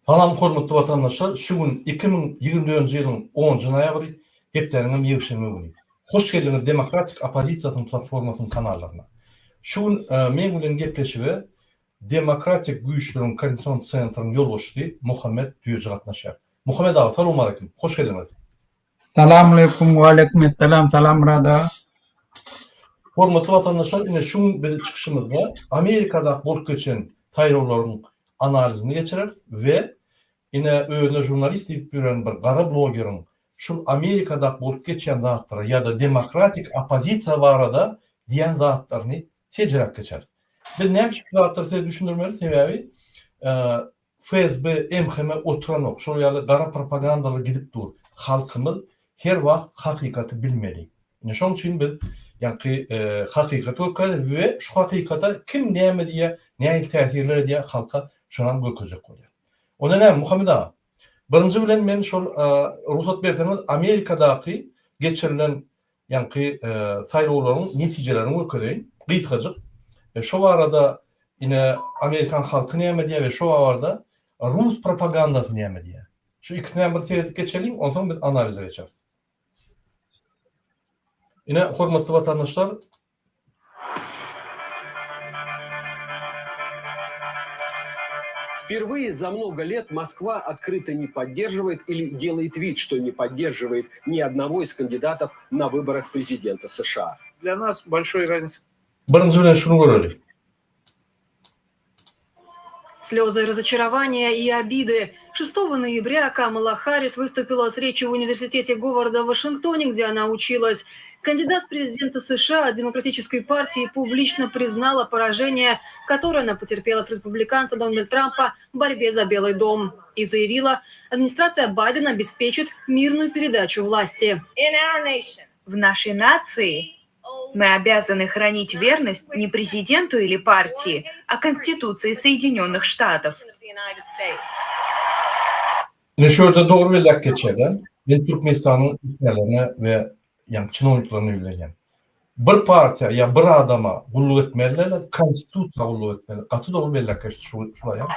Salam hormatly watandaşlar şu gün 2024-nji ýylyň onunjy noýabry hepdäniň hem ýekşenbe güni. Hoş geldiňiz Demokratik oppozisiýasynyň platformasynyň kanallaryna. Şu gün meň bilen gepleşige Demokratik güýçleriň koordinasion sentryň ýolbaşçysy Muhammet Düýeji gatnaşýar. Muhammet aga salowmaleýkim hoş geldiňiz. Salamaleýkum waleýkim essalam salam Myrat aga. Hormatly watandaşlar ine şu gün biz çykyşymyzda Amerikadaky bolup geçen saýlawlaryň analizini geçireris we ine özüne žurnalist diýip ýören bir gara blogeriň şul Amerikadaky bolup geçýän zatlara ýa-da demokratik oppozisiýa barada diýen zatlaryny seljeräp geçeris. Biz näme üçin şu zatlary size düşündirmeli sebäbi FSB, MHM oturanok. Şol ýaly gara propagandalar gidip dur. Halkymyz her wagt hakykaty bilmeli. Ine şoň üçin biz ýaňky hakykaty görkezýäs we şu hakykata kim näme diýýär, nähili täsirler edýär halka şonam görkezjek bolýas. Onda näme Muhammet aga, birinji bilen men şol rugsat berseňiz Amerikadaky geçirilen ýaňky saýlawlaryň netijelerini görkezeýin, gysgajyk. Şo barada ine amerikan halky näme diýýär we şo barada rus propagandasy näme diýýär. Şu ikisini hem bir seredip geçeliň, onsoň biz analize geçeris. Ine, hormatly watandaşlar, Впервые за много лет Москва открыто не поддерживает или делает вид, что не поддерживает ни одного из кандидатов на выборах президента США. Для нас большой разницы Birinji bilen şuny göreli. Слезы разочарования и обиды. 6 ноября Камала Харрис выступила с речью в университете Говарда в Вашингтоне, где она училась. Кандидат в президенты США от Демократической партии публично признала поражение, которое она потерпела от республиканца Дональда Трампа в борьбе за Белый дом. И заявила, администрация Байдена обеспечит мирную передачу власти. В нашей нации мы обязаны хранить верность не президенту или партии, а Конституции Соединенных Штатов. Ine şu ýerde dogry belläp geçýärler. Men Türkmenistanyň işgärlerine we ýagny çinowniklerine ýüzlenýän. Bir partiýa ýa bir adama gulluk etmeli däl, konstitusiýa gulluk etmeli. Gaty dogry belläp geçdi şu şu aýal.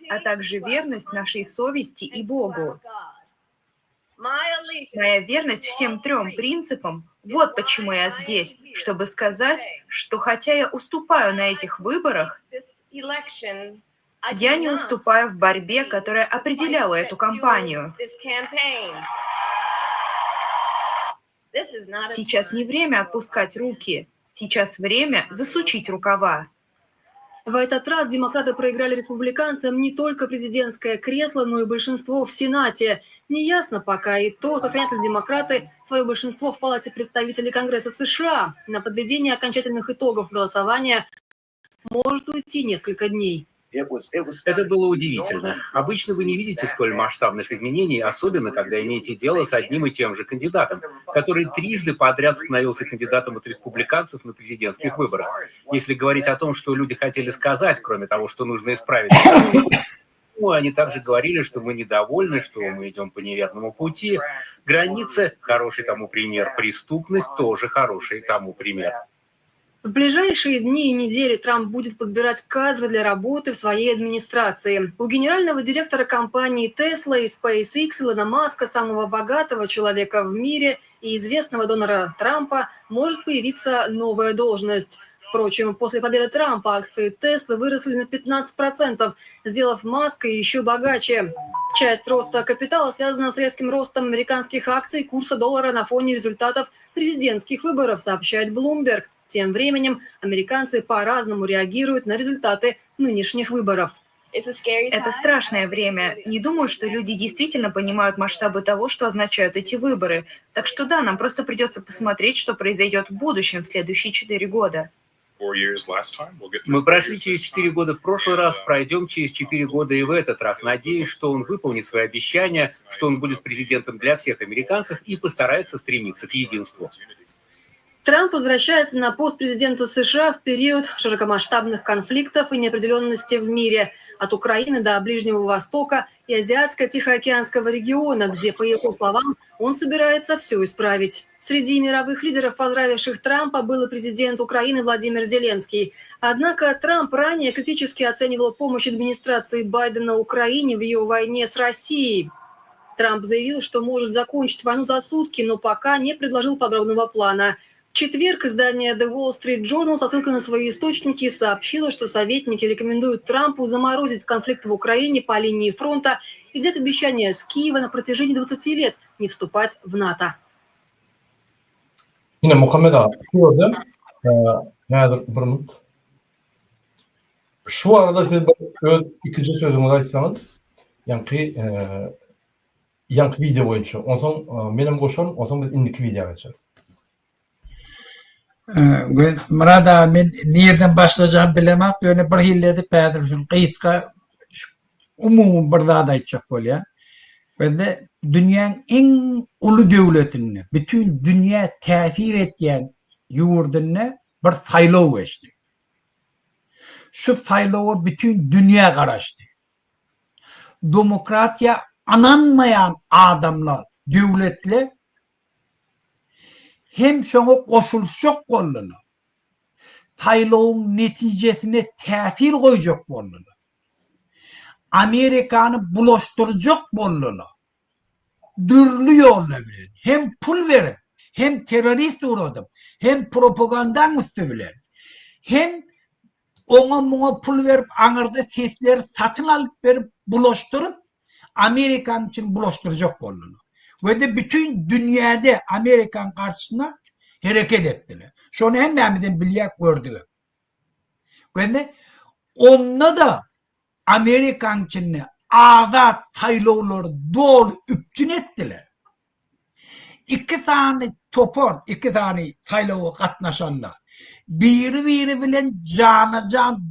А также верность нашей совести и Богу. Моя верность всем трем принципам – вот почему я здесь, чтобы сказать, что хотя я уступаю на этих выборах, я не уступаю в борьбе, которая определяла эту кампанию. Сейчас не время отпускать руки, сейчас время засучить рукава. В этот раз демократы проиграли республиканцам не только президентское кресло, но и большинство в Сенате. Неясно пока и то, сохранят ли демократы свое большинство в Палате представителей Конгресса США. На подведение окончательных итогов голосования может уйти несколько дней. Это было удивительно. Обычно вы не видите столь масштабных изменений, особенно когда имеете дело с одним и тем же кандидатом, который трижды подряд становился кандидатом от республиканцев на президентских выборах. Если говорить о том, что люди хотели сказать, кроме того, что нужно исправить ну, они также говорили, что мы недовольны, что мы идем по неверному пути. Границы – хороший тому пример, преступность – тоже хороший тому пример. В ближайшие дни и недели Трамп будет подбирать кадры для работы в своей администрации. У генерального директора компании Tesla и SpaceX Илона Маска, самого богатого человека в мире и известного донора Трампа, может появиться новая должность. Впрочем, после победы Трампа акции Теслы выросли на 15%, сделав Маска еще богаче. Часть роста капитала связана с резким ростом американских акций курса доллара на фоне результатов президентских выборов, сообщает Bloomberg. Тем временем американцы по-разному реагируют на результаты нынешних выборов. Это страшное время. Не думаю, что люди действительно понимают масштабы того, что означают эти выборы. Так что да, нам просто придется посмотреть, что произойдет в будущем, в следующие четыре года. Мы прошли через четыре года в прошлый раз, пройдем через четыре года и в этот раз. Надеюсь, что он выполнит свои обещания, что он будет президентом для всех американцев и постарается стремиться к единству. Трамп возвращается на пост президента США в период широкомасштабных конфликтов и неопределенности в мире, от Украины до Ближнего Востока и Азиатско-Тихоокеанского региона, где, по его словам, он собирается все исправить. Среди мировых лидеров, поздравивших Трампа, был и президент Украины Владимир Зеленский. Однако Трамп ранее критически оценивал помощь администрации Байдена Украине в ее войне с Россией. Трамп заявил, что может закончить войну за сутки, но пока не предложил подробного плана. В четверг издание The Wall Street Journal со ссылкой на свои источники сообщило, что советники рекомендуют Трампу заморозить конфликт в Украине по линии фронта и взять обещание с Киева на протяжении 20 лет не вступать в НАТО. Ine Muhammet aga, şu ýerde häzir bir minut. Şu arada siz bir öz ikije sözüňizi aýtsaňyz, ýaňky ýaňky wideo boýunça. Onsoň menem goşaryn, onsoň biz indiki wideo geçeris. Myrat aga men nirden başlajagym bilemok, ýöne bir hili edip häzir şu gysga umumy bir zat aýtjak bolýan. Bizde dünýäň iň uly döwletinde, bütin dünýä täsir etýän ýurdunda bir saýlaw geçdi. Şu saýlawa bütin dünýä garaşdy. Demokratiýa ynanmaýan adamlar, döwletler hem şoňa goşulyşjak boldular. Saýlawyň netijesine täsir goýjak boldular. Amerikany bulaşdyrjak boldular. Dürli ýollar bilen, hem pul berip, hem terrorist ugradyp, hem propagandaň üsti bilen, hem oňa-muňa pul berip aňyrda sesleri satyn alyp berip bulaşdyryp Amerikanyň içini bulaşdyrjak boldular. We-de bütin dünýäde Amerikanyň garşysyna hereket etdiler. Şony hemmämizem bilýäk gördügem. We-de onda-da Amerikanyň içinde azat saýlawlary doly üpjün etdiler. Iki sany topar, iki sany saýlawa gatnaşanlar biri-biri bilen jana-jan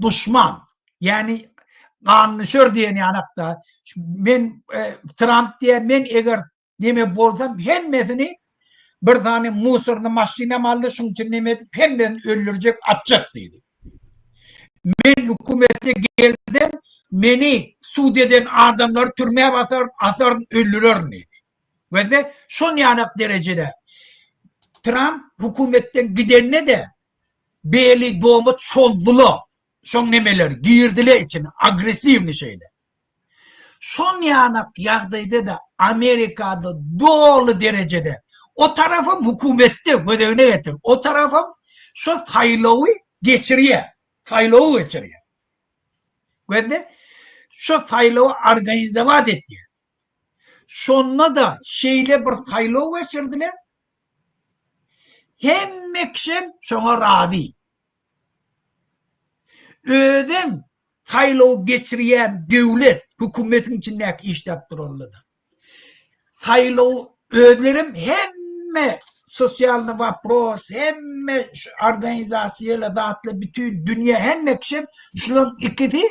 duşman. Ýagny gandüşer diýen ýanakda men Tramp diýýär, men eger Neme bolsam hemmesini bir sany musorny maşynam aldy şuň üçin neme edip hemmesini öldürjek atjak diýdi. Men hökümete gelsem meni sud eden adamlary türmä basaryn asaryn öldürerin diýdi. Gözle şon ýanak derejede Tramp hökümetden gidende de Beli doma çozdyla şoň nemeleri girdile içine agresiwny şeýle. Şon ýanak ýagdaýda-da Amerikada doly derejede o tarapam hökümetde gözegine getir, o tarapam şo saýlawy geçirýär, saýlawy geçirýär. Gözle, şo saýlawy organizowat etýär. Şonda-da şeýle bir saýlaw geçirdiler, hemme kişem şoňa razy. Özem Saýlaw geçirýän döwlet, hökümetiň içindäki işläp duranlar-da. Saýlaw özlerem hemme sosialnyý wopros, hemme şu organizasiýalar, zatlar bütin dünýä hemme kişem şularyň ikisi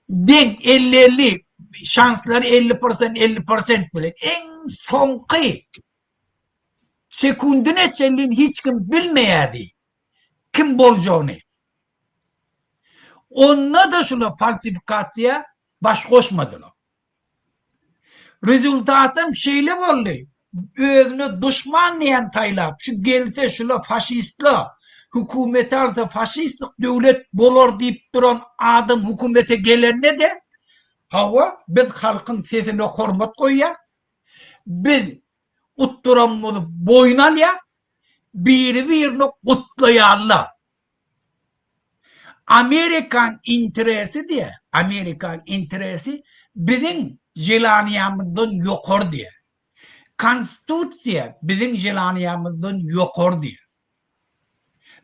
deň elli-elli şanslary 50 prosent 50 prosent bilen iň soňky sekundyna çenli hiç kim bilmeýärdi kim boljagyny. Onda-da şular falsifikasiýa baş goşmadylar. Rezultatam şeýle boldy, özüne duşman diýen saýlap, şu gelse şular faşistler, hökümeti alsa faşistlik döwlet bolar diýip duran adam hökümete gelende-de, hawa, biz halkyň sesine hormat goýýas, biz utduranymyzy boýun alýas, biri-birini gutlaýarlar. Amerikan interesi diýe, Amerikan interesi biziň želaniýamyzdan ýokary diýe. Konstitusiýa biziň želaniýamyzdan ýokary diýe.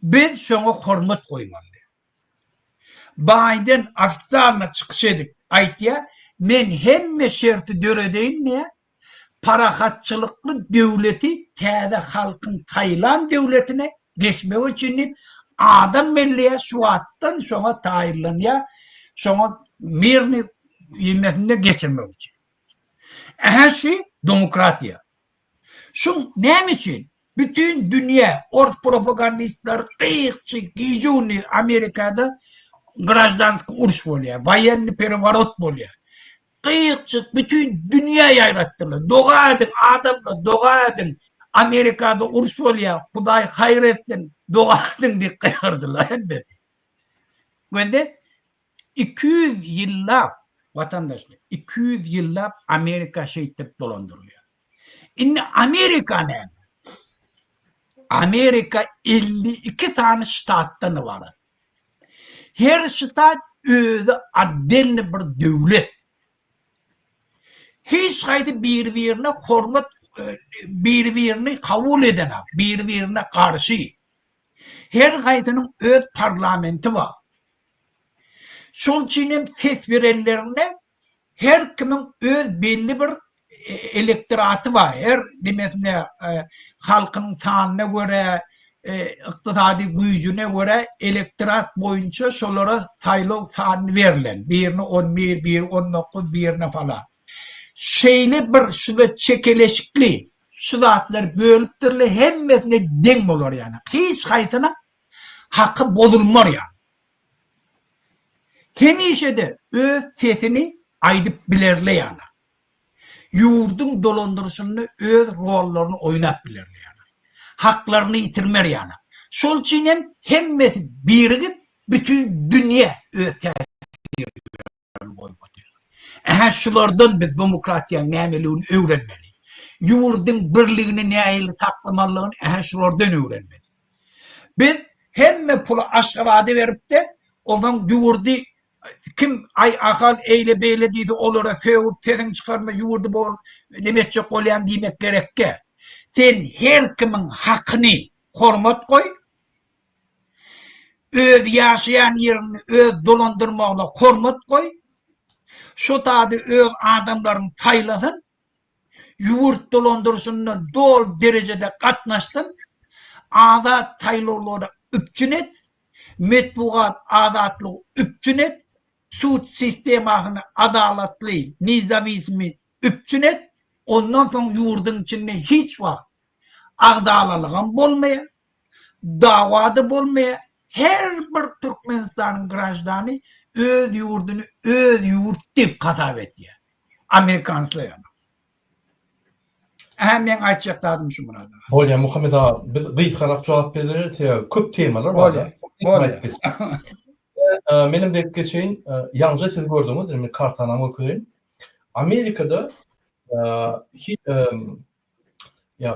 Biz şoňa hormat goýmaly diýe. Baýden ofitsialno çykyş edip aýtýa, men hemme şerti döredeýin diýe, parahatçylykly döwleti täze halkyň saýlan döwletine geçmegi üçin diýip adam belleýär şu wagtdan şoňa taýynlanýar şoňa mirny ýemesinde geçirmek üçin. Ähä şu demokratiýa. Şu näme üçin? Bütin dünýä ors propagandistleri gyýykçy gije-gündiz Amerikada graždanskiý uruş bolýar, woýennyý pereworot bolýar. Gyýykçy bütin dünýä ýaýratdylar. Doga ediň adamlar, doga ediň. Amerikada uruş bolýar, Hudaý haýyr etsin, doga ediň diýip gygyrdylar hemmesi. Gözle 200 ýyllap watandaşlar, 200 ýyllap Amerika şeýtdirip dolandyrylýar. Indi Amerika näme? Amerika 52 sany ştatdan ybarat. Her ştat özi otdelny bir döwlet. Hiç haýsy biri-birine hormat biri-birini kabul edenok, biri-birine garşy. Her haýsynyň öz parlamenti bar. Şol üçin hem ses berenlerinde Her kimiň öz belli bir elektoraty bar. Her nemesine halkyň sanyna görä, ykdysady güýjüne görä elektorat boýunça şolara saýlaw sany berlen. Birine 11, biri 19, birine falan. Şeýle bir şuda çekeleşikli şu zatlary bölüpdirler, hemmesine deň bolar ýaly. Hiç haýsynyň haky bozulmar ýaly. Hemişe-de öz sesini aýdyp bilerle ýaly. Ýurduň dolandyryşynda öz rollaryny oýnap bilerle ýaly. Haklaryny ýitirmer ýaly. Şol üçin hem hemmesi birigip bütin dünýä öz täsirlerini goýup otyr. Ähä şulardan biz demokratiýaň nämeligini öwrenmeli. Ýurduň birligini nähili saklamalydygyny ähä şulardan öwrenmeli. Biz hemme puly Aşgabada beripde, onsoň ýurdy kim aý Ahal eýle beýle diýse olara sögüp sesiňi çykarma ýurdy bol neme etjek bolýaň diýmek gerekge. Sen her kimiň hakyny hormat goý. Öz ýaşaýan ýeriňi öz dolandyrmagyna hormat goý. Şo tady öz adamlaryň saýlasyn. ýurt dolandyryşynda doly derejede gatnaşsyn, azat saýlawlary üpjün et, metbugat azatlygy üpjün et, sud sistemasyny adalatly, nezawisimi üpjün et, ondan soň ýurduň içinde hiç wagt agzalalygam bolmaýar, dawa-da bolmaýar, her bir Türkmenistanyň graždany öz ýurduny öz ýurt diýip hasap edýär. Amerikanslar ýaly. Ähä meň aýtjak zadym şu Myrat aga. Bolýa Muhammet aga biz gysgarak jogap bereli sebäbi köp temalar bar. Bolýa. Bolýa. Menem degip geçeýin. Ýaňja siz gördüňiz, indi men kartanam görkezeýin. Amerikada ýa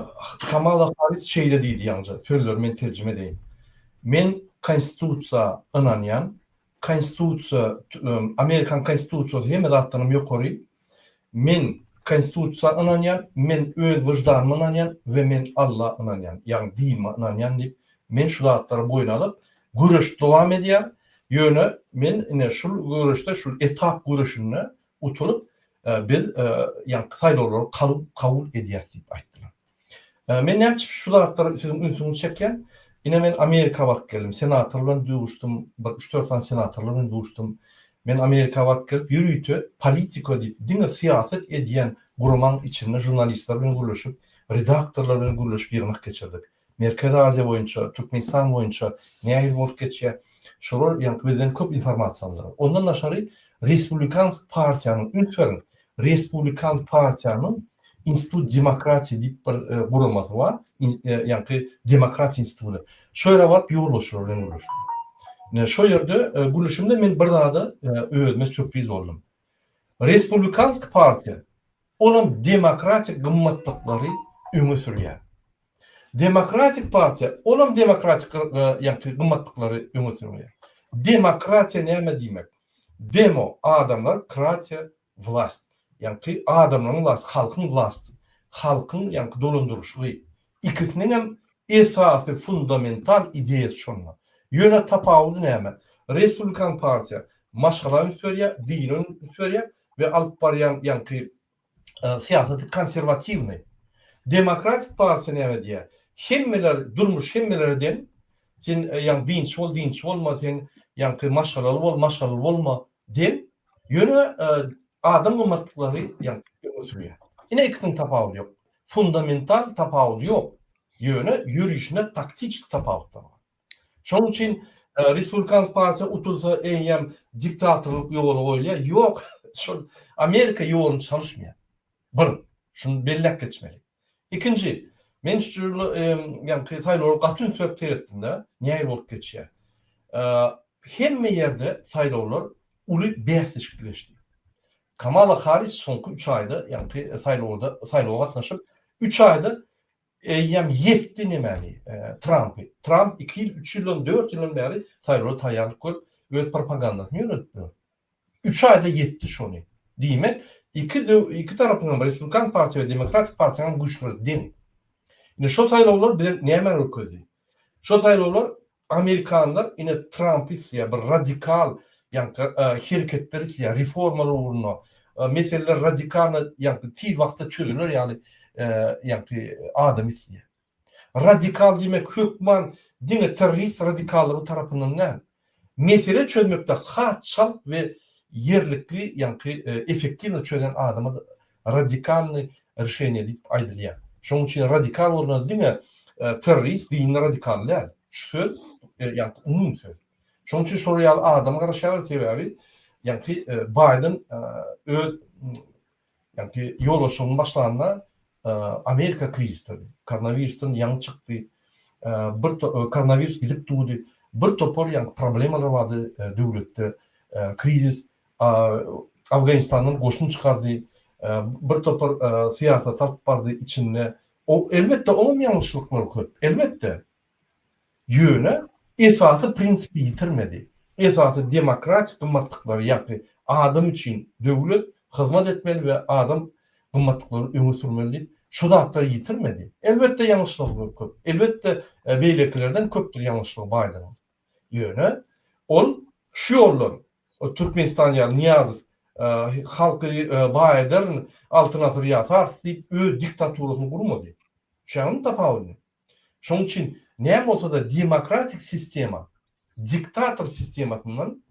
Kamala Harris şeýle diýdi ýaňja, sözleri men terjime edeýin. Men konstitusiýa ynanýan, Konstitusiýa, Amerikan konstitusiýasy hemme zatdan hem ýokary. Men konstitusiýa ynanýan, men öz wyždanyma ynanýan we men Alla ynanýan, ýagny dinime ynanýan diýip, men şu zatlary boýun alyp, göreş dowam edýär. Ýöne men ine şul göreşde, şul etap göreşinde utulyp, biz ýaňky saýlawlary kabul edýäris diýip aýtdylar. Men näme üçin şu zatlara siziň ünsüňizi çekýän? Ine men Amerika baryp geldim, senator bilen duşdum, bir üç-dört sany senatorlar bilen duşdum. Men Amerika baryp gelip, ýörite Politico diýip, diňe syýasat edýän guramaň içinde žurnalistler bilen gürleşip, redaktorlar bilen gürleşip ýygnak geçirdik. Merkezi Aziýa boýunça, Türkmenistan boýunça nähili bolup geçýär, şolar ýaňky bizden köp informasiýa aldylar. Ondan daşary Respublikansk partiýanyň, üns beriň, Respublikan partiýanyň Institut demokratiýa diýip bir guramasy bar, ýaňky demokratiýa instituty. Şo ýere baryp ýolbaşçylar bilen gürleşdim. Ine şo ýerde gürleşimde men bir zada özüme sýurpriz boldum. Respublikansk partiýa olam demokratik gymmatlyklary öňe sürýär. Demokratik partiýa olam demokratik ýaňky gymmatlyklary öňe sürýär. Demokratiýa näme diýmek? Demo adamlar, kratiýa Wlast, ýaňky adamlaryň wlasty, halkyň wlasty, halkyň ýaňky dolandyryşygy. Ikisiniňem esasy fundamental ideýasy şonda. Ýöne tapawudy näme? Respublikan partiýa maşgala üns berýär, dine üns berýär we alyp barýan ýaňky syýasaty konserwatiwnyý. Demokratik partiýa näme diýýär? Hemmeler, durmuş hemmelere deň. Sen ýaňky dinçi bol, dinçi bolma, sen ýaňky maşgalaly bol, maşgalaly bolma deň. Ýöne adam gymmatlyklary ýaňky öňe sürýär. Ine ikisiniň tapawudy ýok. Fundamental tapawudy ýok. Ýöne ýörişinde taktiçki tapawutlar bar. Şonuň üçin Respublikansk partiýa utulsa eýýäm diktatorlyk ýola goýulýar. Ýok, şol Amerika ýoluny çalyşmaýar. Bir, şuny belläp geçmeli. Ikinji, men şu ýaňky saýlawlara gaty üns berip seretdim-de, nähili bolup geçýär. Hemme ýerde saýlawlar uly bäsleşikli geçdi. Kamala Harris soňky üç aýda, ýaňky saýlawda saýlawa gatnaşyp, üç aýda eýýäm ýetdi nemäni, Trampy. Tramp iki ýyl, üç ýyldan, dört ýyldan bäri saýlawa taýýarlyk görüp, öz propagandasyny ýöredip ýör. Üç aýda ýetdi şony. Diýmek, iki döw, iki tarapyň hem, Respublikan partiýa we Demokratik partiýanyň güýçleri deň. Indi şo saýlawlar bize nämäni görkezdi? Şo saýlawlar amerikanlar ine Trampy isleýär, bir radikal ýaňky hereketler isleýär, reformalar ugrunda, meseleler radikalno ýaňky tiz wagtda çözüler ýaly ýaňky adam isleýär. Radikal diýmek hökman diňe terrorist radikallygy tarapyndan däl. Mesele çözmekde has çalt we ýerlikli ýaňky effektiwno çözen adama radikalnyý rişeniýe diýip aýdylýar. Şonuň üçin radikal bolanda diňe terrorist dini radikal däl. Şu söz ýaňky umumy söz. Şonuň üçin şolar ýaly adama garaşýarlar sebäbi ýaňky Baýden öz Ýagny ýolyşygyň başlanynda Amerika krizisdedi. Koronawirusdan ýaňy çykdy. Bir koronawirus gidip durdy. Bir topar ýaňky problemalar bardy döwletde. Krizis Afganistandan goşun çykardy. Bir topar syýasat alyp bardy içinde. O elbetde oňam ýalňyşlyklary köp. Elbetde. Ýöne esasy prinsipi ýitirmedi. Esasy demokratik gymmatlyklary ýagny adam üçin döwlet hyzmat etmeli we adam gymmatlyklaryny öňe sürmeli diýip şu zatlary ýitirmedi. Elbetde ýalňyşlygy köp. Elbetde beýlekilerden köpdür ýalňyşlygy Baýdeniň. Ýöne ol şu ýoldan Türkmenistan ýaly Nyýazow halky baý ederin, Altyn asyr ýasarys diýip öz diktaturasyny gurmady. Şunuň tapawudy. Şonuň üçin näme bolsa-da demokratik sistema diktator sistemasyndan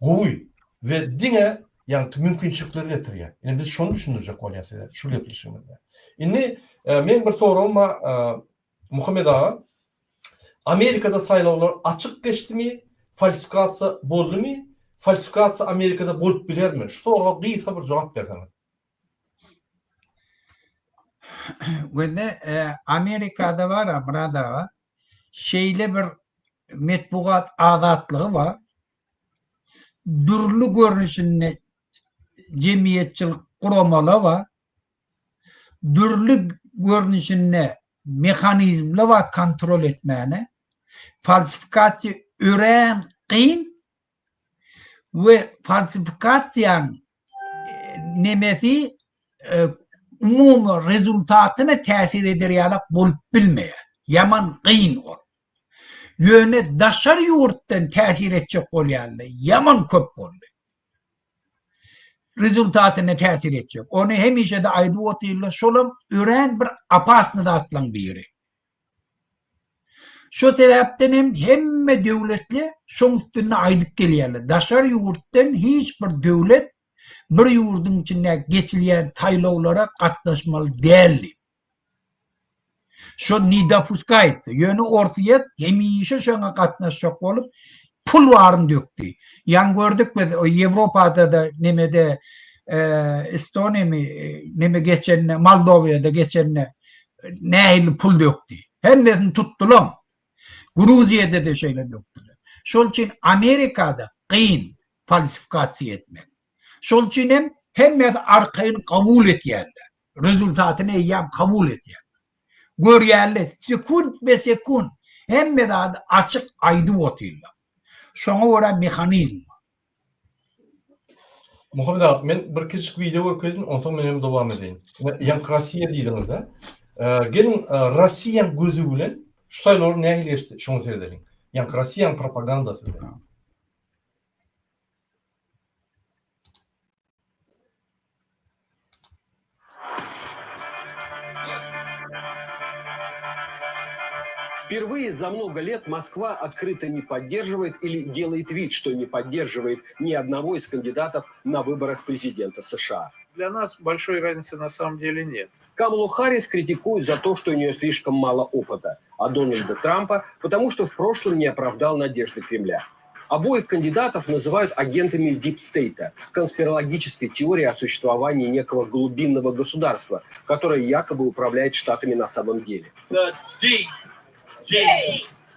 gowy we diňe ýaňky mümkinçilikleri getirýär. Ine biz şony düşündirjek bolýas size şu gepleşigimizde. Indi meň bir soragym bar Muhammet aga. Amerikada saýlawlar açyk geçdimi, falsifikasiýa boldumy, falsifikasiýa Amerikada bolup bilermi? Şu soraga gysga bir jogap berseňiz. Gözde e, Amerikada bar Myrat aga, şeýle bir metbugat azatlygy bar. Dürli görnüşinde jemgyýetçilik guramalar bar. Dürli görnüşinde mehanizmler bar kontrol etmäne. Falsifikasiýa örän kyn we falsifikasiýaň nemesi umumy rezultatyna täsir eder ýalak bolup bilmeýär. Ýaman gyn ol. Ýöne daşary ýurtdan täsir etjek bolýanlar ýaman köp boldy. Rezultatyna täsir etjek. Ony hemişe-de aýdyp otyrlar, şolam örän bir opasny zatlaryň biri. Şo sebäpden hem hemme döwletli şoň üstünde aýdyp gelýärler. Daşary ýurtdan hiç bir döwlet bir ýurduň içinde geçilýän saýlawlara gatnaşmaly däl diýip. Şo ne dopuskaýtsa. Ýöne Orsýet hemişe şoňa gatnaşjak bolup pul baryny dökdi. Ýaňy gördük biz Ýewropada-da nemede Estoniýamy neme geçende Moldowiýada geçende nähili pul dökdi. Hemmesini tutdulam. Gruziýada-da şeýle dökdüler. Şol üçin Amerikada kyn falsifikasiýa etmek. Şol üçin hem hemmesi arkaýyn kabul etýärler. Rezultatyny eýýäm kabul edýärler. Görýärler, sekunt be sekunt hemme zady açyk aýdyp otyrlar. Şoňa görä mehanizm bar. Muhammet aga, men bir kiçijik wideo görkezdim, onsoň men hem dowam edeýin. Ýaňky Rossiýa diýdiňiz-de. Geliň, Rossiýaň gözi bilen şu saýlawlar nähili geçdi, şoňa seredeliň. Ýaňky Rossiýaň propagandasy bilen. Впервые за много лет Москва открыто не поддерживает или делает вид, что не поддерживает ни одного из кандидатов на выборах президента США. Для нас большой разницы на самом деле нет. Камалу Харрис критикуют за то, что у нее слишком мало опыта, а Дональда Трампа, потому что в прошлом не оправдал надежды Кремля. Обоих кандидатов называют агентами дипстейта, конспирологической теории о существовании некого глубинного государства, которое якобы управляет штатами на самом деле.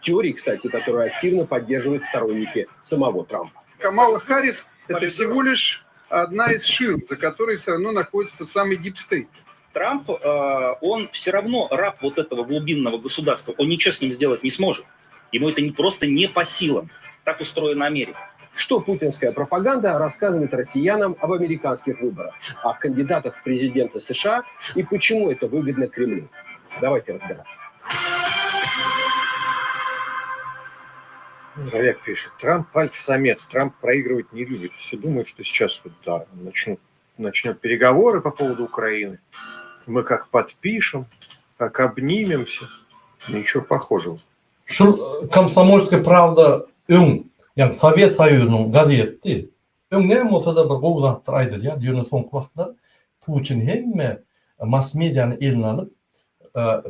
Теории, кстати, которую активно поддерживают сторонники самого Трампа. Камала Харрис – это всего лишь одна из ширм, за которой все равно находится тот самый дипстейт. Трамп, он все равно раб вот этого глубинного государства. Он ничего с ним сделать не сможет. Ему это не просто не по силам. Так устроена Америка. Что путинская пропаганда рассказывает россиянам об американских выборах, о кандидатах в президенты США и почему это выгодно Кремлю? Давайте разбираться. Олег пишет, Трамп альфа-самец, Трамп проигрывать не любит. Все думают, что сейчас вот, да, начнет переговоры по поводу Украины. Мы как подпишем, как обнимемся. Ничего похожего. Şul Komsomolskaýa Prawda öň, ýagny Sowet Soýuzynyň gazetdi. Öň näme bolsa-da bir gowy zatlar aýdylýardy, ýöne soňky wagtlar Putin hemme mass mediany eline alyp,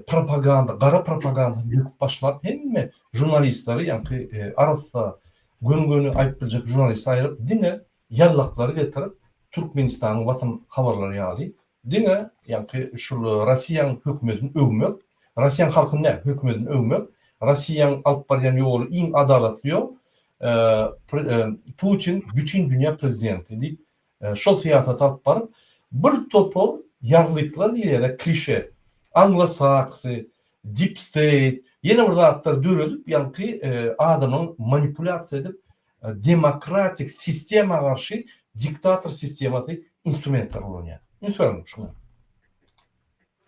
propaganda, gara propagandasyny döküp başlap, hemme žurnalistleri, ýaňky arassa, göni-göni aýdyp biljek žurnalisti aýryp, diňe ýallaklary getirip, Türkmenistanyň Watan habarlary ýaly Diňe ýaňky şul Rossiýaň hökümetini öwmek, Rossiýaň halkyny däl, hökümetini öwmek, Rossiýaň alyp barýan ýoly iň adalatly ýol, Putin bütin dünýä prezidenti diýip şol syýasaty alyp baryp, bir topar ýarlyklar diýilýär-de, klişe, anglosaksy, deep state, ýene bir zatlar döredip ýaňky adamlaryň manipulýasiýa edip demokratik sistema garşy diktator sistemasy instrumentler ulanýar. Üns beriň şuňa.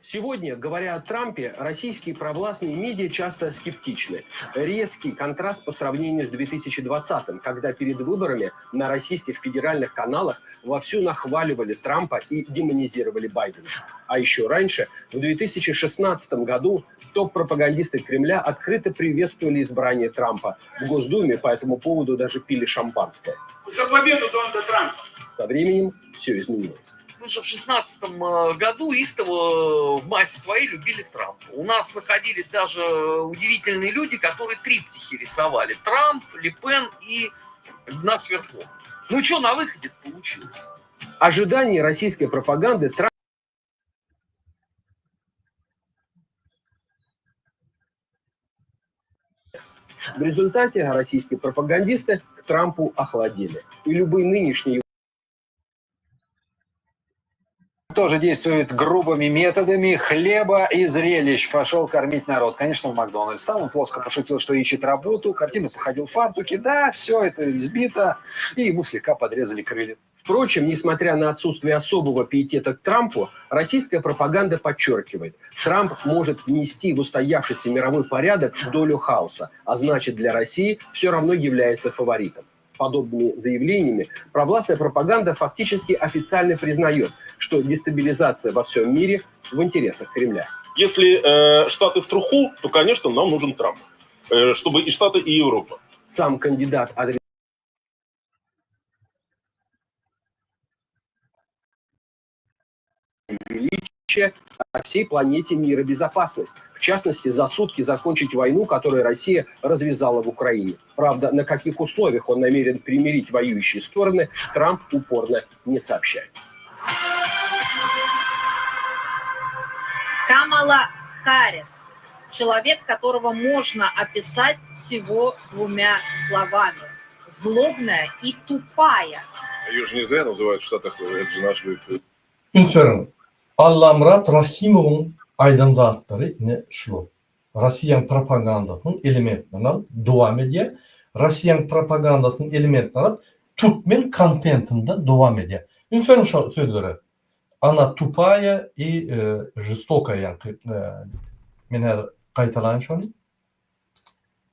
Сегодня, говоря о Трампе, российские провластные медиа часто скептичны. Резкий контраст по сравнению с 2020-м, когда перед выборами на российских федеральных каналах вовсю нахваливали Трампа и демонизировали Байдена. А еще раньше, в 2016 году, топ-пропагандисты Кремля открыто приветствовали избрание Трампа. В Госдуме по этому поводу даже пили шампанское. За победу Дональда Трампа! Со временем все изменилось. Мы же в 16 году истово в массе своей любили Трампа. У нас находились даже удивительные люди, которые триптихи рисовали. Трамп, Ле Пен и наш Верховный. Ну что на выходе получилось? Ожидания российской пропаганды Трамп В результате российские пропагандисты к Трампу охладели. И любые нынешние Тоже действует грубыми методами хлеба и зрелищ. Пошел кормить народ. Конечно, в Макдональдс. Там он плоско пошутил, что ищет работу. Картину походил в фартуке. Да, все это избито. И ему слегка подрезали крылья. Впрочем, несмотря на отсутствие особого пиетета к Трампу, российская пропаганда подчеркивает, Трамп может внести в устоявшийся мировой порядок долю хаоса, а значит для России все равно является фаворитом. Подобными заявлениями провластная пропаганда фактически официально признает, что дестабилизация во всем мире в интересах Кремля. Если Штаты в труху, то, конечно, нам нужен Трамп, чтобы и Штаты, и Европа. Сам кандидат от величия о всей планете мир и безопасность. В частности, за сутки закончить войну, которую Россия развязала в Украине. Правда, на каких условиях он намерен примирить воюющие стороны, Трамп упорно не сообщает. Камала Харрис. Человек, которого можно описать всего двумя словами. Злобная и тупая. Ее же не зря называют в Штатах, это же наш, говорит, Üns beriň, Allamyrat Rahymowyň aýdan zatlary ine şular. Rossiýanyň propagandasynyň elementlerini alyp dowam edýär. Rossiýanyň propagandasynyň elementlerini alyp türkmen kontentinde dowam edýär. Üns beriň şo sözlere. Ona tupaýa i žestokaýa ýaňky men häzir gaýtalaýyn şony.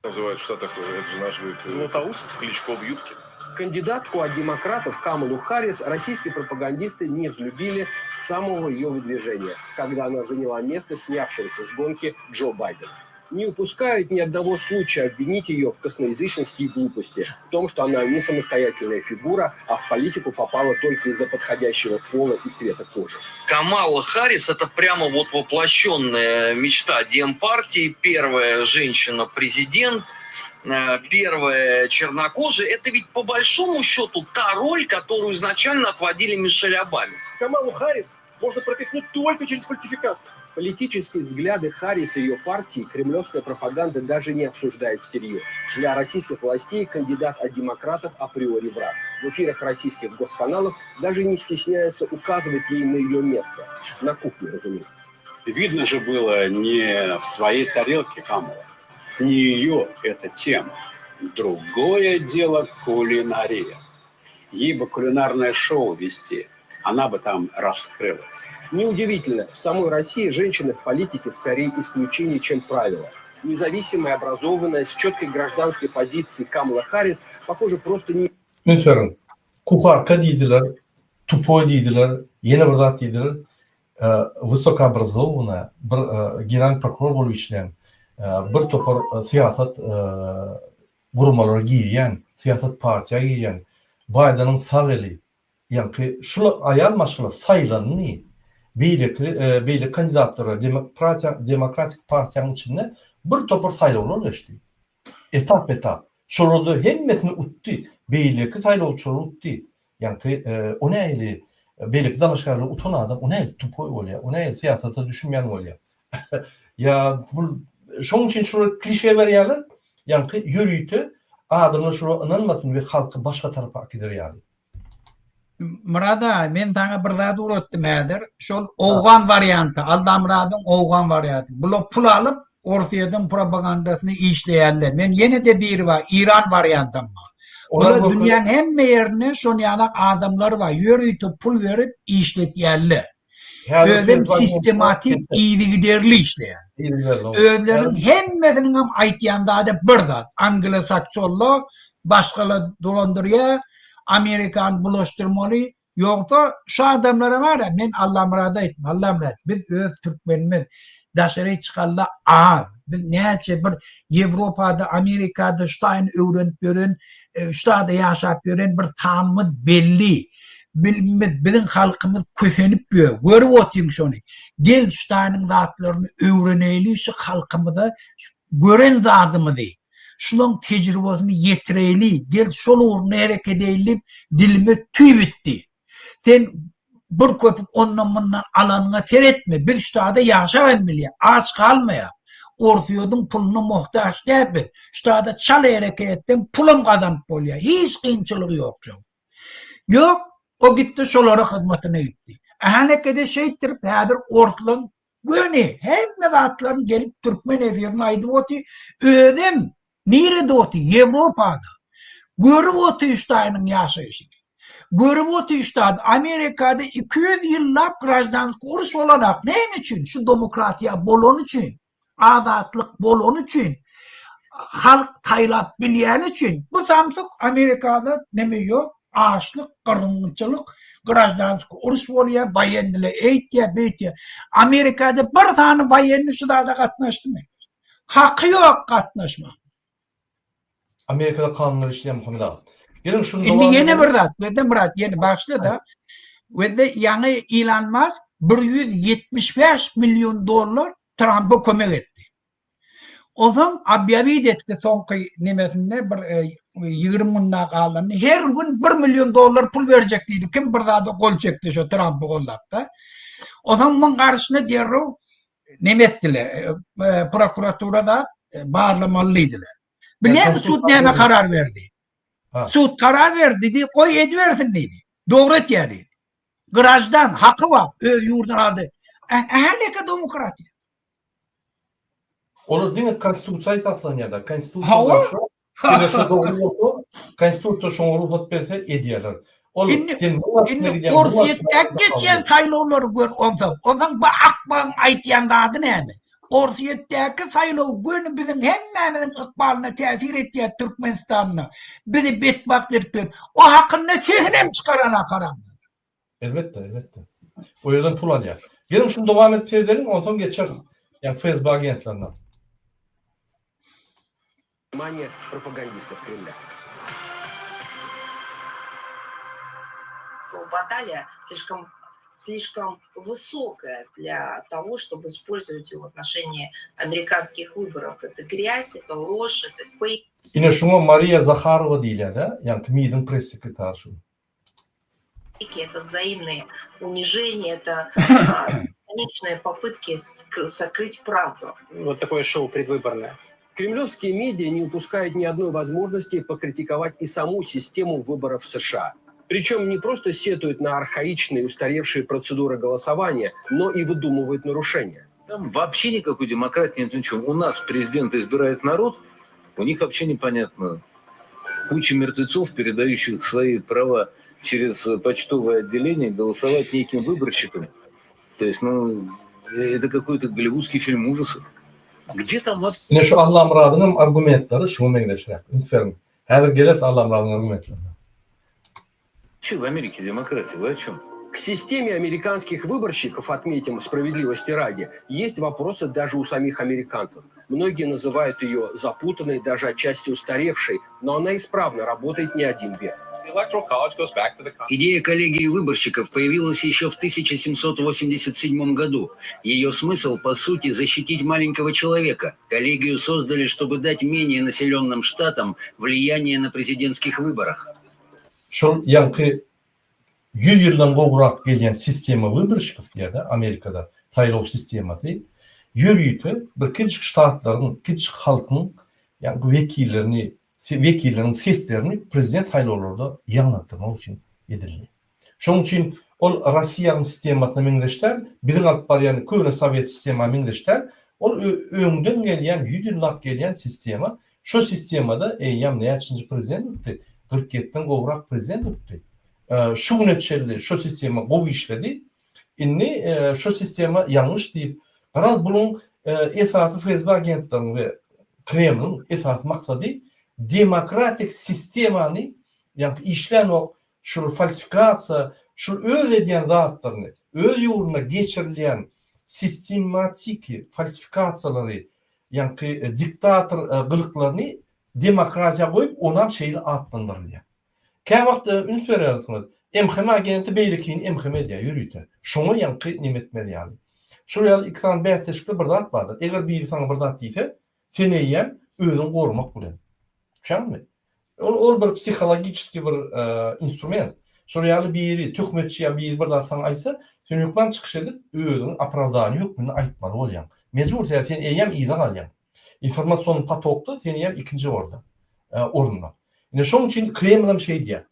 Называют в Штатах, это же наш, говорит, Златоуст? Кличко в юбке. Кандидатку от демократов Камалу Харрис российские пропагандисты не взлюбили с самого ее выдвижения, когда она заняла место снявшегося с гонки Джо Байдена. Не упускают ни одного случая обвинить ее в косноязычности и глупости, в том, что она не самостоятельная фигура, а в политику попала только из-за подходящего пола и цвета кожи. Камала Харрис – это прямо вот воплощенная мечта Демпартии. Первая женщина-президент, э, первая чернокожая. Это ведь по большому счету та роль, которую изначально отводили Мишель Обаме. Камалу Харрис можно пропихнуть только через фальсификацию. Политические взгляды Харрис и ее партии кремлевская пропаганда даже не обсуждает всерьез. Для российских властей кандидат от демократов априори враг. В эфирах российских госканалов даже не стесняются указывать ей на ее место. На кухне, разумеется. Видно же было не в своей тарелке Камала, не ее эта тема. Другое дело кулинария. Ей бы кулинарное шоу вести, она бы там раскрылась. Неудивительно, в самой России женщины в политике скорее исключение, чем правило. Независимая, образованная, с четкой гражданской позицией Камала Харрис, похоже, просто не Üns beriň. Kuharka diýdiler, tupoý diýdiler, ýene bir zat diýdiler. Wysokoobrazowanyýa bir generalnyý prokuror bolup işleýän, bir topar syýasat guramalara girýän, syýasat partiýa girýän, Baýdeniň sag eli, Ýaňky şul aýal maşgala saýlandy, beýleki beýleki kandidatlara demokratiýa demokratik partiýanyň içinde bir topar saýlawlar geçdi. Etap etap. Şolarda hemmesini utdy. Beýleki saýlawçylary utdy. Ýaňky o nähili beýleki dalaşgärleri utan adam o nähili tupoý bolýar, o nähili syýasata düşünmeýän bolýar. Ýa bul şonuň üçin şular klişe berýärler. Ýaňky ýörite adamlar şulara ynanmasyn we halky başga tarapa äkider ýaly. Myrat aga, men saňa bir zat ugratdym häzir. Şol owgan warianty, Allamyradyň owgan warianty. Bular pul alyp, Orsýetiň propagandasyny işleýärler. Men ýene-de biri bar, Iran wariantam bar. Bular dünýäň hemme ýerinde şon ýalak adamlar bar, ýörite pul berip işletýärler. Özem sistematik yzygiderli işleýär. Özleriniň hemmesiniňem aýtýan zady bir zat, anglosaksonlar başgalar dolandyrýar, Amerikany bulaşdyrmaly, ýogsa şu adamlara bar-a, men Allamyrada aýtdym, Allamyrat biz öz türkmenimiz, daşary çykanlar az, biz näçe bir Ýewropada, Amerikada şu taýyny öwrenip ýören, şu taýda ýaşap ýören bir sanymyz belli. Bilimimiz, biziň halkymyz kösenip ýör. Görüp otyň şony. Gel şu taýynyň zatlaryny öwreneýli, şu halkymyza gören zadymyzy, şulaň tejribasyny ýetireýli, gel şol ugrunda hereket edeýli diýip dilime tüý bitdi. Sen bir köpük ondan-mundan alanyňa seretme, biz şu taýda ýaşabam bilýäs, aç galmaýas. Orsýetiň puluna muhtaç däl biz. Şu taýda çal hereket etseň pulam gazanyp bolýar. Hiç kynçylygy ýok şoň. Ýok, o gitdi şolara hyzmatyna gitdi. Ähänekede şeýtdirip häzir orslaň göni hemme zatlaryny gelip türkmen efirinde aýdyp oty, özem nirede oty, Ýewropada. Görüp oty şu taýynyň ýaşaýşyny. Görüp oty şu taýda Amerikada 200 ýyllap graždanski uruş bolanak. Näme üçin? Şu demokratiýa bolany üçin. Azatlyk bolany üçin, halk saýlap bilýäni üçin bu samsyk Amerikada neme ýok, açlyk, gyrgynçylyk, graždanski uruş bolýar, waýenniler eýtýär, beýtýär. Amerikada bir sany waýenni şu zada gatnaşdymy? Haky ýok gatnaşmaga. Amerikada kanunlar işleýär Muhammet aga. Geliň şuny Indi ýene bir zat, Wede Myrat ýene bagyşla-da. Wede ýaňy Elon Musk 175 million dollar Trampa kömek etdi. Onsoň obýawit etdi soňky nemesinde bir 20 gün daha galanda her gün 1 million dollar pul berjek diýdi. Kim bir zada gol çekdi şo Trampy gollap-da. Onsoň muň garşyna derrew neme etdiler, prokuratura da barlamaly diýdiler. Bilýärmi sud näme karar berdi? Sud karar berdi diýdi, goý edibersin diýdi. Dogry etýär diýdi. Graždan haky bar, öz ýurduny aldy. Ähli demokratiýa. Olar diňe konstitusiýa esaslanýar-da. Konstitusiýa boýunça eger şo dogry bolsa, konstitusiýa şoňa rugsat berse edýärler. Ol sen indi Orsýetdäki geçýän saýlawlary gör onsoň. Onsoň bu akmagyň aýtýan zady näme? Orsýetdäki saýlaw göni biziň hemmämiziň ykbalyna täsir etýär Türkmenistanda. Bizi betbagt edip ýör. O hakynda sesini hem çykaranok haramzada. Elbetde, elbetde. O ýerden pul alýar. Geliň şuny dowam edip seredeliň, onsoň geçeris. Ýa FSB agentlerine. Внимание пропагандистов Кремля. Слово «баталия» слишком, слишком высокое для того, чтобы использовать его в отношении американских выборов. Это грязь, это ложь, это фейк. Ine şuňa Mariýa Zaharowa diýilýär-dä, ýaňky MID-iň press sekretary şu. Это взаимные унижения, это а, бесконечные попытки ск- сокрыть правду. Вот такое шоу предвыборное. Кремлевские медиа не упускают ни одной возможности покритиковать и саму систему выборов в США. Причем не просто сетуют на архаичные устаревшие процедуры голосования, но и выдумывают нарушения. Там вообще никакой демократии нет ничего. У нас президента избирает народ, у них вообще непонятно. Куча мертвецов, передающих свои права через почтовое отделение, голосовать неким выборщикам. То есть, ну, это какой-то голливудский фильм ужасов. Где там вообще Ine şu Allamyradyň hem argumentleri şuňa meňzeşräk. Üns beriň. Häzir geleris Allamyradyň argumentlerine. в Америке демократия? Вы о чем? К системе американских выборщиков, отметим справедливости ради, есть вопросы даже у самих американцев. Многие называют ее запутанной, даже отчасти устаревшей, но она исправно работает не один век. Идея коллегии выборщиков появилась еще в 1787 году. Ее смысл, по сути, защитить маленького человека. Коллегию создали, чтобы дать менее населенным штатам влияние на президентских выборах. Şol ýaňky ýüz ýyldan gowrak gelýän sistema wybryşkow diýýär-de Amerikada saýlaw sistemasy ýörite bir kiçijik ştatlaryň, kiçijik halkyň ýaňky wekillerini, wekilleriniň seslerini prezident saýlawlarda ýaňlatdyrmak üçin edildi. Şonuň üçin ol Rossiýanyň sistemasyna meňzeş däl, biziň alyp barýan köne sowet sistema meňzeş däl. Ol öňden gelýän, ýüz ýyllap gelýän sistema. Şo sistemada eýýäm näçinji prezident utdy? 47-den gowrak prezident utdy. Şu güne çenli şo sistema gowy işledi. Indi şo sistema ýalňyş diýip, garaz buluň esasy FSB agentleriniň we Kremliň esasy maksady demokratik sistemany ýaňky işlänok şul falsifikasiýa, şul öz edýän zatlaryny, öz ýurdunda geçirilýän sistematiki falsifikasiýalary, ýaňky diktator gylyklaryny demokratiýa goýup, onam şeýle atlandyrylýar. Käwagt üns berersiňiz, MHM agenti beýlekini MHM edýär ýörite. Şoňa ýaňky neme etmez ýaly. Şol ýaly iki sany bäsleşikde bir zat bardyr. Eger biri saňa bir zat diýse, sen eýýäm özüňi goramak bilen. Düşýäňmi? Ol ol bir psihologiçeskiý bir instrument. Şol ýaly biri töhmetçi ýa biri bir zat saňa aýtsa, sen hökman çykyş edip, özüňi opravdaniýe hökmünde aýtmaly bolýaň. Mejbur, sebäbi sen eýýäm yza galýaň. Informasion potokda sen eýýäm ikinji orda, orunda. Ine şonuň üçin Kreml hem şeýdýär.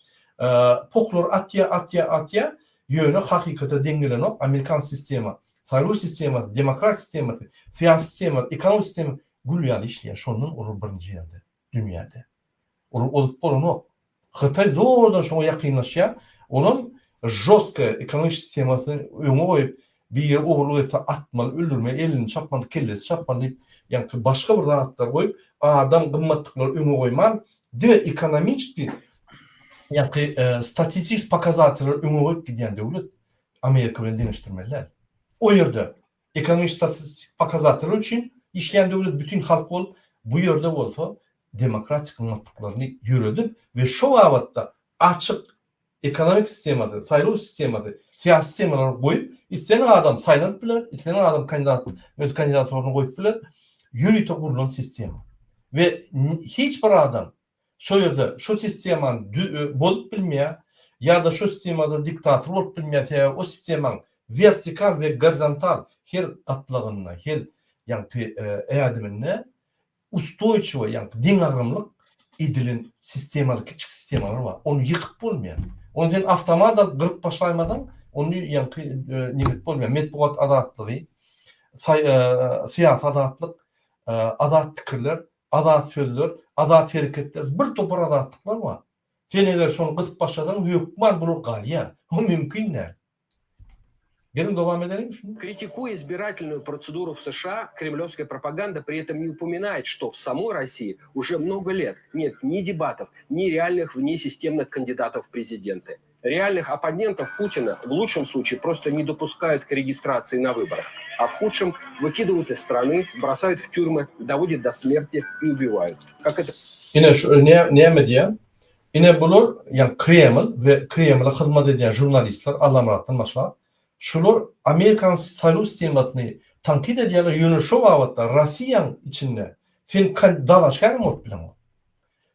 Poklary atýar, atýar, atýar, ýöne hakykata deň gelenok. Amerikan sistema, saýlaw sistemasy, demokratik sistemasy, syýasy sistemasy, ekonomik sistema gül ýaly işleýär. Şondan olar birinji ýerde dünýäde. Olar ozup bolanok. Hytaý zordan şoňa ýakynlaşýar. Olam žostkaýa ekonomik sistemasyny öňe goýup, biri ogurlyk etse atmaly, öldürmeli, elini çapmaly, kellesi çapmaly diýip, ýaňky başga bir zatlar goýup, adam gymmatlyklary öňe goýman, diňe ekonomiçki ýaňky statistik pokazatelleri öňe goýup gidýän döwlet Amerika bilen deňeşdirmeli däl. O ýerde Ekonomik statistik pokazateller üçin işleýän döwlet bütin halk bolup, bu ýerde bolsa demokratik gymmatlyklaryny ýöredip we şo babatda açyk ekonomik sistemasy, saýlaw sistemasy, syýasy sistemalary goýup, islendik adam saýlanyp biler, islendik adam kandidat öz kandidaturasyny goýup biler, ýörite gurlan sistema. We hiç bir adam Şo ýerde şo sistemany bozup bilmeýär ýa-da şo sistemada diktator bolup bilmeýär, sebäbi o sistemaň wertikal we gorizontal her gatlagynda, her ýaňky ädiminde ustoýçiwo, ýaňky deňagramlyk edilen sistemaly kiçjik sistemalar bar. Ony ýykyp bolmaýar. Ony sen awtomat alyp gyryp başlaýmasaň, ony ýaňky neme edip bolmaýar. Metbugat azatlygy, syýasy azatlyk, azat pikirler Azat sözler, azat hereketler, bir topar azatlyklar bar. Sen eger şony gysyp başlasaň hökman bular galýar. O mümkin däl. Geliň dowam edeliň şuny. Критикуя избирательную процедуру в США, кремлевская пропаганда при этом не упоминает, что в самой России уже много лет нет ни дебатов, ни реальных внесистемных кандидатов в президенты. Реальных оппонентов Путина в лучшем случае просто не допускают к регистрации на выборах, а в худшем выкидывают из страны, бросают в тюрьмы, доводят до смерти и убивают. Как это Ine şu näme diýýän? Ine bular ýagny Kreml we Kremle hyzmat edýän žurnalistler Allamyratdan başlap, şular Amerikanyň saýlaw sistemasyny tankyt edýärler, ýöne şo babatda Rossiýaň içinde sen dalaşgär hem bolup bileňok.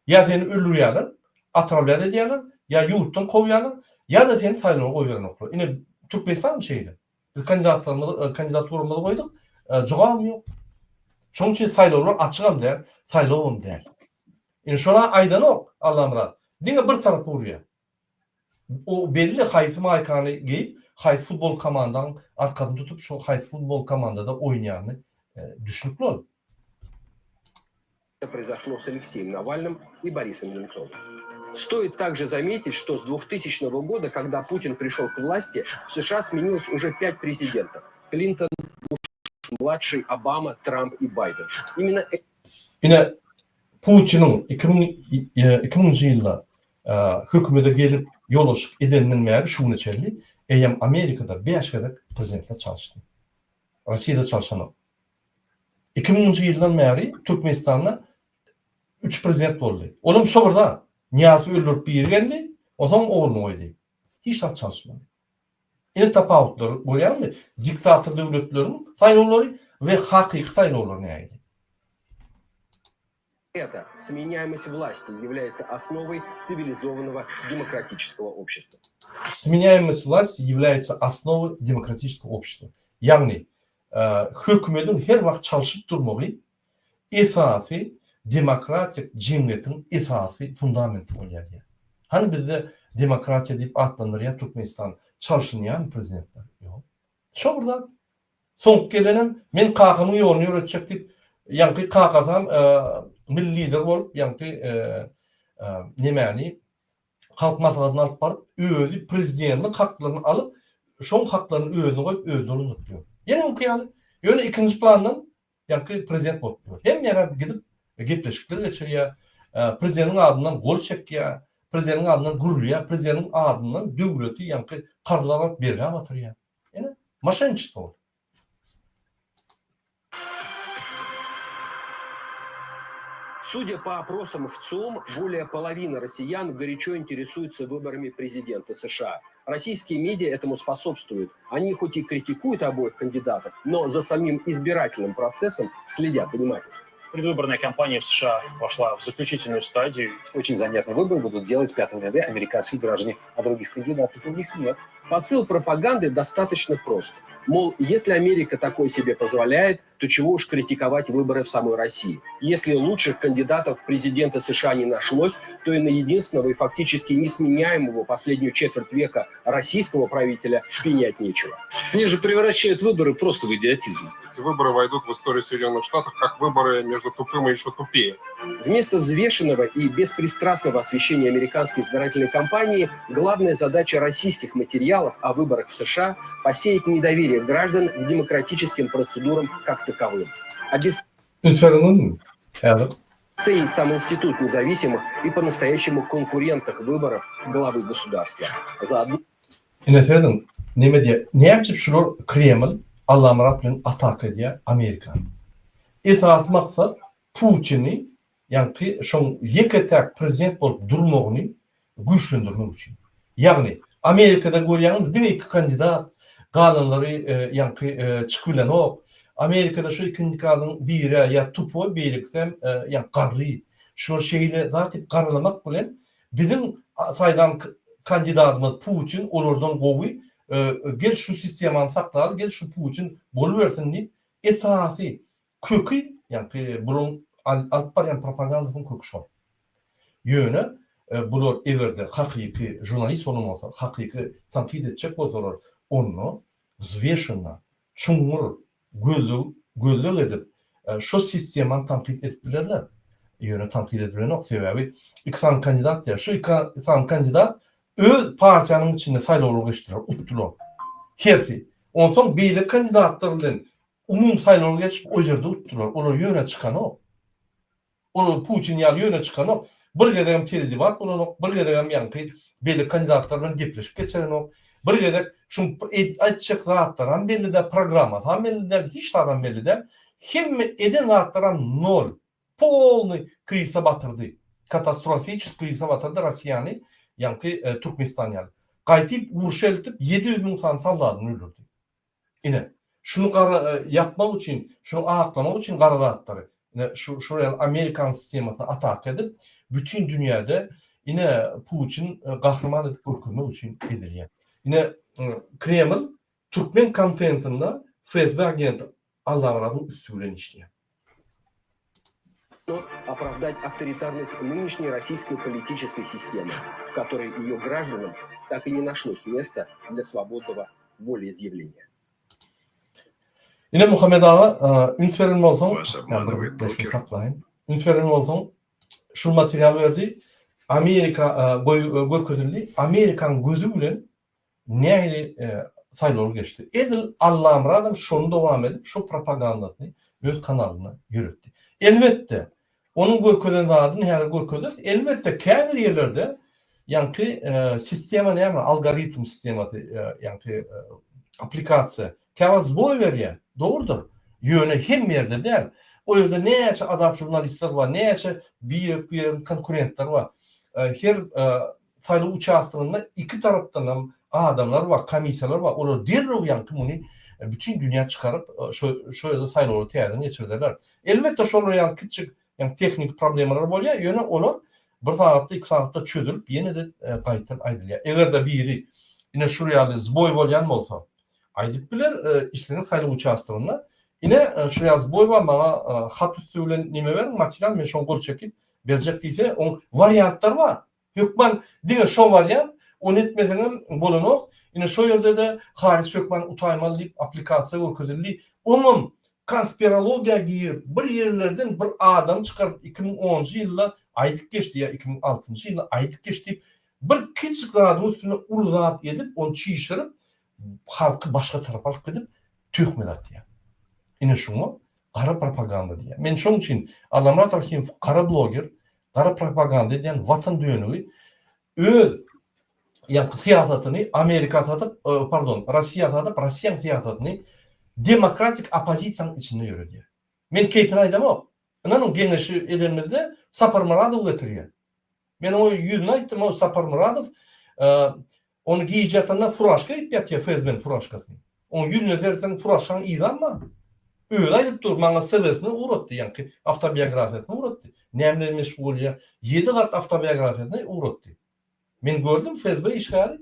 Ýa seni öldürýärler, otrawlýat edýärler, ýa ýurtdan kowýarlar, ýa-da seni saýlawa goýberenoklar. Ine Türkmenistan hem şeýle. Biz kandidatlarymyzy, kandidaturamyzy goýduk, jogabam ýok. Şonuň üçin saýlawlar açygam däl, saýlawam däl. Indi şona aýdanok Allamyrat. Diňe bir tarapa urýar. O belli haýsy maýkany geýip, haýsy futbol komandaň arkasyny tutup, şo haýsy futbol komandada oýnaýany düşnükli ol. произошло с Алексеем Навальным и Борисом Немцовым. Стоит также заметить, что с 2000 года, когда Путин пришел к власти, в США сменилось уже пять президентов. Клинтон, Буш, младший, Обама, Трамп и Байден. Именно Ine Putiniň 2000-nji ýylda hökümete gelip ýolyşyk edeninden bäri şu güne çenli eýýäm Amerikada bäş gezek prezidentler çalyşdy. Russiýada çalşanok. 2000-nji ýyldan bäri Türkmenistanda üç prezident boldy. Olam şo bir zat. Nyýazowy öldürip biri geldi, onsoň ogluny goýdy. Hiç zat çalyşmady. Ine tapawutlary görýäňmi? Diktator döwletleriň saýlawlary we hakyky saýlawlar nähili? Это сменяемость власти является основой цивилизованного демократического общества. Сменяемость власти является основой демократического общества. Ýagny, hökümediň her wagt çalşyp durmagy esasy demokratik jemgyýetiň esasy fundamenti bolýar diýýär. Hany bizde demokratiýa diýip atlandyrýar Türkmenistan çalşynýarmy prezidentler? Ýok. Şo bir zat. Soňky gelenem men kakamyň ýoluny ýöretjek diýip, ýaňky kakasam milli lider bolup, ýaňky nemäni Halk Maslahatyny alyp baryp, özi prezidentiň haklaryny alyp, şoň haklaryny özüne goýup, özi dolandyryp ýör. Ýene öňki ýaly. Ýöne ikinji plandan ýaňky prezident bolup ýör. Hemme ýere gidip gepleşikler geçirýär, prezidentiň adyndan gol çekýär, prezidentiň adyndan gürleýär, prezidentiň adyndan döwleti ýaňky karzlar alyp bergä batyrýar. Ine, moşenniçestvo ol. Судя по опросам в ЦИОМ, более половины россиян горячо интересуются выборами президента США. Российские медиа этому способствуют. Они хоть и критикуют обоих кандидатов, но за самим избирательным процессом следят внимательно. Предвыборная кампания в США вошла в заключительную стадию. Очень занятный выбор будут делать 5 ноября американские граждане, а других кандидатов у них нет. Посыл пропаганды достаточно прост. Мол, если Америка такое себе позволяет, то чего уж критиковать выборы в самой России. Если лучших кандидатов в президенты США не нашлось, то и на единственного и фактически несменяемого последнюю четверть века российского правителя пенять нечего. Они же превращают выборы просто в идиотизм. Эти выборы войдут в историю Соединенных Штатов как выборы между тупым и еще тупее. Вместо взвешенного и беспристрастного освещения американской избирательной кампании главная задача российских материалов о выборах в США – посеять недоверие граждан к демократическим процедурам как таковым. Üns berdiňizmi? Häzir. Обесценить сам институт независимых и по-настоящему конкурентных выборов главы государства. Заодно Ine serediň, neme diýýär, näme üçin şular Kreml Allamyrat bilen ataka edýär Amerikany. Esasy maksat Putini ýaňky şoň ýeke-täk prezident bolup durmagyny güýçlendirmek üçin. Ýagny Amerikada görýäňmi diňe iki kandidat, galanlary ýaňky çykyp bilenok. Amerikada şu iki kandidanyň biri ýa tupoý beýlekisem ýaňky garry. Şular şeýle zat diýip garalamak bilen biziň saýlan kandidadymyz Putin olardan gowy gel şu sistemany saklaly gel şu Putin bolubersin diýip esasy Köki, ýaňky bulaň alyp barýan propagandasynyň köki şol. Ýöne bular eger-de hakyky žurnalist bolan bolsa, hakyky tankyt etjek bolsalar, onda wzweşenno, çuňňur gözleg gözleg edip, şo sistemany tankyt edip bilerler. Ýöne tankyt edip bilenok, sebäbi iki sany kandidat diýýär. Şu iki sany kandidat öz partiýanyň içinde saýlawlar geçdiler, utdular. Hersi. Onsoň beýleki kandidatlar bilen umumy saýlaw geçip o ýerde utdular. Olar ýöne çykanok. Olar Putin ýaly ýöne çykanok. Bir gezegem teledebat bolanok, bir gezegem ýaňky beýleki kandidatlar bilen gepleşik geçirenok. Bir gezek şuň aýtjak zatlaram belli däl, programmasam belli däl, hiç zadam belli däl. Hemme eden zatlaram nol. Polnyý krizise batyrdy. Katastrofiçeski krizise batyrdy Rossiýany ýaňky Türkmenistan ýaly. Gaýtyp urşa eltip 700 müň sany soldadyny öldürdi. Ine, şuny gara ýapmak üçin, şuny aklamak üçin gara zatlary, ine, şu şu ýaly amerikan sistemasyna ataka edip, bütin dünýäde ine Putin gahryman edip görkezmek üçin edilýär. Ine, Kreml türkmen kontentinde FSB agenti Allamyradyň üsti bilen işleýär. Оправдать авторитарность нынешней российской политической системы, в которой ее гражданам так и не нашлось места для свободного волеизъявления. Ine Muhammet aga, üns beren bolsaň, saklaýyn. Üns beren bolsaň, şul material berdi. Amerika görkezildi. Amerikanyň gözi bilen nähili saýlawlar geçdi. Edil Allamyradam şony dowam edip, şo propagandasyny öz kanalynda ýöretdi. Elbetde, onuň görkezen zadyny häzir görkezeris. Elbetde, käbir ýerlerde ýaňky sistema näme, algoritm sistemasy, ýaňky applikasiýa käwagt zboý berýär. Dogrudyr. Ýöne hemme ýerde däl. O ýerde näçe azat žurnalistler bar, näçe birek-biregiň konkurentleri bar. Her Saýlaw uçastogynda iki tarapdanam adamlar bar, komissiýalar bar, olar derrew ýaňky muny bütin dünýä çykaryp, şo şo ýerde saýlawlary täzeden geçirderler. Elbetde şolar ýaly kiçjik ýaňky tehniki problemalar bolýar, ýöne olar bir sagatda, iki sagatda çözülip ýene-de gaýtaryp aýdylýar. Eger-de biri ine şul ýaly zboý bolýan bolsa, aýdyp biler islendik saýlaw uçastogynda, ine şul ýaly zboý bar, maňa hat üsti bilen neme beriň, material, men şoňa gol çekip berjek diýse, oň wariantlary bar. Hökman diňe şo wariant, ony etmeseňem bolanok. Ine şo ýerde-de Haris hökman utaýmaly diýip applikasiýa görkezildi. Oňam konspirologiýa girip bir ýerlerden bir adamy çykaryp 2010-njy ýylda aýdyp geçdi ýa 2006-njy ýylda aýdyp geçdi diýip bir kiçijik zadyň üstüne uly zat edip ony çişirip halky başga tarapa alyp gidip töhmet atýar. Ine şuňa gara propaganda diýýär. Men şoň üçin Allamyrat Rahymow gara bloger, gara propaganda edýän watan dönügi öz ýaňky syýasatyny Amerika satyp, pardon, Rossiýa satyp, Rossiýaň syýasatyny demokratik oppozisiýanyň içinde ýöredýär. Men keýpini aýdamok. Ynanyň geňeşi edenimizde Saparmyradowy getirýär. Men oňa ýüzüne aýtdym, o Saparmyradow Ony gije ýatanda furaşka geýip ýatýar FSB-niň furaşkasyny. Oň ýüzüne seretseň furaşkaň yzam bar. Özi aýdyp dur, maňa CV-sini ugratdy, ýaňky awtobiografiýasyny ugratdy. Näme bilen meşgul bolýar, ýedi gat awtobiografiýasyny ugratdy. Men gördüm, FSB işgäri,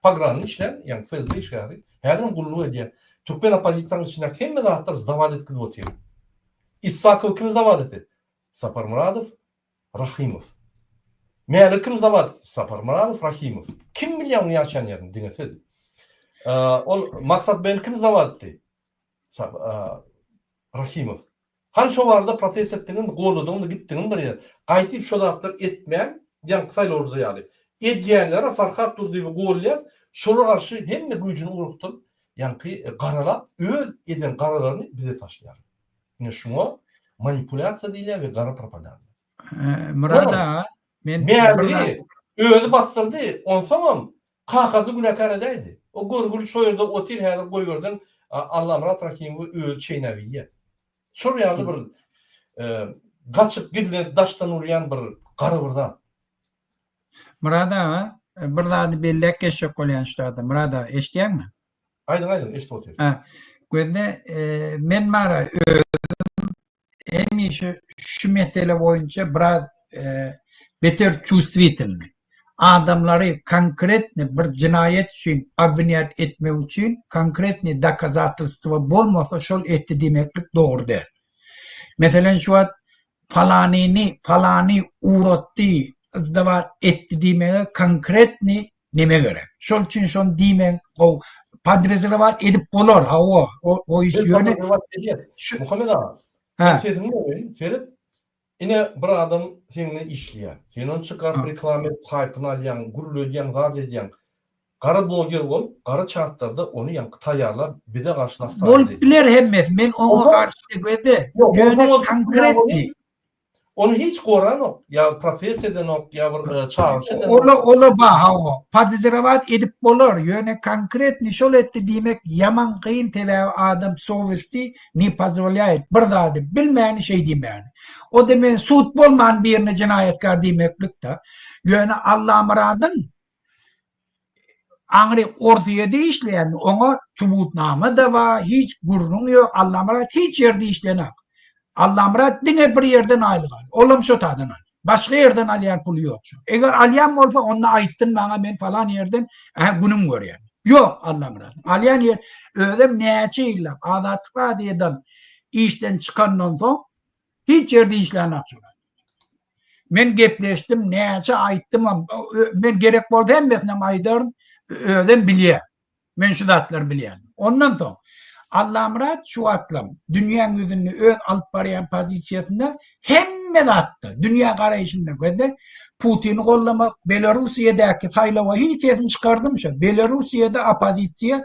pogranny işlän, ýaňky FSB işgäri, häzirem gulluk edýär. Türkmen oppozisiýanyň içindäki hemme zatlar sdawat edip otyr. Isakowy kim sdawat etdi? Saparmyradow, Rahymow. Mälik kim zawad Saparmyradow Rahymow. Kim bilýär onuň ýaşaýan ýerini diňe siz. Ol Maksat Beni kim zawad etdi? Rahymow. Hany şo barada protest etdiňizmi, golladyňyzmy, gitdiňizmi bir ýere? Gaýdyp şo zatlar etmäň, ýaňky saýlawlarda ýaly. Edýänlere Farhat Durdyýewi golýas, şolara garşy hemme güýjüni ugrukdyryp, ýaňky garalap, öz eden garalaryny bize taşlaýarlar. Ine şuňa manipulýasiýa diýilýär we gara propaganda. Myrat aga, men Mäligi özi basdyrdy, onsoňam kakasyny günäkär edäýdi. O görgüli şo ýerde otyr häzir goýberseň Allamyrat Rahymowy özi çeýnäp iýýär. Şol ýaly bir gaçyp gizlenip daşdan urýan bir gara bir zat. Myrat aga, bir zady belläp geçjek bolýan şu zady. Myrat aga, eşidýäňmi? Aýdyň aýdyň eşidip otyrys. Ha, gözde men bara özüm hemişe şu mesele boýunça biraz beter çувствительny. Adamlary konkretny bir jenaýat üçin obwinýat etmek üçin konkretny dokazatelstwo bolmasa şol etdi diýmeklik dogry däl. Meselen şu wagt falanyny falany ugratdy, yzdabat etdi diýmege konkretny neme gerek. Şol üçin şony diýmegiň gowy. Podrezrewat edip bolar, hawa, o iş ýöne şu Muhammet aga, men sesiňi böleýin, seret, ine bir adam seň bilen işleýär. Sen ony çykaryp reklama edip haýpyny alýaň, gürledýäň, zat edýäň. Gara bloger bolup, gara çatlarda ony ýaňky taýýarlap bize garşy nastraýat Bolup biler hemmesi, men oňa garşy degede, ýöne konkretnyý. Ony hiç goranok, ýa protest edenok, ýa bir çagyryş edenok. Ola ola ba hawa, podozrewat edip bolar, ýöne konkretnyý şol etdi diýmek ýaman kyn sebäbi adam sowesti ne pozwolýaet bir zady bilmäni şeý diýmäni. O-da men sud bolman birine jenaýatkar diýmeklik-da. Ýöne Allamyradyň Aňry Orsyýede işleýän oňa subutnama-da bar, hiç gürrüň ýok, Allamyrat hiç ýerde işlenak. Allamyrat diňe bir ýerden aýlyk alýar, olam şo taýdan alýar. Başga ýerden alýan puly ýok şoň. Eger alýan bolsa onda aýtsyn maňa men falan ýerden ähä günüm görýän. Ýok Allamyradyň alýan ýer özem näçe ýyllap Azatlyk radiodan işden çykandan soň Hiç ýerde işlänok şol adam. Men gepleşdim, näçe aýtdymam, men gerek bolsa hemmesinem aýdaryn, özem bilýär. Men şu zatlary bilýän. Ondan soň Allamyrat şu wagtlam dünýäň ýüzünde öz alyp barýan pozisiýasynda hemme zatda, dünýä garaýşynda gözle Putini gollamak, Belarussiýadaky saýlawa hiç sesini çykardym şo. Belarussiýada oppozisiýa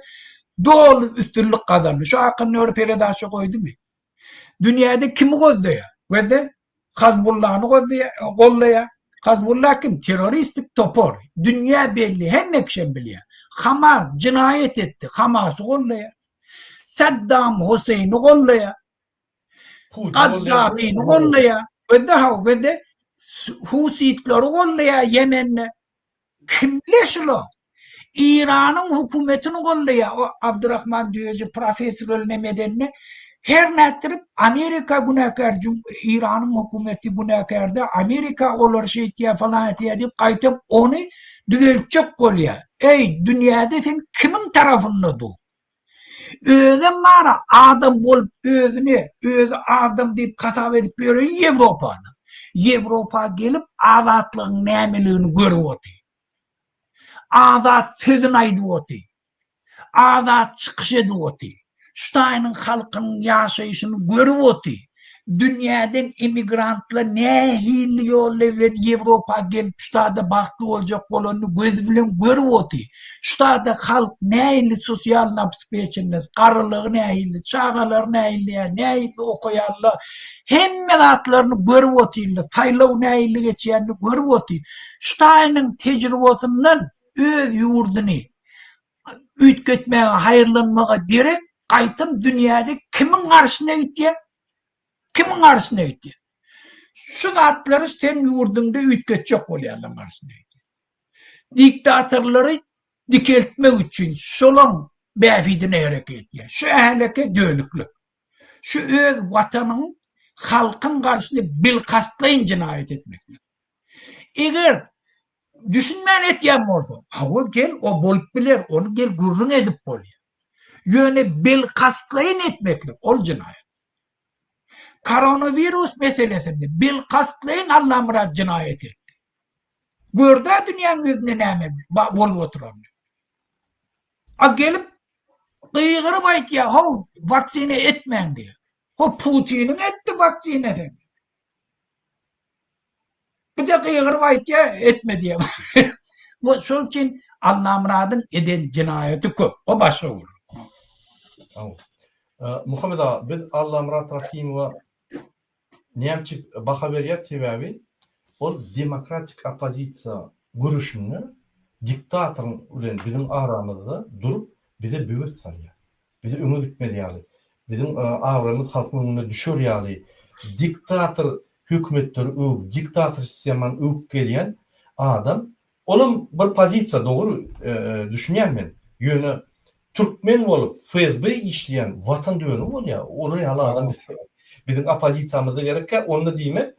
doly üstünlik gazandy. Şu hakynda bir peredaça goýdumy? Dünýäde kimi gözleýär? Gözle. Hazbullany gözleýär, gollaýar. Hazbulla kim? Terroristik topar. Dünýä belli, hemme kişem bilýär. Hamas jenaýat etdi, Hamasy gollaýar. Saddam Huseýni gollaýar. Gaddafini gollaýar. Gözle haw, gözle. Husitleri gollaýar Ýemende. Kimle şular? Iranyň hökümetini goldaýar o Abdurrahman Düýeji professor öl neme edende her nätdirip Amerika günäkär Iranyň hökümeti günäkärde Amerika olary şeýtýär falan etýär diýip gaýtam ony düzeltjek bolýar. Eý dünýäde sen kimiň tarapynda dur? Özem bara adam bolup özüni özi adam diýip hasap edip ýören Ýewropada. Ýewropa gelip azatlygyň nämeligini görüp otyr. Azat sözüni aýdyp otyr. Azat çykyş edip otyr. Şu taýynyň halkynyň ýaşaýşyny görüp otyr. Dünýäden emigrantlar nähili ýollar bilen Ýewropa gelip şu taýda bagtly boljak bolanyny gözi bilen görüp otyr. Şu taýda halk nähili sosial obespeçennost, garylygy nähili, çagalary nähili, nähili okaýarlar, hemme zatlaryny görüp otyrlar, saýlaw nähili geçýänini görüp otyr. Şu taýynyň tejribasyndan öz ýurduny üýtgetmäge, haýyrlanmaga derek, gaýtam dünýäde kimiň garşyna gitýär? Kimiň garşyna gitýär? Şu zatlary sen ýurduňda üýtgetjek bolýarlaryň garşyna gitýär. Diktatorlary dikeltmek üçin şolaň bähbidine hereket edýär. Şu ähleke dönüklik. Şu öz watanyň, halkyň garşyna bilkastlaýyn jenaýat etmeklik. Eger düşünmän etýän bolsa, hawa gel o bolup biler, ony gel gürrüň edip bolýar. Ýöne bilkastlaýyn etmeklik ol jenaýat. Koronawirus meselesinde bilkastlaýyn Allamyrat jenaýat etdi. Gördä dünýäň ýüzünde näme bolup oturanyny. A gelip gygyryp aýtýar, how waksina etmäň diýýär. Ho Putiniň etdi waksinasyny. Bir de gygyryp aýtýar, etme diýýär. Bu şol üçin Allamyradyň eden jenaýaty köp. O başga gürrüň. Muhammet aga, biz Allamyrat Rahymowa näme üçin baha berýäris? Sebäbi ol demokratik oppozisiýa göreşinde diktatoryň bilen biziň aramyzda durup bize böwet salýar. Bizi öňe gitmez ýaly, biziň abraýymyz halkyň öňünde düşer ýaly diktator hökümetleri öwüp, diktator sistemany öwüp gelýän adam, olam bir pozisiýa dogry düşünýän men. Ýöne türkmen bolup FSB işleýän watan dönügi bolýar. Olar ýaly adam biziň oppozisiýamyzda gerekkä, onda diýmek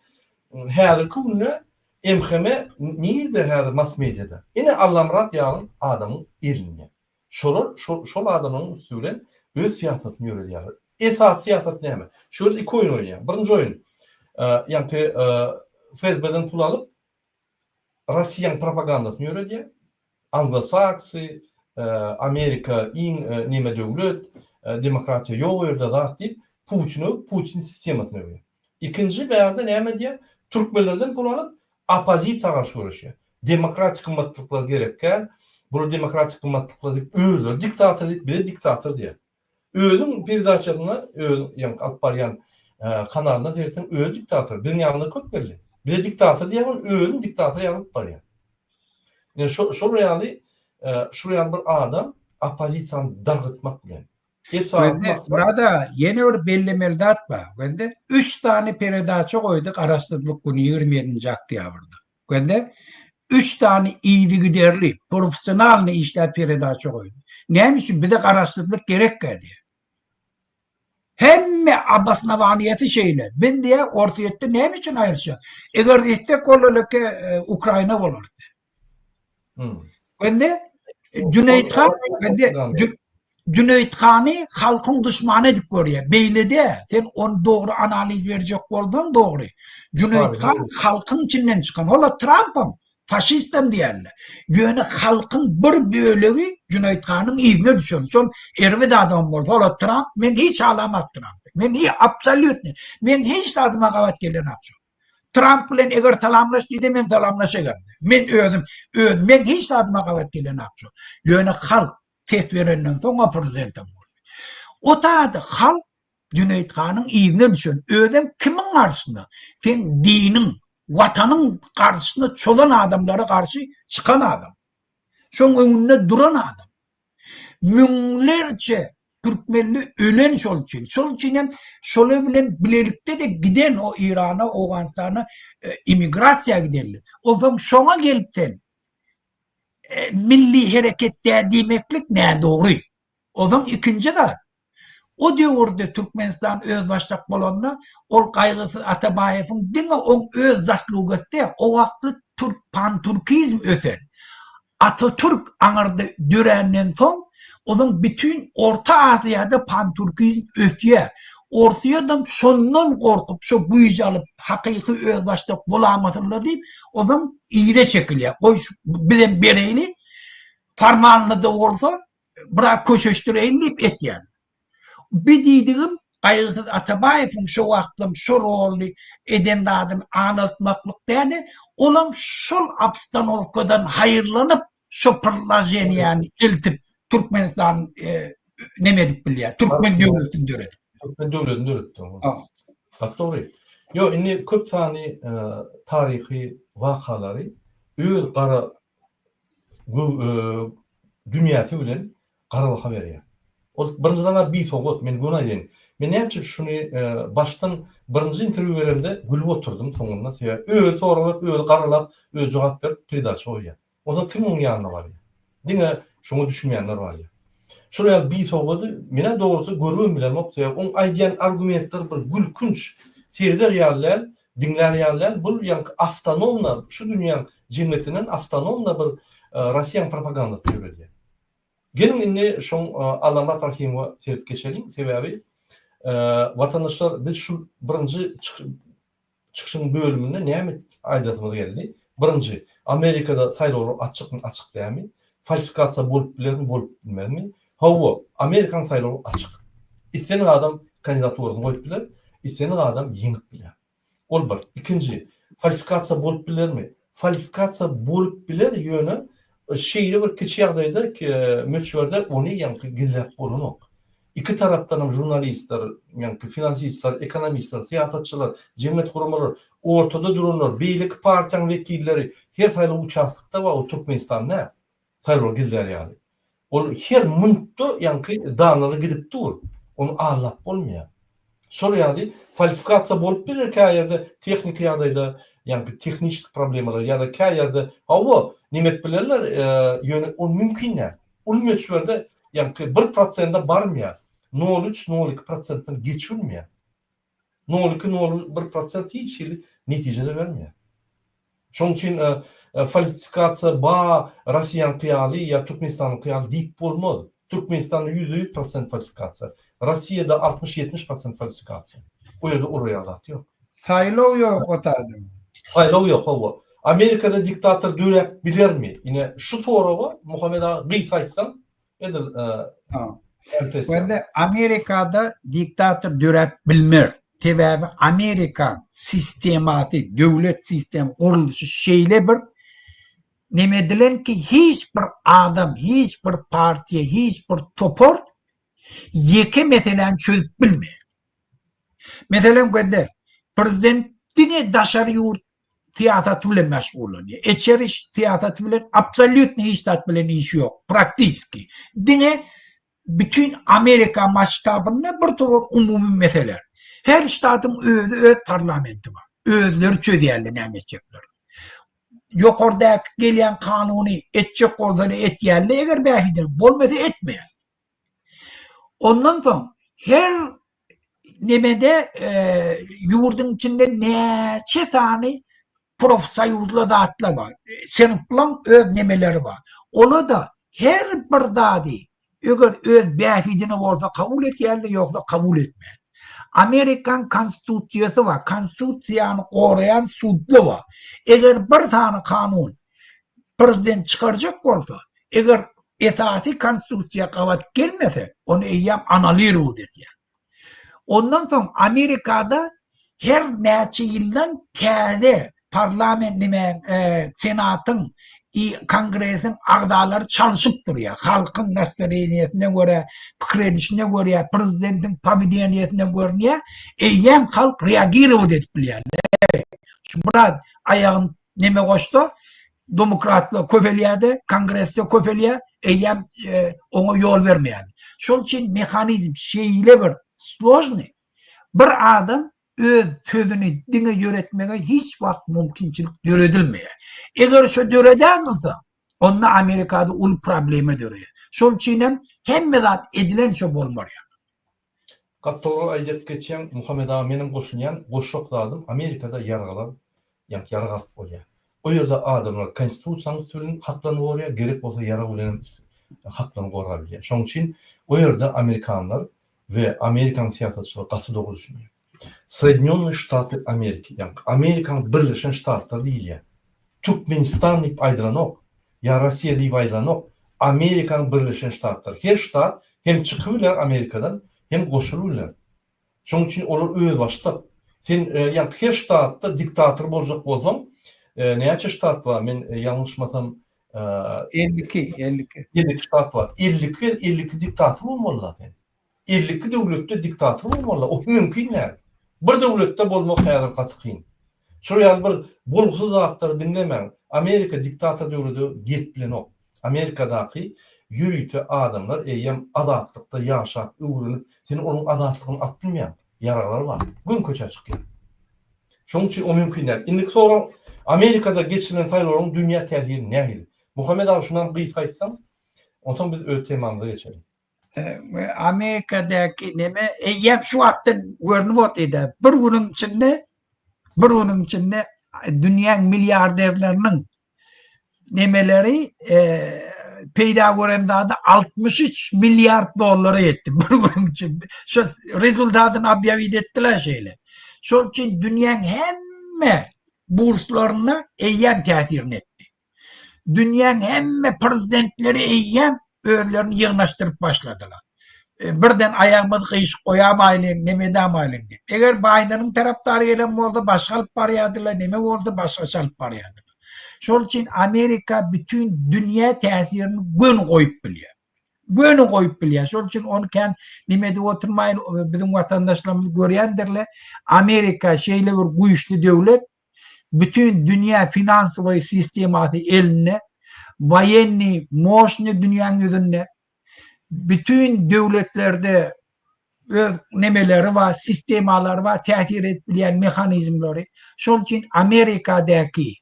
häzirki günde MHM nirde häzir mass mediada? Ine Allamyrat ýaly adamyň elinde. Şolar şol adamlaryň üsti bilen öz syýasatyny ýöredýärler. Esasy syýasat näme? Şu ýerde iki oýun oýnaýar. Birinji oýun, ýaňky FSB-den pul alyp, Rossiýanyň propagandasyny ýöredýär. Anglosaksy, Amerika iň neme döwlet, demokratiýa ýok o ýerde zat diýip, Putini öwüp, Putin sistemasyny öwýär. Ikinji bärde näme edýär? Türkmenlerden pul alyp, oppozisiýa garşy göreşýär. Demokratik gymmatlyklar gerek däl. Bular demokratik gymmatlyklar diýip özleri diktator diýip bize diktator diýýär. Özüň peredaçasynda öz ýaňky alyp barýan kanalynda seretseň özi diktator. Biziň ýanymyza köp geldi. Bize diktator diýýär ol özüni diktator ýaly alyp barýar. Ýöne şo şol ýaly şol ýaly bir adam oppozisiýany dargytmak bilen. Esasy Gözde, burada ýene bir bellemeli zat bar. Gözde, üç sany peredaça goýduk Garaşsyzlyk güni 27-nji oktýabrda. Gözde, üç sany yzygiderli, professionalny işläp peredaça goýduk. Näme üçin bize garaşsyzlyk gerekkä diýýär. Hemme obosnowaniýasy şeýle. Biz diýýär Orsýetde näme üçin aýryşýar? Eger etsek ol eleke Ukraina bolar diýýär. Gözde, Jüneýit han, gözde, Jüneýit hany halkyň duşmany edip görýär. Beýle däl. Sen ony dogry analiz berjek bolsaň dogry. Jüneýit han halkyň içinden çykan. Hol-a Trampam faşistem diýerler. Ýöne halkyň bir bölegi Jüneýit hanyň yzyna düşen. Şol erbet adam bolsa, hol-a Tramp, men hiç halamok Trampy. Men hiç absolýutny. Men hiç zadyma gabat gelenok şol. Tramp bilen eger salamlaş diýse men salamlaşaýan. Men özüm, öz men hiç zadyma gabat gelenok şol. Ýöne halk ses berenden soň o prezidentem boldy. O taýda halk Jüneýit hanyň yzyna düşen, özem kimiň garşysyna? Seň diniň, watanyň garşysyna çozan adamlara garşy çykan adam. Şoň öňünde duran adam. Müňlerçe türkmenli ölen şol üçin. Şol üçin hem şolar bilen bilelikde-de giden o Irana, Owganystana immigrasiýa gidenler. Onsoň şoňa gelip sen milli hereket däl diýmeklik nädogry. Onsoň ikinji zat, o döwürde Türkmenistan özbaşdak bolanda ol Gaýgysyz Atabaýewiň diňe oň öz zaslugasy däl, o wagtky türk pantürkizm ösen, Atatürk aňyrda döränden soň onuň bütin Orta Aziýada pantürkizm ösýär. Orsyýadam şondan gorkup şo güýji alyp hakyky özbaşdak bolamasynlar diýip onuň yza çekilýär. Goý şu bizem bereýli formalnyda bolsa biraz köşeşdireýin diýip etýär. Bi diýdigim Gaýgysyz Atabaýewiň şo wagtlam şo roly eden zadyny aňlatmaklyk däl-de, olam şol obstanowkadan haýyrlanyp şo prlaženiýäni eltip Türkmenistan neme edip bilýär, türkmen döwletini döredip. Türkmen döwletini döretdi. Gaty dogry. Ýok, indi köp sanly taryhy wakalary öz gara dünýäsi bilen gara baha berýär. Ol birinjiden-ä bisowat, men göni aýdaýyn. Men näme üçin şuny başdan birinji interwýu beremde gülüp oturdym soňunda, sebäbi özi sorag berip, özi garalap, özi jogap berip peredaça goýýar. Onsoň kim onuň ýanyna barýar? Diňe şoňa düşünmeýänler barýar. Şol ýaly bisowady men-ä dogrusy görübem bilemok, sebäbi oň aýdýan argumentleri bir gülkünç, sereder ýaly däl, diňlär ýaly däl, bul ýaňky awtonomna şu dünýäň jemgyýetinden awtonomna bir Rossiýanyň propagandasyny ýöredýär. Geliň indi şoň Allamyrat Rahymowa seredip geçeliň, sebäbi watandaşlar biz şu birinji çykyşyň bölüminde näme aýdasymyz geldi? Birinji, Amerikada saýlawlar açykmy, açyk dälmi? Falsifikasiýa bolup bilermi, bolup bilmezmi? Hawa, Amerikanyň saýlawy açyk. Islendik adam kandidaturasyny goýup biler, islendik adam ýeňip biler. Ol bir. Ikinji, falsifikasiýa bolup bilermi? Falsifikasiýa bolup biler, ýöne şeýle bir kiçi ýagdaýda, möçberde ony ýaňky gizläp bolanok. Iki tarapdan hem žurnalistler, ýaňky finansistler, ekonomistler, syýasatçylar, jemgyýet guramalary, ortada duranlar, beýleki partiýanyň wekilleri her saýlaw uçastokda bar, ol Türkmenistan däl. Saýlaw gizlär ýaly. Ol her minutda ýaňky danlara gidip dur. Ony aldap bolmaýar. Şol ýaly falsifikasiýa bolup biler kä ýerde tehniki ýagdaýda ýaňky tehniçeski problemalar ýa-da kä ýerde hawa neme edip bilerler ýöne ol mümkin däl. Uly möçberde ýaňky bir prosende barmaýar. Nol üç, nol iki prosentden geçibilmeýär. Nol iki, nol bir prosent hiç hili netije-de bermeýär. Şonuň üçin falsifikasiýa ba Rossiýanyňky ýaly ýa Türkmenistanyňky ýaly diýip bolmaz. Türkmenistanda 100 prosent falsifikasiýa. Rossiýada 60-70 prosent falsifikasiýa. O ýerde olar ýaly zat ýok. Saýlaw ýok o taýda. Saýlaw ýok, hawa. Amerikada diktator döräp bilermi? Ine şu soraga Muhammet aga gysga aýtsaň, Edil Wende Amerikada diktator döräp bilmer. Sebäbi Amerika sistemasy, döwlet sistem gurluşy şeýle bir. neme edilen ki hiç bir adam, hiç bir partiýa, hiç bir topar ýeke meseläni çözüp bilmeýär. Meselem gözle, prezident diňe daşary ýurt syýasaty bilen meşgullanýar. Içeri syýasaty bilen absolýutno hiç zat bilen işi ýok, praktiski. Diňe bütin Amerika masştabynda bir topar umumy mesele. Her ştatyň özi öz parlamenti bar. Özleri çözýärler näme etjeklerini. Ýokardaky gelýän kanuny etjek bolsalar etýärler, eger bähbidine bolmasa etmeýär. Ondan soň her nemede ýurduň içinde näçe sany profsoýuzly zatlar bar. Synplaň öz nemeleri bar. Ola-da her bir zady eger öz bähbidine bolsa kabul edýärler, ýogsa kabul etmeýär. Amerikan konstitusiýasy bar. Konstitusiýany goraýan sudlar bar. Eger bir sany kanun prezident çykarjak bolsa, eger esasy konstitusiýa gabat gelmese, ony eýýäm anulirowat edýär. Ondan soň Amerikada her näçe ýyldan täze parlament nime senatyň i kongresiň agzalary çalşyp durýar. Halkyň nastroýeniýesine görä, pikir edişine görä, prezidentiň powedeniýesine görünýär. Eýýäm halk reagirowat edip bilýär. Şu biraz aýagyny neme goşsa, demokratlar köpelýär-de, kongresde köpelýär, eýýäm oňa ýol bermeýärler. Şol üçin mehanizm şeýle bir složnyý, bir adam öz sözüni diňe ýöretmege hiç wagt mümkinçilik döredilmeýär. Eger şo döredän bolsa, onda Amerikada uly problema döreýär. Şol üçin hem hemme zat edilen şo bolmaly. Gaty dogry aýdyp geçýäň Muhammet aga menem goşulýan goşjak zadym Amerikada ýaraglar ýaňky ýarag alyp bolýar. O ýerde adamlar konstitusiýanyň üsti bilen haklaryny gorýar gerek bolsa ýarag bilenem haklaryny gorap bilýär. Şonuň üçin o ýerde amerikanlar we amerikanyň syýasatçylary gaty dogry düşünýär. Soýedinýonnyý Ştaty Ameriki ýaňky Amerikanyň Birleşen Ştatlary diýilýär. Türkmenistan diýip aýdylanok, ýa Rossiýa diýip aýdylanok, Amerikanyň Birleşen Ştatlary. Her ştat hem çykybiler Amerikadan, hem goşulybiler. Şonuň üçin olar özbaşdak. Sen ýaňky her ştatda diktator boljak bolsaň, näçe ştat bar, men ýalňyşmasam, 52, 52. 52 ştat bar. 52 52 diktator bolmaly-da sen. 52 döwletde diktator bolmaly, o mümkin däl. Bir döwletde bolmak häzir gaty kyn. Şol ýaly bir bolgusyz zatlary diňlemäň. Amerika diktator döwlede gelip bilenok. Amerikadaky ýörite adamlar eýýäm azatlykda ýaşap, öwrenip, sen onuň azatlygyny alyp bilmeýäň. Ýaraglary bar. Göni köçä çykýar. Şonuň üçin o mümkin däl. Indiki sorag, Amerikada geçirilen saýlawlaryň dünýä täsiri nähili? Muhammet aga şunam gysga aýtsaň, onsoň biz öz temamyza geçeliň. Amerikadaky neme eýýäm şu wagtdan görnüp otyrda. Bir günüň içinde bir günüň içinde dünýäň milliarderleriniň nemeleri e, peýda gören zady 63 milliard dollara ýetdi bir günüň içinde. Şu rezultatyny obýawit etdiler şeýle. Şol üçin dünýäň hemme burslaryna eýýäm täsirini etdi. Dünýäň hemme prezidentleri eýýäm özlerini ýygnaşdyryp başladylar. E, birden aýagymyzy gyşyk goýamaýlyň, neme edämaýlyň diýip. Eger Baýdeniň tarapdary gelen bolsa başga alyp barýardylar, neme bolsa başgaça alyp barýardylar. Şol üçin Amerika bütin dünýä täsirini göni goýup bilýär. Göni goýup bilýär. Şol üçin ony kän neme edip oturmaýyn, biziň watandaşlarymyz görýändirler. Amerika şeýle bir güýçli döwlet, Bütin dünýä finansowy sistemasy elinde, woýenniý moşny dünýäň ýüzünde, bütin döwletlerde öz nemeleri bar, sistemalary bar, täsir edip bilýän mehanizmleri. Şol üçin Amerikadaky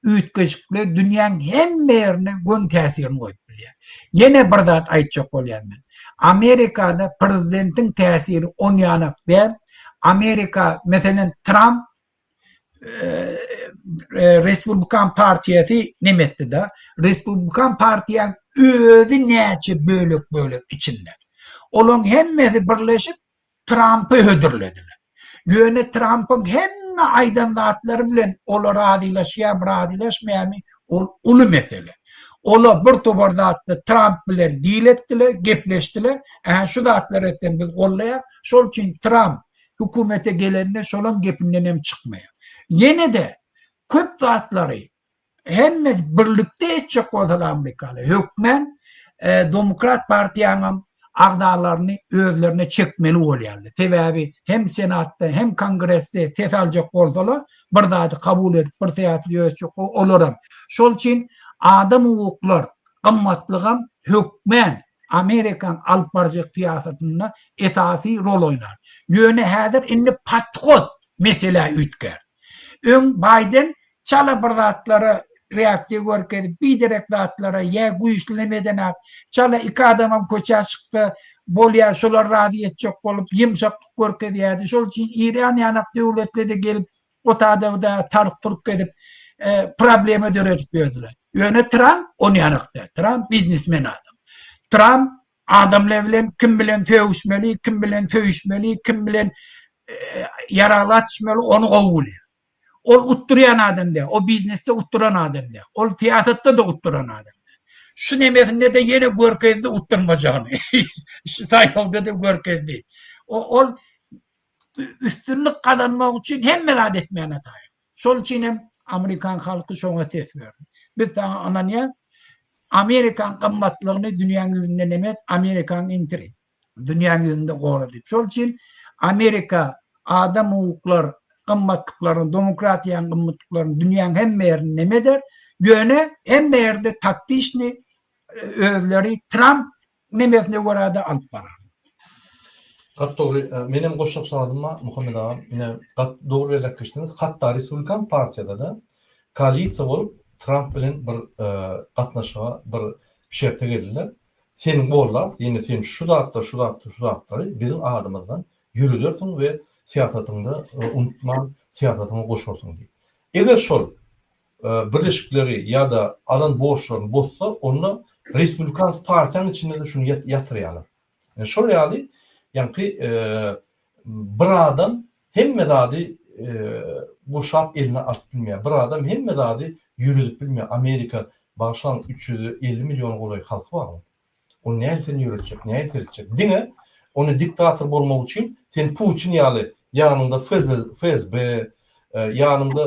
üýtgeşikler dünýäň hemme ýerine göni täsirini goýup bilýär. Ýene bir zat aýtjak bolýan men. Amerikada prezidentiň täsiri onýanak däl. Amerika, meselem, Tramp Respublikan partiýasy neme etdi-de? Respublikan partiýaň özi näçe bölek-bölek içinde. Olaň hemmesi birleşip Trampy hödürlediler. Ýöne Trampyň hemme aýdan zatlary bilen olar razylaşýarmy, razylaşmaýarmy, ol uly mesele. Olar bir topar zatda Tramp bilen deal etdiler, gepleşdiler. Ähä şu zatlary etseň biz gollaýas. Şol üçin Tramp hökümete gelende şolaň gepinden hem çykmaýar. Ýene-de köp zatlary Hemme birlikde etjek bolsalar amerikaly hökmän Demokrat partiýanyň agzalaryny özlerine çekmeli bolýarlar. Sebäbi hem Senatda hem Kongresde ses aljak bolsalar bir zady kabul edip bir syýasy ýöretjek olaram. Şol üçin adam hukuklar gymmatlygam hökmän Amerikan alyp barjak syýasatynda esasy rol oýnar. Ýöne häzir indi podhod meselä üýtgär. Öň Baýden çala bir zatlara reaksiýa görkezip, biderek zatlara ýa güýçli neme edenok, çala iki adamam köçä çyksa bolýar, şolary razy etjek bolup ýumşaklyk görkezýärdi. Şol üçin Eýran ýanak döwletle-de gelip otada-da tark-turk edip problema döredip ýördüler. Ýöne Tramp ony ýanak däl. Tramp biznesmen adam. Tramp adamlar bilen kim bilen sögüşmeli, kim bilen söýüşmeli, kim bilen ýaragly atyşmaly ony gowy bilýär. Ol utdurýan adam däl. O biznesde utduran adam däl. Ol syýasatda-da utduran adam däl. Şu nemesinde-de ýene görkezdi utdurmajagyny. Şu saýlawda-da görkezdi. Ol üstünlik gazanmak üçin hemme zat etmäne taýyn. Şol üçin hem amerikan halky şoňa ses berdi. Biz saňa ynanýas. Amerikan gymmatlygyny dünýäň ýüzünde neme et, Amerikan interi. Dünýäň ýüzünde gora diýip. Şol üçin Amerika adam hukuklar gymmatlyklaryny, demokratiýanyň gymmatlyklaryny dünýäň hemme ýerinde neme eder. Ýöne hemme ýerde taktiçny özleri Tramp nemesine görä-de alyp barar. Gaty dogry. Menem goşjak zadym bar, Muhammet agam. Ine, gaty dogry belläp geçdiňiz. Hatda Respublikan partiýada-da koalisiýa bolup Tramp bilen bir gatnaşyga, bir şerte geldiler. Seni gollarys, ýene sen şu zatlar, şu zatlar, şu zatlary biziň adymyzdan ýöredersiň we syýasatyňda unutman syýasatyňa goşarsyň diýip. Eger şol birleşikleri ýa-da alan borçlaryny bozsa, onda Respublikans partiýanyň içinde-de şuny ýatyrýarlar. Ýani şol ýaly ýaňky bir adam hemme zady gurşap eline alyp bilmeýär. Bir adam hemme zady ýöredip bilmeýär. Amerika bagyşlaň 350 milliona golaý halky bar oň. Ony nähili sen ýöretjek, nähili seretjek? Diňe ony diktator bolmak üçin sen Putin ýaly ýanyňda FSB, ýanyňda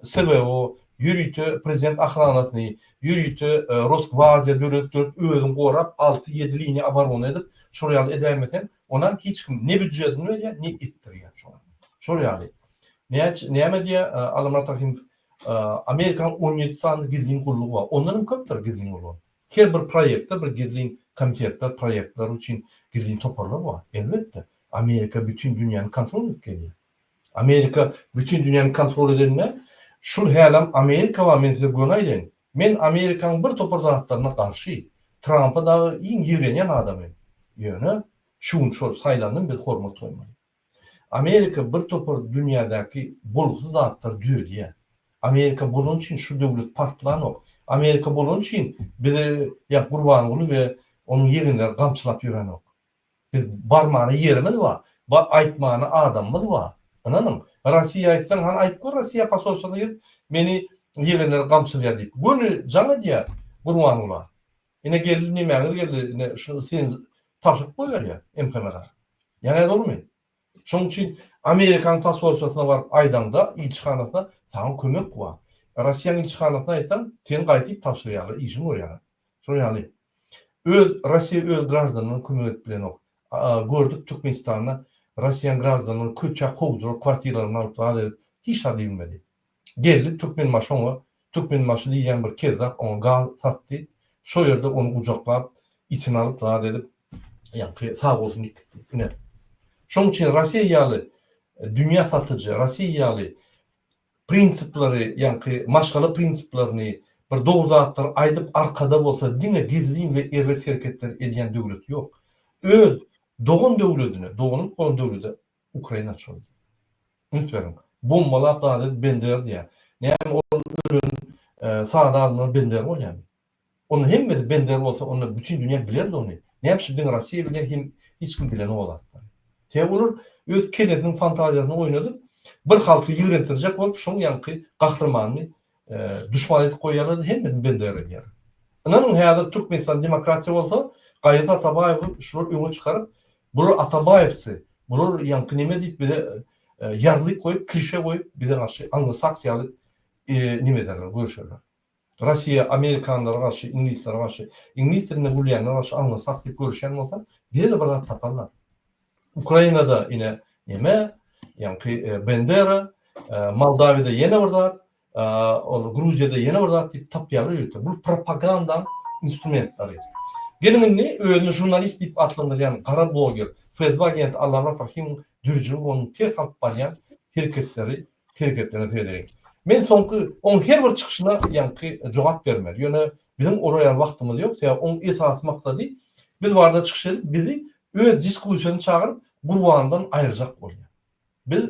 SWO, ýörite prezident ahranasyny, ýörite Rosgwardiýa döredip durup özüňi gorap alty-ýedi liniýa oborona edip şol ýaly edäýmeseň onam hiç kim ne býudžetini berýär ne etdirýär şoňa. Şol ýaly. Näçe näme diýýär Allamyrat Rahymow Amerikanyň 17 sany gizlin gullugy bar. Ondan hem köpdür gizlin gullugy. Her bir proýektde bir gizlin komitetler, proýektler üçin gizlin toparlar bar. Elbetde, Amerika bütin dünýäni kontrol edip gelýär. Amerika bütin dünýäni kontrol edende, şul hälem Amerika bar, men size göni aýdaýyn. Men Amerikanyň bir topar zatlaryna garşy. Trampa dagy iň ýigrenýän adamym. Ýöne şu gün şol saýlandym biz hormat goýmaly. Amerika bir topar dünýädäki bolgusyz zatlary düzedýär. Amerika bolany üçin şu döwlet partlanok. Amerika bolany üçin bizi ýa Gurbanguly we onuň ýegenleri gamçylap ýörenok. Biz barmana ýerimiz bar, ba aýtmana adamymyz bar. Ynanyň, Rossiýa aýtsaň hany aýdyp gör Rossiýa posolstwasyna gelip meni ýegenleri gamçylýar diýip. Göni jaň edýär Gurbangula. Ine geldi nemäňiz geldi ine şuny sen tabşyryp goýberýär MHM-a. Ýa nädogrymy? Şonuň üçin Amerikanyň posolstwasyna baryp aýdaňda ilçihanasyna saňa kömek bar. Rossiýanyň ilçihanasyna aýtsaň seni gaýtyp tabşyrýarlar işiňi görýärler. Şol ýaly. Öz Rossiýa öz graždanlaryna kömek edip bilenok. Gördük Türkmenistanda Rossiýanyň graždanlaryny köçä kowdular kwartiralaryny alyp zat edip hiç zat diýilmedi. Geldi Türkmenbaşy oňa Türkmenbaşy diýýän bir kezzap oňa gaz satdy. Şo ýerde ony gujaklap içine alyp zat edip ýaňky sag bolsun diýip gitdi. Ine. Şonuň üçin Rossiýa ýaly dünýä satyjy, Rossiýa ýaly prinsipleri, ýaňky maşgala prinsiplerini, bir dogry zatlary aýdyp arkada bolsa diňe gizlin we erbet hereketler edýän döwlet ýok. Öz dogan döwledine, doganlyk bolan döwlede Ukraina çozdy. Üns beriň. Bombalap zat edip bender diýýär. Näme ol ölen sada adamlar bender bolýarmy? Onda hemmesi bender bolsa onda bütin dünýä bilerdi ony. Näme üçin diňe Rossiýa bilýär hem hiç kim bilenok o zatlary. Sebäbi olar öz kellesiniň fantaziýasyny oýnadyp bir halky ýigrentirjek bolup şoň ýaňky gahrymanyny duşman edip goýýarlar-da hemmesini bender edýärler. Ynanyň häzir Türkmenistan demokratiýa bolsa Gaýgysyz Atabaýewi şular öňe çykaryp bular Atabaýewçi bular ýaňky neme diýip bize ýarlyk goýup klişe goýup bize garşy anglosaks ýaly neme ederler göreşerler. Russiýa amerikanlara garşy, iňlislere garşy, iňlis dilinde gürleýänlere garşy anglo-saks diýip göreşýän bolsa, bize-de bir zat taparlar. Ukrainada ine neme, ýaňky Bendera, Moldawiýada ýene bir zat, ol Gruziýada ýene bir zat diýip tapýarlar ýörite. Bu propagandaň instrumentleri. Geliň indi özüni žurnalist diýip atlandyrýan gara bloger, FSB agenti Allamyrat Rahimowyň dürüjiligi onuň ters alyp barýan hereketleri hereketlerine seredeliň. Men soňky oň her bir çykyşyna ýaňky jogap bermeli. Ýöne biziň olar ýaly wagtymyz ýok. Sebäbi oň esasy maksady biz barada çykyş edip bizi öz diskussiýasyna çagyryp Gurbandan aýyrjak bolýar. Biz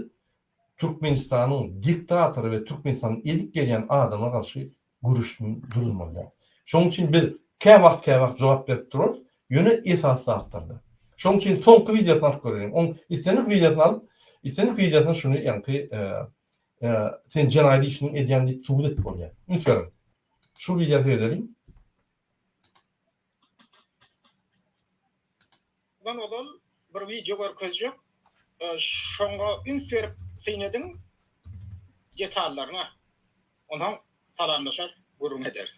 Türkmenistanyň diktatory we Türkmenistany ezip gelýän adama garşy göreşmeli durulmaly. Şonuň üçin biz käwagt käwagt jogap berip durarys, ýöne esasy zatlarda. Şonuň üçin soňky wideosyny alyp göreliň. Oň islendik wideosyny alyp, islendik wideosyna şuny ýaňky sen jenaýat işini edýäň diýip subut edip bolýar. Üns beriň. Şu wideo seredeliň. Mundan ozal bir wideo görkezjek. Şoňa üns berip syn ediň detallaryna. Onsoň salamlaşar, gürrüň ederis.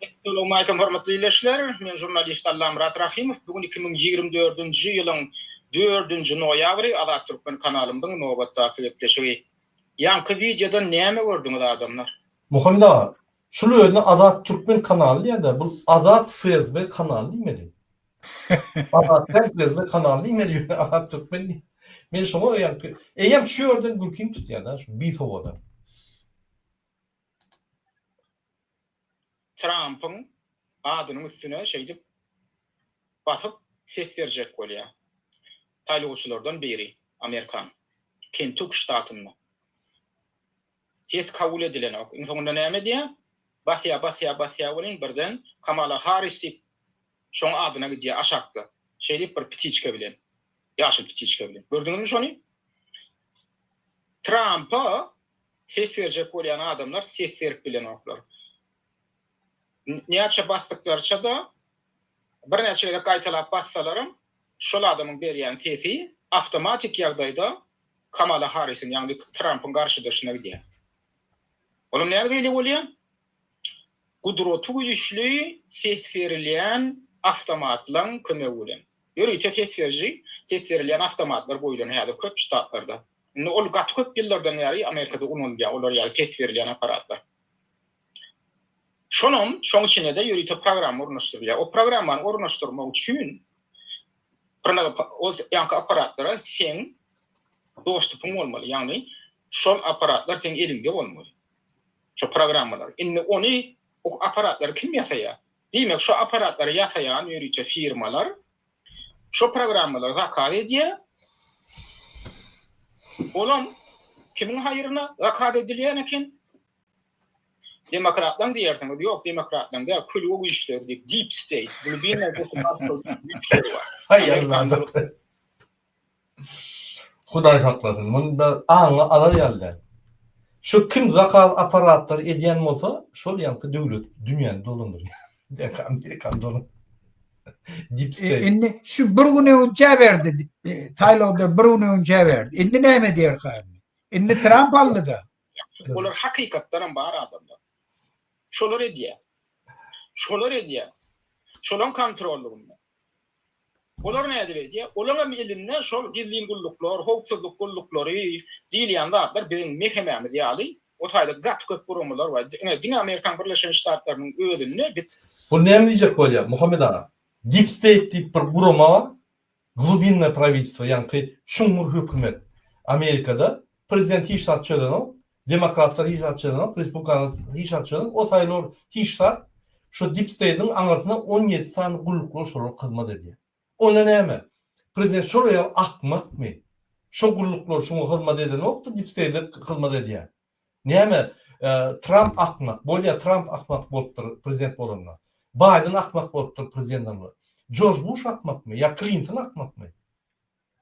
Essalawmalikim hormatly ildeşler! Men žurnalist Allamyrat Rahymow. Bu gün 2024-nji ýylyň dördünji noýabry Azat Türkmen kanalymyzyň nobatdaky gepleşigi. Ýaňky wideodan näme gördüňiz adamlar? Muhammet aga, şul özüne Azat Türkmen kanaly diýýär-de, bul Azat FSB kanaly diýmeli. Azat däl FSB kanaly diýmeli ýöne Azat Türkmen diýýär. Men şoňa ýaňky, eýýäm şu ýerden gülkim tutýar-da, şu bisowadan. Trampyň adynyň üstüne şeýdip basyp ses berjek bolýar. Saýlawçylardan biri, amerikan. Kentuk ştatynda. Ses kabul edilenok. Iň soňunda näme edýär? Basýar, basýar, basýar welin birden Kamala Harris diýip şoň adyna gidýär aşakda. Şeýdip bir ptiçka bilen. Ýaşyl ptiçka bilen. Gördüňizmi şony? Trampa Ses berjek bolýan adamlar ses berip bilenoklar. Näçe basdyklaryça-da, birnäçe gezek gaýtalap bassalaram, şol adamyň berýän sesi awtomatik ýagdaýda Kamala Harrisiň, ýagny Trampyň garşydaşyna gidýär. Olam nädip beýle bolýar? Gudraty güýçli ses berilýän awtomatlaň kömegi bilen. Ýörite ses beriji, ses berilýän awtomatlar goýlan häzir köp ştatlarda. Indi ol gaty köp ýyllardan bäri Amerikada ulanylýar, olar ýaly ses berilýän apparatlar. Şonam, şoň içine-de ýörite programma ornaşdyrylýar. O programmany ornaşdyrmak üçin ol ýaňky apparatlara seň dostupyň bolmaly, ýagny şol apparatlar seň eliňde bolmaly. Şo programmalar. Indi ony o apparatlary kim ýasaýar? Diýmek, şo apparatlary ýasaýan ýörite firmalar Şo programmalary zakaz edýär. Olam kimiň haýryna zakaz edilýän eken? Demokratlaň diýersiňiz. Ýok, demokratlaň däl, külge güýçleri diýip, deep state, glubinnoe gosudarstwo güýçleri bar. Haý Allajan. Hudaý saklasyn. Munda aňa alar ýaly däl. Şu kim zakaz apparatlary edýän bolsa, şol ýaňky döwlet dünýäni dolandyrýar. Amerikany dolandyrýar. Deep state. Indi şu bir gün öňünçä berdi. Saýlawda bir gün öňünçä berdi. Indi näme edýärkä indi? Indi Tramp aldy-da. Olar hakykatdanam bar adamlar. Şolar edýär. Şolar edýär. Şolaň kontrollygynda. Olar nädip edýär? Olaňam elinde şol gizlin gulluklar, howpsuzlyk gulluklary diýilýän zatlar biziň mehemämiz ýaly o taýda gaty köp guramalar bar. Diňe diňe Amerikanyň Birleşen Ştatlarynyň özünde bi. Bu näme diýjek bolýar Muhammet aga? Deep state diýip bir gurama bar, glubinnoe prawitelstwo ýaňky çuňňur hökümet. Amerikada prezident hiç zat çözenok, demokratlar hiç zat çözenok, respublikanlar hiç zat çözenok, o saýlawlar hiç zat. Şo deep state-iň aňyrsyna 17 sany gulluklar şolar hyzmat edýär. Onda näme? Prezident şolar ýaly akmakmy? Şo gulluklar şuňa hyzmat edenokdy, deep state-e hyzmat edýär. Näme, Tramp akmak, bolýa Tramp akmak bolupdyr prezident bolanda. Baýden akmak bolupdyr prezident bolanda. Jorj Buş akmakmy ýa Klinton akmakmy?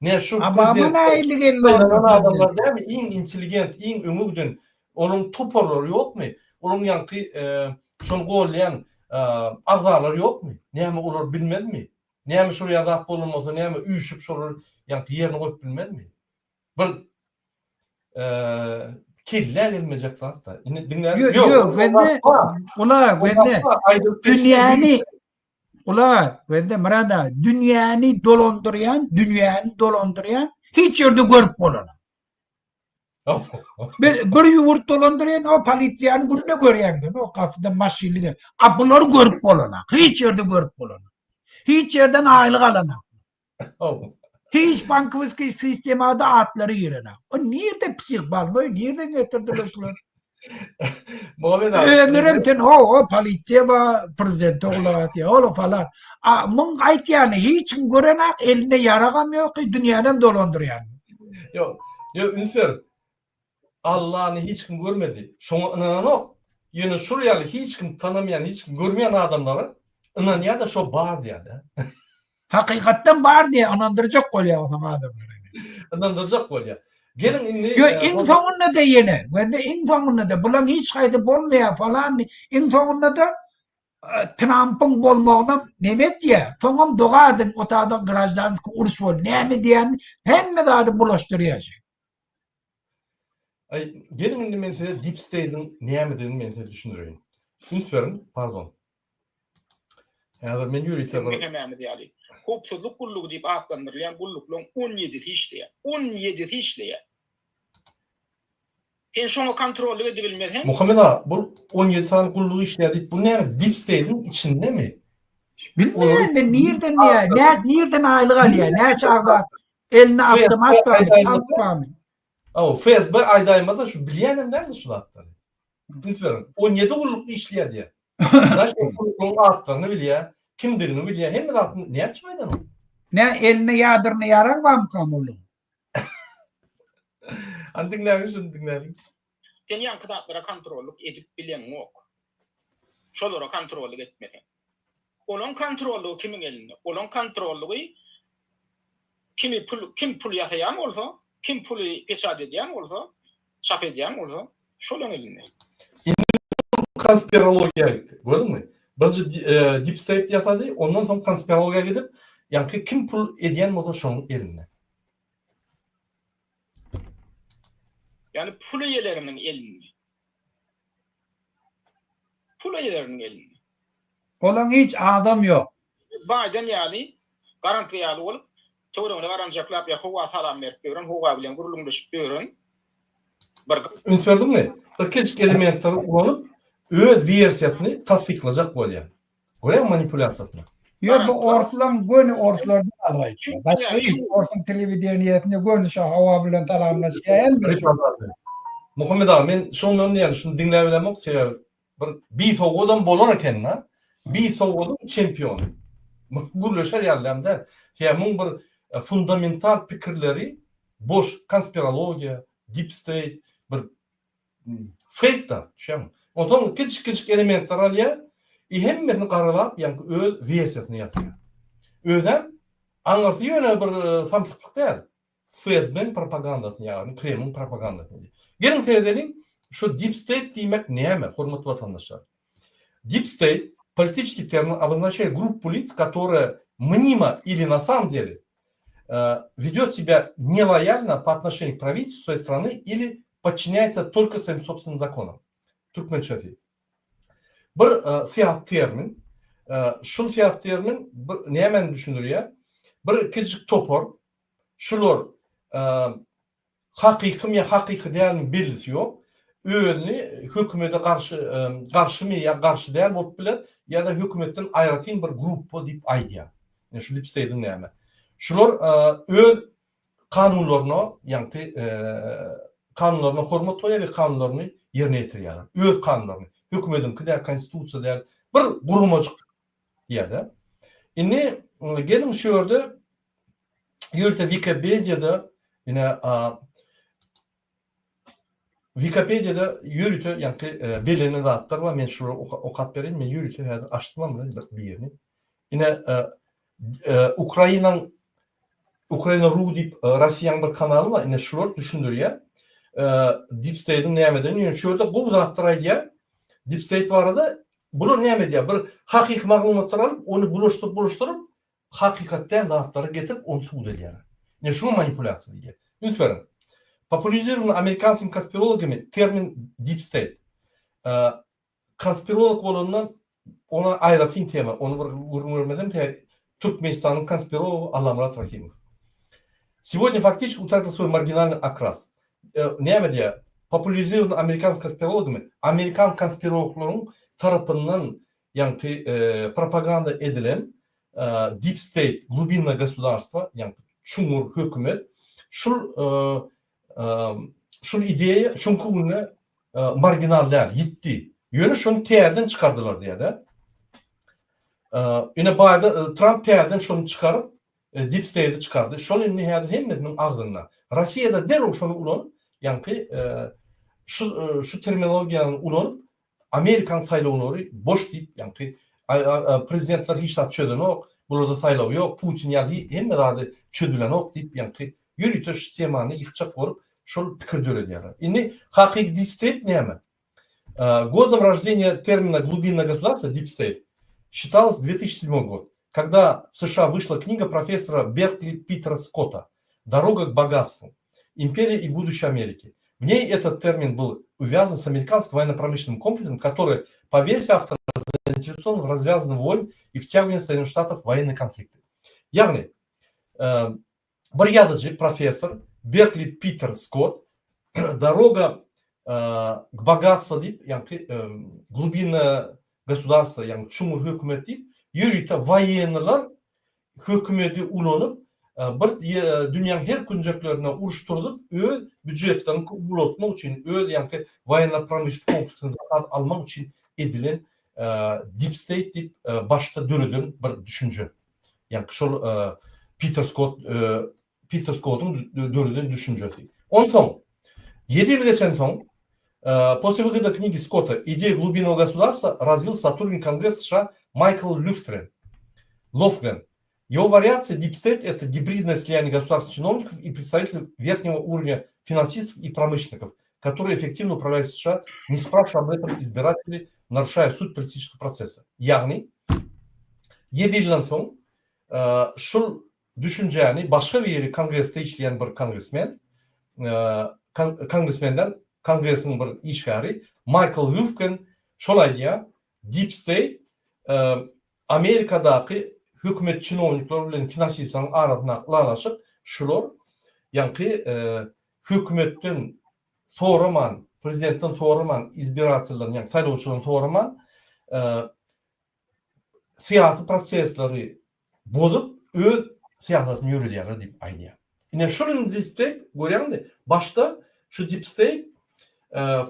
Ne şu Obama prezident nähili geldi saýlanan onda adamlar prezident? dälmi iň intelligent, iň öňe giden. Olaryň toparlary ýokmy? Olaryň ýaňky şony gollaýan agzalary ýokmy? Näme olar bilmezmi? Näme şol ýaly zat bolan bolsa näme üýşüp şolary ýaňky ýerine goýup bilmezmi? Bir kellä gelmejek zat-da. Indi diňläň. Ýok, ýok, bende gulak, bende dünýäni gulak, bende Myrat aga, dünýäni dolandyrýan, dünýäni dolandyrýan hiç ýerde görüp bolanok. Bir, bir ýurt dolandyrýan o polisiýany günde görýäň sen, o gapyda maşynly gel. A bulary görüp bolanok. Hiç ýerde görüp bolanok. Hiç ýerden aýlyk alanok. Hiç bankowskiý sistemada atlary girenok. O nirde psih balnoý, nirden getirdiler şulary? Muhammet aga. Özlerem sen o o polisiýa ba prezidente gulak asýar. Ol falan. A muň aýtýany hiç kim görenak, elinde ýaragam ýok, dünýänem dolandyrýan. Ýok. Ýok, üns ber. Allany hiç kim görmedi. Şoňa ynananok. Ýöne şul ýaly hiç kim tanamaýan, hiç kim görmeýän adamlara ynanýar-da şo bar diýýär-de. Hakykatdan bar diýýär, ynandyrjak bolýar onuň adamlary. Ynandyrjak bolýar. Geliň indi Ýok, iň soňunda-da ýene, wende iň soňunda-da bulaň hiç haýsy bolmaýar falan, iň soňunda-da Trampyň bolmagynam neme etýär, soňam doga ediň o taýda graždanskiý uruş bol, näme diýýän hemme zady bulaşdyrýar şeý. Aý, geliň indi men size deep state-iň nämedigini men size düşündireýin. Üns beriň, pardon. Häzir men ýörite bir Mehemämiz ýaly, Howpsuzlyk gullugy diýip atlandyrylýan gulluklaryň on ýedisi işleýär. On ýedisi işleýär. Sen şoňa kontrollyk edibilmezem. Muhammet aga, bul 17 sany gulluk işleýär diýip, bu näme deep state-iň içindemi? Bilmeýän men nirden diýýär, nä nirden aýlyk alýar, näçe agza elinde awtomat barmy, tank barmy? Aw, FSB aýdaýmasa şu bilýänem däldir şu zatlary. Üns beriň, 17 gulluk işleýär diýýär. Znaçt ol gulluklaryň atlaryny bilýär, kimdigini bilýär, hemme zadyny näme üçin aýdanok? Nä elinde ýadrny ýarag barmyka munuň? Hany diňläliň şuny diňläliň. Sen ýaňky zatlara kontrollyk edip bileňok. Şolara kontrollyk etmeseň. Olaň kontrollygy kimiň elinde? Olaň kontrollygy kimi pul kim pul ýasaýan bolsa, kim puly peçat edýän bolsa, çap edýän bolsa, şolaň elinde. Indi konspirologiýa gitdi. Gördüňmi? Birinji deep state ýasady, ondan soň konspirologiýa gidip, ýaňky kim pul edýän bolsa şonuň elinde. Ýagny pul eýeleriniň elinde. Pul eýeleriniň elinde. Olaň hiç adam ýok. Baýden ýaly, garantgy ýaly bolup, töweregine garanjaklap ýa howa salam berip ýören, howa bilen gürrüňleşip ýören bir. Üns berdiňmi? Bir kiçijik elementleri ulanyp, öz wersiýasyny tassyklajak bolýar. Görýäňmi manipulýasiýasyny? Ýok bu orslaň göni orslardan alyp aýtýar. Başga hiç orsuň telewideniýesinde göni şo hawa bilen salamlaşýar hemme şo. Muhammet aga men şondan diýýän şuny diňläbilemok sebäbi bir bisowadam bolar ekenda bisowadyň çempiony. Gürleşer ýaly däl. Sebäbi muň bir fundamental pikirleri boş konspirologiýa, deep state bir Fake da, düşýäňmi? Onsoň kiçijik-kiçijik elementler alýar i hemmesini garalap, ýaňky öz wersiýasyny ýasaýar. Özem aňyrsy ýöne bir samsyklyk däl. FSB-niň propagandasyny, ýagny Kremliň propagandasyny edýär. Geliň seredeliň, şu deep state diýmek näme, hormatly watandaşlar? Deep state, politiçeskiý termin, obozначает группу лиц, которая мнимо или на самом деле ведет себя нелояльно по отношению к правительству своей страны или подчиняется только своим собственным законам. Türkmençesi. Bir syýasy termin. Şul syýasy termin bir nämäni düşündirýär? Bir kiçijik topar şular Hakykymy ýa hakyky dälmi bellisi ýok. Özüni hökümede garşy garşymy ýa garşy däl bolup biler ýa-da hökümetden aýratyn bir gruppa diýip aýdýar. Ine şu deep state-iň näme. Şular öz kanunlaryna ýaňky kanunlaryna hormat goýýar we kanunlaryny ýerine ýetirýärler. Öz kanunlaryny. Hökümediňki däl, konstitusiýa däl. Bir guramajyk diýýär-de. Indi geliň şu ýerde ýörite Wikipediýada ine Wikipediýada ýörite ýaňky bellenen zatlar bar. Men şulary okap bereýin. Men ýörite häzir açdym hem birini. Ine Ukrainaň Ukraina ru diýip Russiýanyň bir kanaly bar. Ine şular düşündirýär. Deep State-iň nämedigini, ýöne şu ýerde gowy zatlar aýdýar. Deep State barada bular näme edýär? Bir hakyky maglumatlary alyp, ony bulaşdyryp, bulaşdyryp, hakykat däl zatlary getirip, ony subut edýärler. Ine şuňa manipulýasiýa diýilýär. Üns beriň. Populizirowany amerikanskimi konspirologami termin Deep State. Konspirolog bolanda ona aýratyn tema, ony bir gürrüň bermesem tä Türkmenistanyň konspirology Allamyrat Rahimow. Сегодня фактически утратил свой маргинальный окрас. Näme diýýär? Populizirowany amerikan konspirologami amerikan konspirologlaryň tarapyndan ýaňky propaganda edilen deep state, glubinnoe gosudarstwo, ýaňky çuňňur hökümet şul Şul ideýa şuňky günde marginal däl, ýitdi. Ýöne şony täzeden çykardylar diýýär-de. Ine Baýden, Tramp täzeden şony çykaryp, Deep State-i çykardy. Şol indi häzir hemmesiniň agzynda. Russiýada derrew şony ulanyp, ýaňky şu şu terminologiýany ulanyp, Amerikan saýlawlary boş diýip, ýaňky prezidentler hiç zat çözenok, bularda saýlaw ýok, Putin ýaly hemme zady çözülenok diýip, ýaňky ýörite şu temany ýykjak bolup, şol pikir döredýärler. Indi hakyky deep state näme? Годом рождения термина глубинное государство, deep state, считалось 2007 год, когда в США вышла книга профессора Беркли Питера Скотта «Дорога к богатству. Империя и будущее Америки». В ней этот термин был увязан с американским военно-промышленным комплексом, который, по версии автора, заинтересован в развязанном войн и втягивании Соединенных Штатов в военные конфликты. Ýagny, bir ýazyjy, professor Berkli Piter Skott Дорога k bogatstwo diýip, ýagny glubinnoe gosudarstwo, ýagny çuňňur hökümet diýip, ýörite woýennylar hökümeti ulanyp, bir dünýäň her künjeklerinde uruş turzup, öz býujetlerini ulaltmak üçin, öz ýaňky woýenno-promyşlennyý kompleksini zakaz almak üçin edilen deep state diýip başda döreden bir düşünje. Ýaňky şol Piter Skott Piter Skottuň döreden düşünjesi. Onsoň ýedi ýyl geçensoň После выхода книги Скотта «Идея глубинного государства» развил сотрудник Конгресса США Майкл Люфтрен, Лофгрен. Его вариация Deep State – это гибридное слияние государственных чиновников и представителей верхнего уровня финансистов и промышленников, которые эффективно управляют США, не спрашивая об этом избирателей, нарушая суть политического процесса. Ýagny, ýedi ýyldan soň şul düşünjäni başga biri Kongresde işleýän bir kongresmen, kongresmenden Kongresiň bir işgäri Maýkl Lufgren şol aýdýar, Deep State Amerikadaky hökümet çinownikleri bilen finansistleriň arasyndaky ylalaşyk şular ýaňky hökümetden soraman, prezidentden soraman, izbiratelden ýagny saýlawçydan soraman syýasy prosesleri bozup öz syýasatyny ýöredýärler diýip aýdýar. Ine şol indi deep state görýäňmi? Başda şu deep state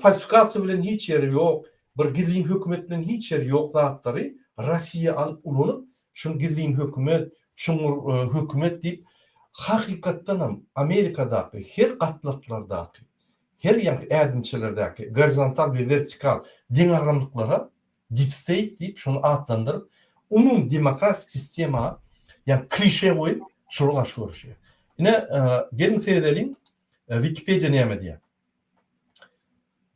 falsifikasiýa bilen hiç ýeri ýok, bir gizlin hökümet bilen hiç ýeri ýok zatlary Rossiýa alyp ulanyp, şuny gizlin hökümet, çuňňur hökümet diýip hakykatdanam Amerikadaky her gatlaklardaky, her ýaňky ädimçelerdäki gorizontal we wertikal deňagramlyklara Deep state diýip şony atlandyryp, umumy demokratik sistema ýagny klişe goýup şolara garşy göreşýär. Ine, geliň seredeliň Wikipediýa näme diýýär.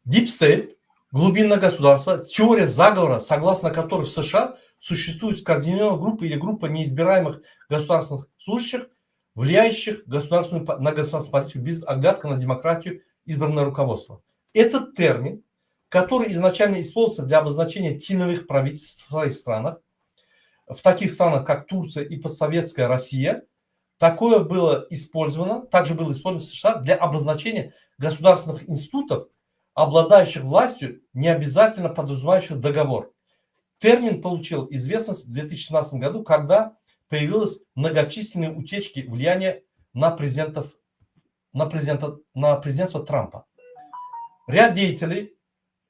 Deep state, глубинное государство, теория заговора, согласно которой в США существует скоординированная группа или группа неизбираемых государственных служащих, влияющих государственную, на государственную политику без оглядки на демократию избранное руководство. Этот термин, который изначально использовался для обозначения теневых правительств в своих странах, в таких странах, как Турция и постсоветская Россия, такое было использовано, также было использовано в США для обозначения государственных институтов, обладающих властью, не обязательно подразумевающих договор. Термин получил известность в 2017 году, когда появились многочисленные утечки влияния на президентов, на президента, на президентство Трампа. Ряд деятелей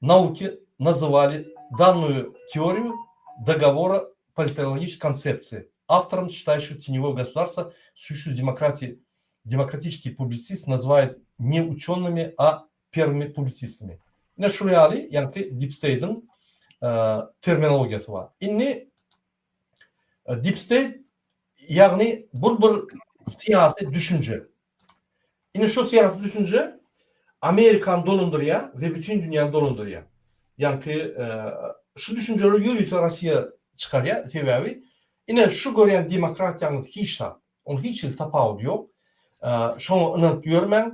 науки называли данную теорию договора политологической концепции. Автором, считающих теневое государство, существует демократии, демократический публицист называет не учеными, а первыми публицистами. Ine şu ýaly, ýagny Deep State-iň terminologiýasy bar. Indi Deep State ýagny bu bir syýasy düşünje. Indi şu syýasy düşünje. Amerikany dolandyrýar we bütin dünýäni dolandyrýar. Ýaňky şu düşünjeleri ýörite Russiýa çykarýar, sebäbi ine şu görýän demokratiýaňyz hiç zat. Onuň hiç hili tapawudy ýok. Şoňa ynanyp ýörmäň.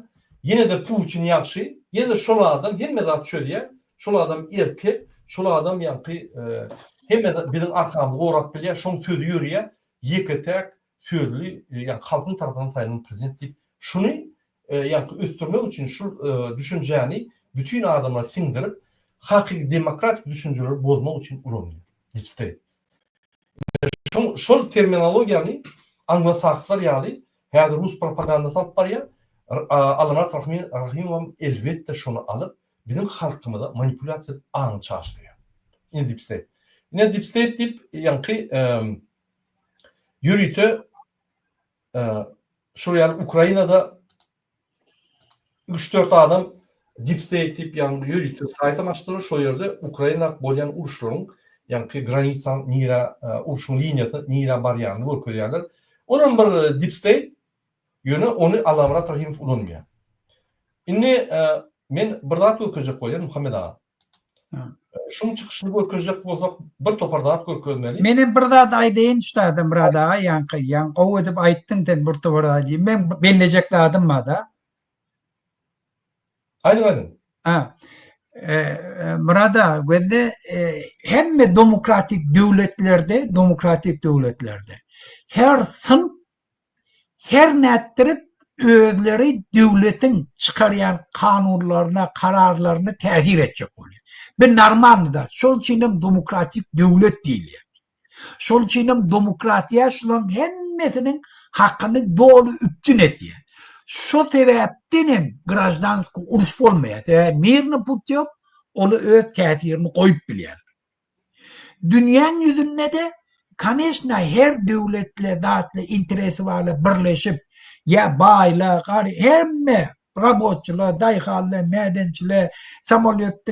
Ýene-de Putin ýagşy. Ýene-de şol adam hemme zat çözýär. Şol adam erkek. Şol adam ýaňky hemme biziň arkamyzy gorap bilýär. Şoň sözi ýörýär. Ýeke-täk sözli, ýagny halkyň tarapyndan saýlanan prezident diýip, şuny ýaňky ösdürmek üçin şu düşünjäni bütin adamlara siňdirip, hakyky demokratik düşünjeleri bozmak üçin ulanylýar. Deep state. Şol terminologiýany anglosakslar ýaly häzir rus propagandasy alyp barýar. Allamyrat Rahymowam elbetde şony alyp, biziň halkymyza manipulýasiýa edip aňyny çaşyrýar. Ine deep state. Ine deep state diýip ýaňky ýörite şol ýaly Ukrainada Üç-dört adam Deep State diýip ýagny ýörite saýtam açdylar, şo ýerde Ukraina bolýan uruşlaryň, ýaňky granisanyň nirä, urşuň liniýasy nirä barýanyny görkezýärler. Olam bir Deep State, ýöne ony Allamyrat Rahymow ulanmaýar. Indi men bir zat görkezjek bolýan Muhammet aga. Şuň çykyşyny görkezjek bolsak bir topar zat görkezmeli. Menem bir zat aýdaýyn ştada Myrat aga ýaňky ýaňky gowy edip aýtdyň sen bir topar zat diýip meň bellejek zadym barda. Aýdyň aýdyň. Ha. Myrat aga gözde hemme demokratik döwletlerde demokratik döwletlerde her synp Her nätdirip özleri döwletiň çykarýan kanunlaryna, kararlaryna täsir etjek bolýar. Bu normalny zat. Şol üçin hem demokratik döwlet diýilýär. Şol üçin hem demokratiýa şularyň hemmesiniň hakyny doly üpjün edýär. Şo sebäpden hem graždanski uruş bolmaýar. Sebäbi mirny putýom olar öz täsirini goýup bilýärler. Dünýäň ýüzünde-de koneçna her döwletle zatly interesi barlar birleşip ýa baýlar gary hemme raboçylar daýhanlar mädençiler samolýotda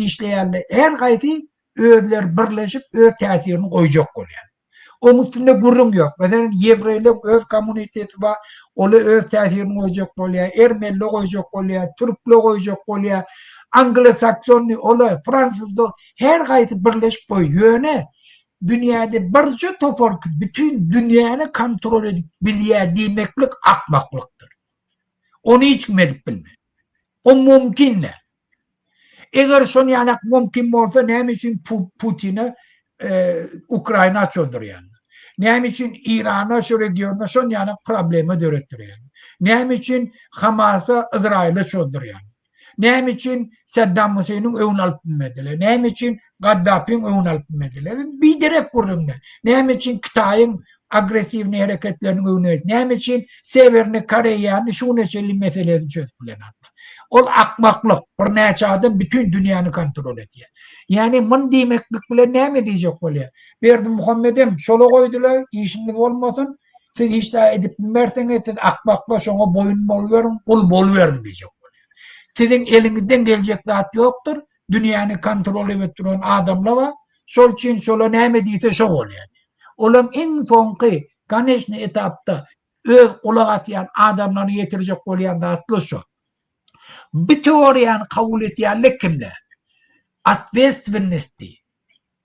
işleýänler her haýsy özleri birleşip öz täsirini goýjak bolýar. Oň üstünde gürrüň ýok. Meselem, ýewreýleň öz kommuniteti bar, ola öz täsirini goýjak bolýar, ermeniler goýjak bolýar, türkler goýjak bolýar, anglosaksonny ola, fransuzlar, her haýsy birleşip goý. Ýöne dünýäde birje topar bütin dünýäni kontrol edip bilýär diýmeklik akmaklykdyr. Ony hiç kim edip bilmez. O mümkin däl. Eger şon ýanak mümkin bolsa näme üçin Putine Ukraina çözdürýärler? Näme üçin Irana şu regionda şon ýanak problema döretdirýärler? Näme üçin Hamasa Izraýyla çözdürýärler? Näme üçin Saddam Hüseýniň öňüni alyp bilmediler? Näme üçin Gaddafyň öňüni alyp bilmediler? Biderek gürrüňler. Näme üçin Hytaýyň agressiwny hereketleriniň öňüne geçdi? Näme üçin Sewerny Koreýany şu güne çenli meselesini çözüp bilenoklar? Ol akmaklyk. Birnäçe adam bütin dünýäni kontrol edýär. Ýagny muny diýmeklik bilen näme diýjek bolýar? Berdimuhamedem şola goýdular, işiňiz bolmasyn, siz hiç zat edip bilmersiňiz, siz akmaklar şoňa boýun boluberiň, gul boluberiň diýjek bolýar. Siziň eliňizden geljek zat ýokdur, dünýäni kontrol edip duran adamlar bar, şol üçin şola näme diýse şo bolýar. Olam iň soňky, koneçnyý etapda öz gulak asýan adamlaryna ýetirjek bolýan zatlar şo. Bu teoriýany kabul edýänler kimler? Otwestwennosti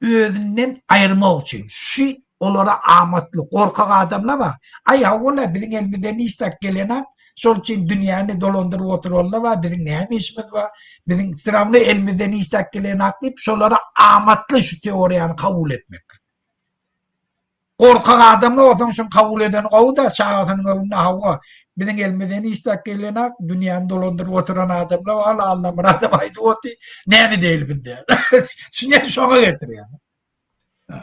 özünden aýyrmak üçin. Şu olara amatly, gorkak adamlar bar. Aý hawa-la biziň elimizden hiç zat gelenok, şol üçin dünýäni dolandyryp oturanlar bar, biziň näme işimiz bar, biziň srawno elimizden hiç zat gelenok diýip, şolara amatly şu teoriýany kabul etmeklik. Gorkak adamlar bolsaň şuny kabul edeni gowy-da, çagasynyň öňünde hawa, biziň elimizden hiç zat gelenok, dünýäni dolandyryp oturan adamlar bar, Allamyradam aýdyp otyr, näme diýeli biz diýýär. Düşünýän şoňa getirýär.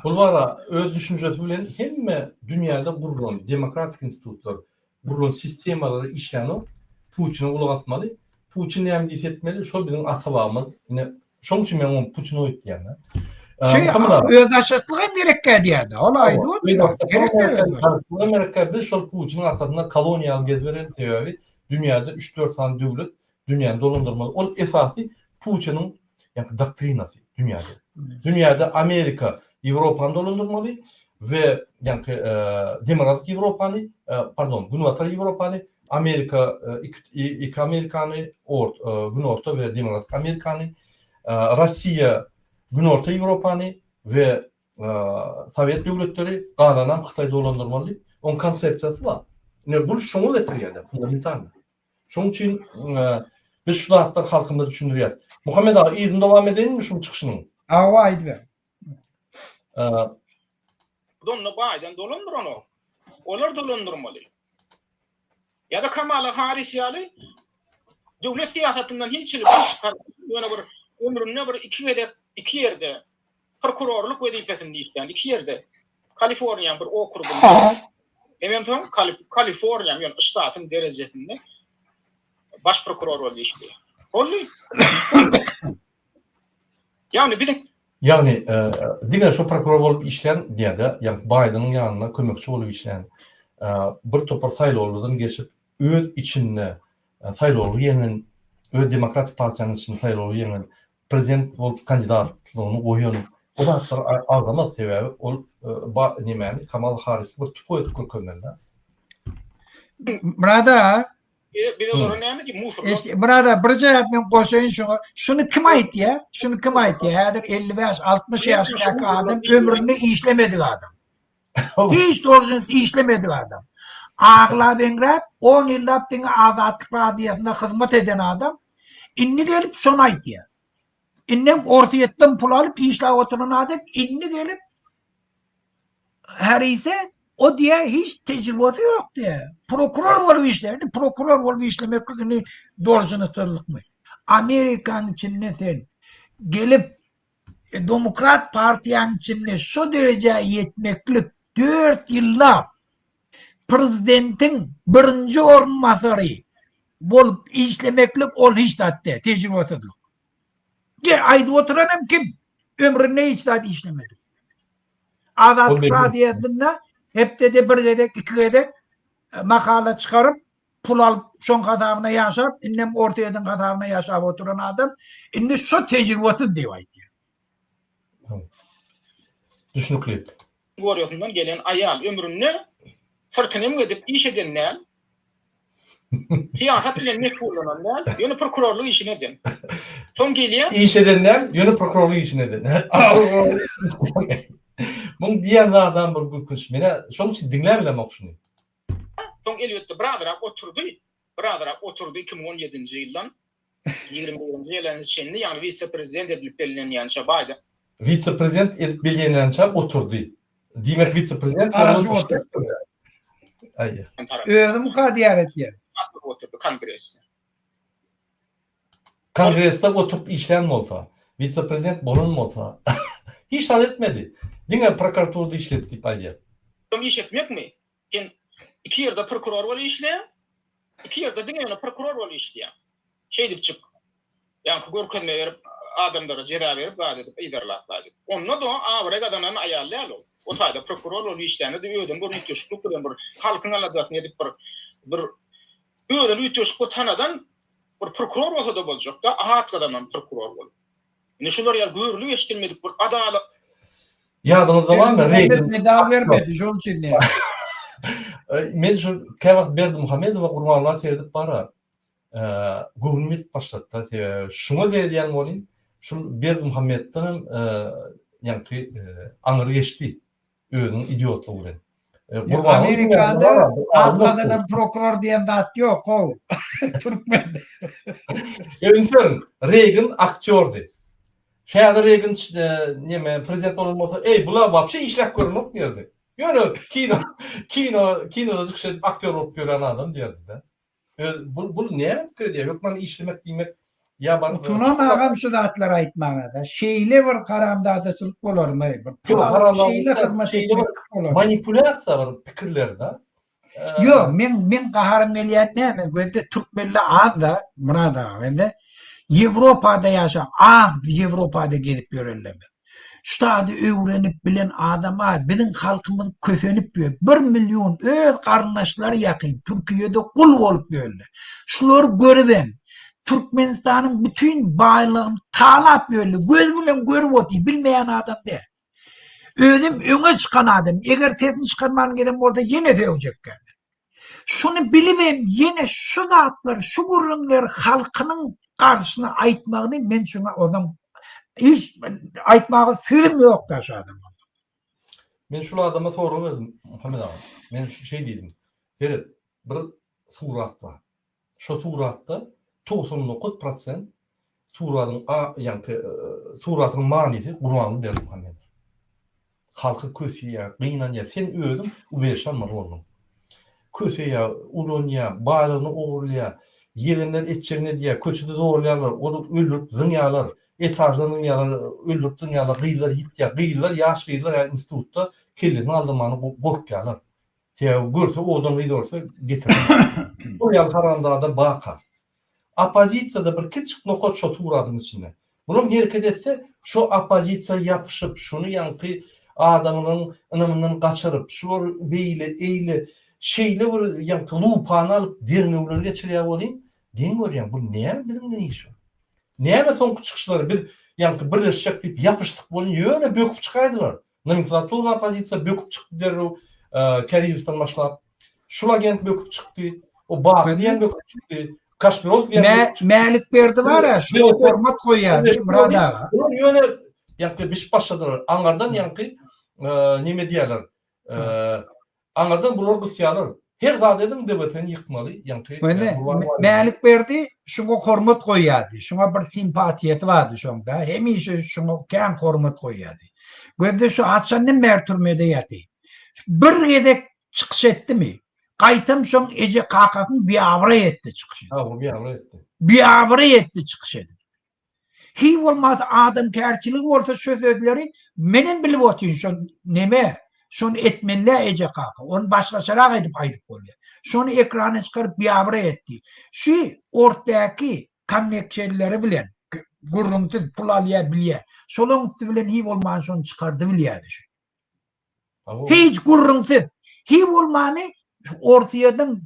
Bul bara öz düşünjesi bilen hemme dünýäde gurlan demokratik institutlar, gurlan sistemalara işlänok, Putine gulak asmaly, Putin näme diýse etmeli, şol biziň ata-babamyz, ine Şoň üçin men oňa putinoid diýýän. Şey, özbaşdaklyk hem gerekkä diýýärdi. Ol aýdyp otyr. Gerekkä. Gerekkä biz şol Putiniň arkasynda koloniýaly gezibereli sebäbi dünýäde 3-4 sany döwlet dünýäni dolandyrmaly. Ol esasy Putiniň ýa doktrinasy dünýäde. Dünýäde Amerika Ýewropany dolandyrmaly we ýa demirgazyk Ýewropany, pardon, Günbatar Ýewropany, Amerika iki Amerikany, Günorta we Demirgazyk Amerikany, Russiýa Günorta Ýewropany we Sowet döwletleri, galanam Hytaý dolandyrmaly diýip, oň konsepsiýasy bar. Ine bul şoňa getirýär-de, fundamentalny. Şonuň üçin biz şu zatlary halkymyza düşündirýäris. Muhammet aga, yzyny dowam edeýinmi şuň çykyşynyň? Hawa, aýdyber. Onda Baýden dolandyranok. Olar dolandyrmaly. Ýa-da Kamala Harris ýaly döwlet syýasatyndan hiç hili baş çykarman, ýöne bir ömründe bir iki gezek iki ýerde prokurorlyk wezipesinde işlän, iki ýerde Kaliforniýanyň bir okrugynda hemem soň Kaliforniýanyň ýöne ştatyň derejesinde baş prokuror bolup işleýär. Boldy. Ýagny biziň Ýagny diňe şo prokuror bolup işlän diýýär-de, ýagny Baýdeniň ýanynda kömekçi bolup işlän, bir topar saýlawlardan geçip, öz içinde saýlawlary ýeňen, öz Demokratik partiýanyň içinde saýlawlary ýeňen, prezident bolup kandidatlygyny goýan, o zatlary agzamaz, sebäbi ol nemäni, Kamala Harrisi bir tupoý edip görkezmeli-dä. Myrat aga, Biz olara näme diýip musurlar? Myrat birje zat men goşaýyn şuňa. Şuny kim aýtýar? Şuny kim aýtýar? Häzir 55, 60 ýaşyndaky adam ömründe işlemedik adam. Hiç dolžnost işlemedik adam. Aglap eňräp 10 ýyllap diňe Azatlyk radiosynda hyzmat eden adam indi gelip şony aýtýar. Indem Orsýetden pul alyp işläp oturan adam indi gelip Harise o diýä hiç tejribesi ýok diýä. Prokuror bolup işleýär. Indi prokuror bolup işlemeklik indi dolžnostsyzlykmy? Amerikanyň içinde sen gelip e, Demokrat partiýanyň içinde şo derejä ýetmeklik 4 ýyllap prezidentiň birinji orunbasary bolup işlemeklik ol hiç zat däl, tejribesizlik. Ge aýdyp oturan hem kim? Ömründe hiç zat işlemedik. Azatlyk radiosynda hepdede bir gezek, iki gezek e, makala çykaryp, pul alyp, şoň hasabyna ýaşap, indem Orsýetiň hasabyna ýaşap oturan adam indi şo tejribesiz diýip aýdýar. Düşnükli. Gorýasyndan gelen aýal ömründe syrtyny emgedip iş eden däl. Syýasat bilen meşgullanan däl, ýöne prokurorlyk işini eden. Soň gelýär. Iş eden däl, ýöne prokurorlyk işini eden. Muň diýen zadam bir gülkünç. Menä şonuň üçin diňläp bilemok şuny. Soň elbetde birazrak oturdy. Birazrak oturdy 2017-nji ýyldan 21-nji ýyla çenli, ýagny wise-prezident edilip bellenýänçä Baýden. Wise-prezident edip bellenýänçä oturdy. Diýmek wise-prezident Garaşyp oturdy. Özüm kadýar etýär. Oturdy kongresde. Kongresde oturyp işlän bolsa, wise-prezident bolan bolsa, hiç zat etmedi. Diňe prokuraturada işledi diýip aýdýar. Iş etmekmi? Sen iki ýerde prokuror bolup işleýäň, iki ýerde diňe ýöne prokuror bolup işleýäň. Şeýdipjik, ýaňky görkezme berip, adamlara jeza berip, zat edip, yzarlap zat edip. Onda-da abraý gazanan aýal däl ol. O taýda prokuror bolup işlände-de özüni bir üýtgeşiklik bilen bir halkyň aladasyny edip bir bir özüni üýtgeşik bir tanadan bir prokuror bolsa-da boljak-da, at gazanan prokuror bolup. Indi şular ýaly görlüp eşidilmedik bir adalat. Ýadyňyzda barmy Reýgan? Medal bermedi şoň üçin diýýär. Men şu käwagt Berdimuhamedowa Gurbanguly seredip bara göwnüm ýetip başlady-da. Sebäbi şuňa seredýän welin şul Berdimuhamedden hem ýaňky aňry geçdi. Özüniň idiotlygy bilen. Amerikada at gazanan prokuror diýen zat ýok how. Türkmende. Üns beriň, Reýgan aktýordy. Häzir Reýgan neme prezident bolan bolsa, eý bular wapşe işläp görenok diýerdi. Ýöne kino kino kinoda çykyş edip aktýor bolup ýören adam diýerdi-de. Öz bul bul näme pikir edýär? Hökman işlemek diýmek ýa baryp Utunan agam şu zatlary aýtmaga-da. Şeýle bir haramzadaçylyk bolarmy? Bir pul alyp şeýle hyzmat etmek bolarmy? Manipulýasiýa bir pikirler-de. Ýok, meň meň gaharym gelýän näme? Gözde türkmenler az-da, Myrat aga, indi Ýewropada ýaşap, az Ýewropada gezip ýörenler. Şu zady öwrenip bilen adam az. Biziň halkymyz kösenip ýör. Bir million öz garyndaşlary ýakyn Türkiýede gul bolup ýörler. Şulary görübem Türkmenistanyň bütin baýlygyny talap ýörler. Göz bilen görüp otyr, bilmeýän adam däl. Özem öňe çykan adam. Eger sesini çykarman gelen bolsa ýene sögjekkä. Şuny bilibem ýene şu zatlary, şu gürrüňleri halkynyň garşysyna aýtmagyny men şuňa ozam hiç aýtmaga sözüm ýok-da şu adama. Men şul adama sorag berdim Muhammet aga. Men şeý diýdim. Seret, bir surat bar. Şo suratda 99 prosent suratyň a ýaňky suratyň manysy Gurbanguly Berdimuhamedow. Halky köseýär, gynanýar. Sen özüň uberişe almaly bolduň. Köseýär, ulanýar, baýlygyny ogurlaýar, ýegenler etjegini edýär, köçede zorlaýarlar, ony öldürip zyňýarlar, etaždan zyňýarlar, öldürip zyňýarlar, gyzlar ýitýär. Gyzlar, ýaş gyzlar ýa institutda kellesini aldyrmana gorkýarlar. Sebäbi görse owadan gyz görse getirer. Şol ýaly haramzada baka. Oppozisiýada bir kiçjik nokat şo suratyň içinde. Bulam hereket etse şo oppozisiýa ýapyşyp şuny ýaňky adamlaryň ynamyndan gaçyryp şular beýle eýle şeýle bir ýaňky lupany alyp derňewler geçirýär welin geň görýän bu näme biziň bilen işi bar. Näme soňky çykyşlary biz ýaňky birleşjek diýip ýapyşdyk welin ýöne böküp çykaýdylar. Nomenklatura oppozisiýa böküp çykdy derrew Kärizowdan başlap. Şul agent böküp çykdy. O Baky diýen böküp çykdy. Kaşpirow diýen böküp çykdy. Mälik Berdi bar-a, şuňa hormat goýýardy Myrat aga. Bular ýöne ýaňky bişip başladylar. Aňardan ýaňky neme diýýärler. Aňyrdan bular gysýarlar. Her zat ediň DWT-ni ýykmaly, ýaňky Mälik Berdi şuňa hormat goýýardy. Şuňa bir simpatiýasy bardy şoňda. Hemişe şuňa kän hormat goýýardy. Gözde şu haçandan bäri türmede ýaty. Bir gezek çykyş etdimi? Gaýtam şoň eje kakasyny biabraý etdi çykyş edip. Hawa, biabraý etdi. Biabraý etdi çykyş edip. Hiý bolmasa adamkärçiligi bolsa şo sözleri menem bilip otyryn şo neme şony etmelidä eje kaka ony başgaçarak edip aýdyp bolýar. Şony ekrana çykaryp biabraý etdi. Şu ortdaky konnekşenleri bilen gürrüňsiz pul alýar bilýär. Şolaň üsti bilen hiý bolman şony çykardy bilýärdi şu. Hiç gürrüňsiz. Hiý bolmany Orsýetiň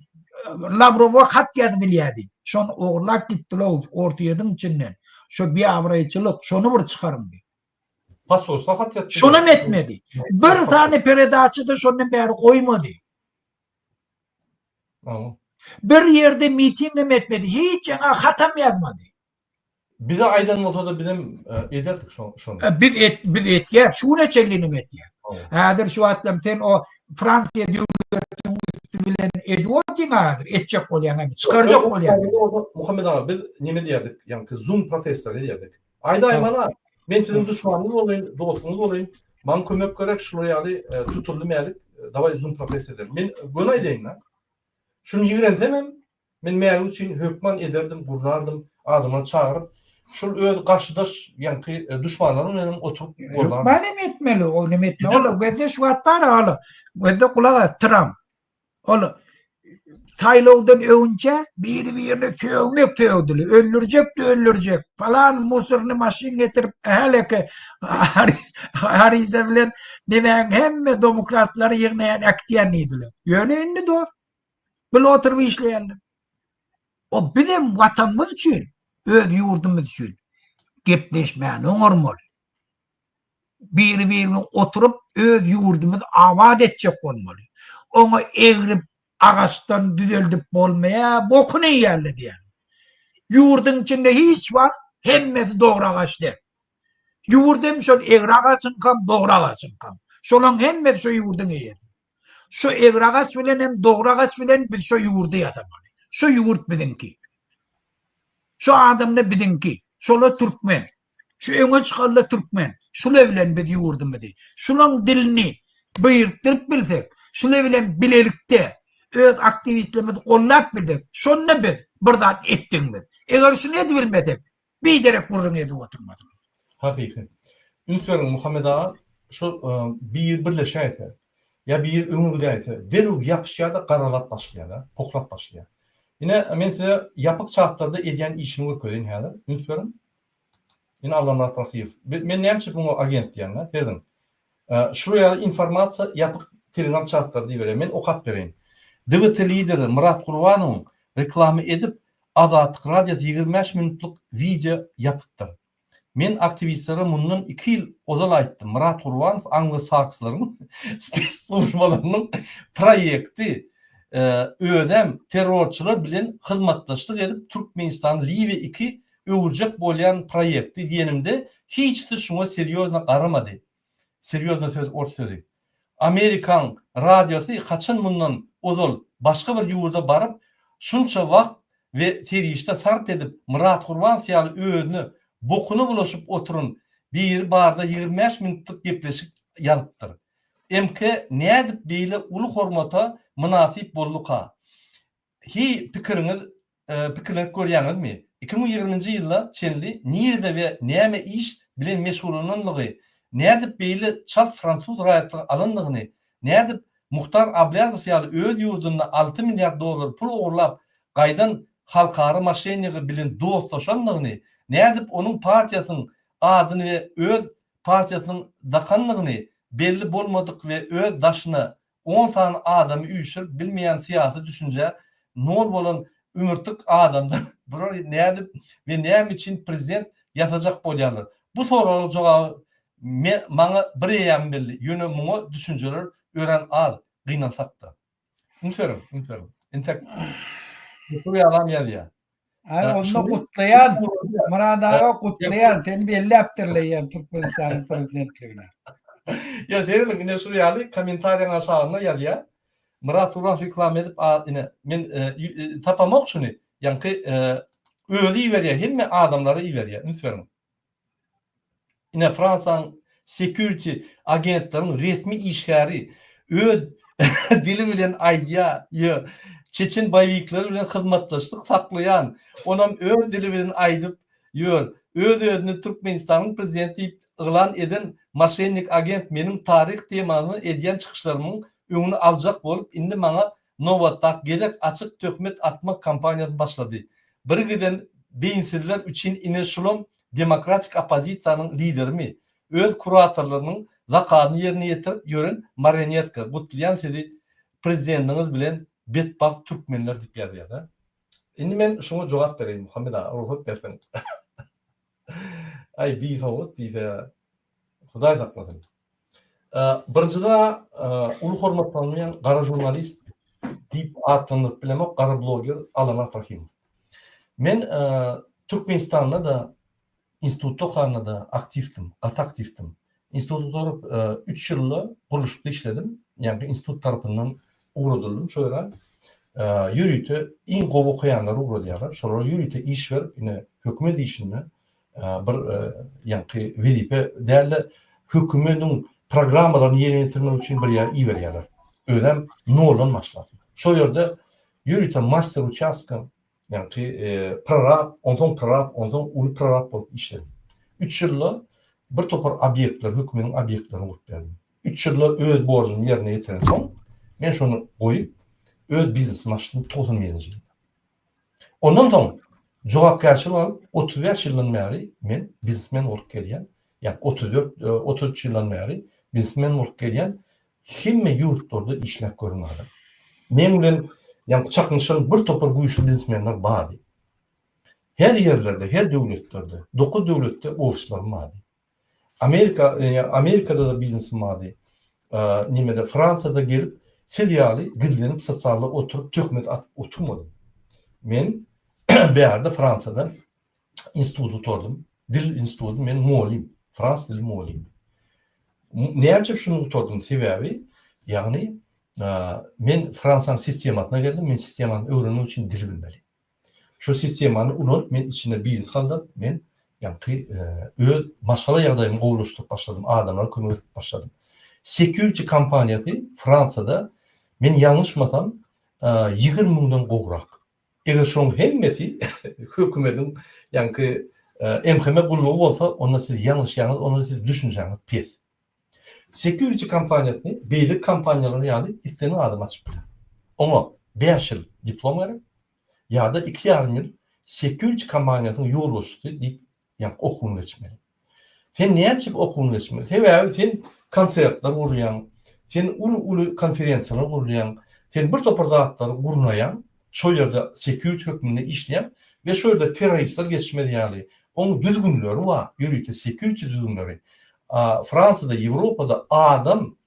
Lawrowa hat ýazyp bilýärdi. Şony ogurlap gitdiler Orsýetiň içinden. Şo biabraýçylyk, şony bir çykaryň diýip. Posolstwa hat ýazdy. Şonam etmedi. Bir sany peredaça-da şondan bäri goýmady. Bir ýerde mitingem etmedi. Hiç ýaňa hatam ýazmady. Bize aýdan bolsada bizem ederdik şony. Biz et biz etýäs, şu güne çenlinem etýäs. Häzir şu wagtlam sen o Fransiýa döwletiniň üsti bilen edip otyň häzir, etjek bolýaň hem, çykarjak bolýaň. Muhammet aga biz neme diýerdik, ýaňky zoom protestleri edýärdik. Aýdaý mana, men siziň duşmanyňyz bolaýyn, dostuňyz bolaýyn, maňa kömek gerek, şular ýaly tutuldy mälik, dawaý zoom protest edeli. Men göni aýdaýyn-da. Şuny ýigrensemem, Men Mälik üçin hökman ederdim, gurnardym, adamlary çagyryp, şol öz garşydaş, ýaňky duşmanlarym bilenem oturyp goldardym. Hökman hem etmeli, ol hem etmeli. Ol gözde şu wagt bar ol. Gözde gulak as, Tramp. Ol saýlawdan öňünçä biri-birine sögmek sögdüler. Öldürjek-de öldürjek. Falan musorny maşyn getirip häleki Harrise bilen nemäň hemme demokratlary ýygnaýan äkitýän diýdiler. Ýöne indi dost Bile oturyp işleýärler. O bizem watanymyz üçin, öz ýurdumyz üçin gepleşmäni oňarmaly. Biri-birine oturyp öz ýurdumyzy abat etjek bolmaly. Oňa egrip agaçdan düzeldip bolmaýar, bokuny iýýärler diýýär. Ýurduň içinde hiç wagt hemmesi dogry agaç däl. Ýurt hem şol egri agaçyňkam, dogry agaçyňkam. Şolaň hemmesi şo ýurduň eýesi. Şu egri agaç bilen hem dogry agaç bilen biz şu ýurdy ýasamaly. Şu ýurt biziňki. Şu adamda biziňki. Şola türkmen. Şu öňe çykanla türkmen. Şula bilen biz ýurdumyzy. Şulaň dilini birikdirip bilsek, şula bilen bilelikde öz aktiwistlerimizi gollap bilsek, şonda biz bir zat etdigimiz. Eger şuny edibilmesek, Biderek gürrüň edip oturmasyn. Hakyky. Üns beriň Muhammet aga şol biri birleşäýse ýa biri öňe gidäýse derrew ýapyşýada garalap başlaýada pohlap başlaýar. Ine men size ýapyk çatlarda edýän işini görkezeýin häzir üns beriň. Ine Allamyrat Rahyýew. Men näme üçin muňa agent diýýän-dä serediň. Şular ýaly informasiýa ýapyk telegram çatlarda iberýär. Men okap bereýin. DWT lideri Myrat Gurbanowyň reklama edip Azatlyk Radiosy 25 minutlyk wideo ýapypdyr. Men aktiwistlere mundan iki ýyl ozal aýtdym, Myrat Gurbanow anglo-sakslaryň spesslujbalarynyň proýekti. Özem terrorçylar bilen hyzmatdaşlyk edip Türkmenistany Liwiýa 2 öwürjek bolýan proýekti diýenimde hiçisi şuňa serýozno garamady. Serýozno söz ors sözi. Amerikaň radiosy haçan mundan ozal başga bir ýurda baryp şunça wagt we serişde sarp edip Myrat Gurbanow ýaly özüne bokuna bulaşyp oturan biri barda 25 minutlyk gepleşik ýazypdyr. MK nädip beýle uly hormata mynasyp bolduka? Hi pikiriňiz pikirlenip görýäňizmi? 2020-nji ýyla çenli nirede we näme iş bilen meşgullananlygy, nädip beýle çalt fransuz raýatlygy alandygyny, nädip Muhtar Ablýazow ýaly öz ýurdunda alty milliard dollar pul ogurlap gaýdan halkara moşennigi bilen dostlaşandygyny, nädip onuň partiýasynyň adyny we öz partiýasynyň dakandygyny belli bolmadyk we öz daşyna on sany adamy üýşürip bilmeýän syýasy düşünjä nol bolan ümürtik adamdan bular nädip we näme üçin prezident ýasajak bolýarlar? Bu soraga jogaby me maňa bir eýýäm belli, ýöne muňa düşünjeler örän az, gynansakda. Üns beriň, üns beriň. Entek bu ýalam ýazýar. Ay onda gutlaýan, Myrat aga gutlaýan, seni belläpdirleýän Türkmenistanyň prezidentligine. Ýa serediň, ine şu ýaly kommentariýaň aşagynda ýazýar. Myrat Gurban reklama edip, a ine men e, e, tapamok şuny. Ýaňky e, özi iberýär, hemme adamlara iberýär. Üns beriň. Ine Fransiýanyň security agentleriň resmi işgäri öz dili bilen aýdýar, ýö, çeçen boýewikleri bilen hyzmatdaşlyk saklaýan, onam öz dili bilen aýdyp ýör, öz-özüni Türkmenistanyň prezidenti diýip yglan eden moşennik agent meniň taryh temasyna edýän çykyşlarymyň öňüni aljak bolup indi maňa nobatdaky gezek açyk töhmet atmak kampaniýasyny başlady. Birgiden beýinsizler üçin ine şulam demokratik oppozisiýanyň liderimi? Öz kuratorlarynyň zakazyny ýerine ýetirip ýören marionetka, gutlaýan sizi prezidentiňiz bilen betbagt türkmenler diýip ýazýar-da. Indi men şuňa jogap bereýin Muhammet aga, rugsat berseň. Aý bisowat diýse Hudaý saklasyn. Birinjiden uly hormatlanylýan gara žurnalist diýip atlandyryp bilemok, gara bloger Allamyrat Rahymow. Men Türkmenistanda-da institutda okanda-da aktiwdim, gaty aktiwdim. Institut gutaryp 3 ýylda gurluşykda işledim. Ýagny institut tarapyndan ugradyldym şo ýere. Ýörite iň gowy okaýanlary ugradýarlar. Şolara ýörite iş berip, ine hökümet işinde bir ýaňky wezipe däl-de, hökümediň programmalaryny ýerine ýetirmek üçin bir ýere iberýärler. Özem noldan başlap. Şo ýerde ýörite master uçastka, ýaňky prorab, onsoň prorab, onsoň uly prorab bolup işledim. Üç ýylda bir topar obýektleri, hökümediň obýektlerini gurup berdim. Üç ýylda öz borjumy ýerine ýetirensoň, men şony goýup, öz biznesimi açdym 91-nji ýylda. Ondan soň jogapkärçilik alyp, 35 ýyldan bäri men biznesmen bolup gelýän, ýagny 34, 33 ýyldan bäri biznesmen bolup gelýän, hemme ýurtlarda işläp gören adam. Meň bilen ýagny çaknyşan bir topar güýçli biznesmenler bardy. Her ýerlerde, her döwletlerde, 9 döwletde ofislerim bardy. Amerika, Amerikada-da biznesim bardy. Nimede, Fransiýada gelip, siz ýaly gizlenip sosialda oturyp töhmet atyp oturmadym. Men bärde Fransiýada institut gutardym. Dil instituty, men mugallym, frans dili mugallymy. Näme üçin şuny gutardym? Sebäbi, ýagny men Fransiýanyň sistemasyna geldim, men sistemany öwrenmek üçin dil bilmeli. Şu sistemany ulanyp men içinde biznes galdyryp men ýaňky öz maşgala ýagdaýymy gowulaşdyryp başladym, adamlara kömek edip başladym. Security kompaniýasy Fransiýada men ýalňyşmasam 20 müňden gowrak. Eger şoň hemmesi hökümediň ýaňky MHM gullugy bolsa, onda siz ýalňyşýaňyz, onda siz düşünjäňiz pes. Security kompaniýasyny beýleki kompaniýalar ýaly islendik adam açyp biler. Oňa 5 ýyl diplom gerek ýa-da 2,5 ýyl security kompaniýasynyň ýolbaşçysy diýip ýa okuwyny geçmeli. Sen näme üçin okuwyny geçmeli? Sebäbi sen konsertler gurýaň, sen uly-uly konferensiýalar gurýaň, sen bir topar zatlary gurnaýaň, şol ýerde security hökmünde işleýäň we şol ýerde terroristler geçmez ýaly, oň düzgünleri bar, ýörite security düzgünleri. Fransiýada, Ýewropada adam,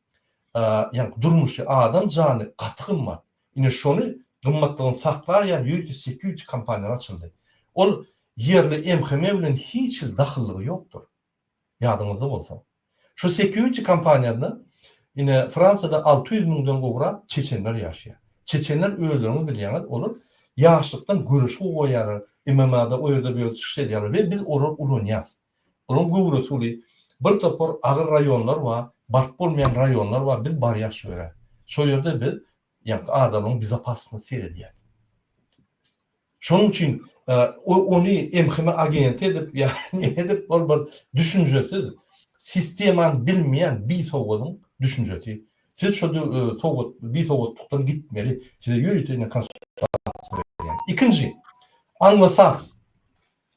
ýagny durmuşy, adam jany gaty gymmat. Ine şony gymmatlygyny saklar ýaly ýörite security kompaniýalar açyldy. Ol ýerli MHM bilen hiç hili dahyllygy ýokdur. Ýadyňyzda bolsa. Şu security kompaniýada ine Fransiýada 600 müňden gowrak çeçenler ýaşaýar. Çeçenler özleriňiz bilýäňiz olar ýaşlykdan göreşi gowy goýýarlar, MMA-da o ýerde bu ýerde çykyş edýärler we biz olary ulanýas. Olaryň göwresi uly. Bir topar agyr raýonlar bar, baryp bolmaýan raýonlar bar, biz barýas şo ýere. Şo ýerde biz ýagny adamyň bezopasnyna seredýäs. Şonuň üçin ony MHM agenti edip ýa neme edip ol bir düşünjesiz, sistemany bilmeýän bisowadyň düşünjesi. Siz şo sowat bisowatlykdan gitmeli. Size ýörite ine konsultasiýa berýän. Ikinji, anglosaks.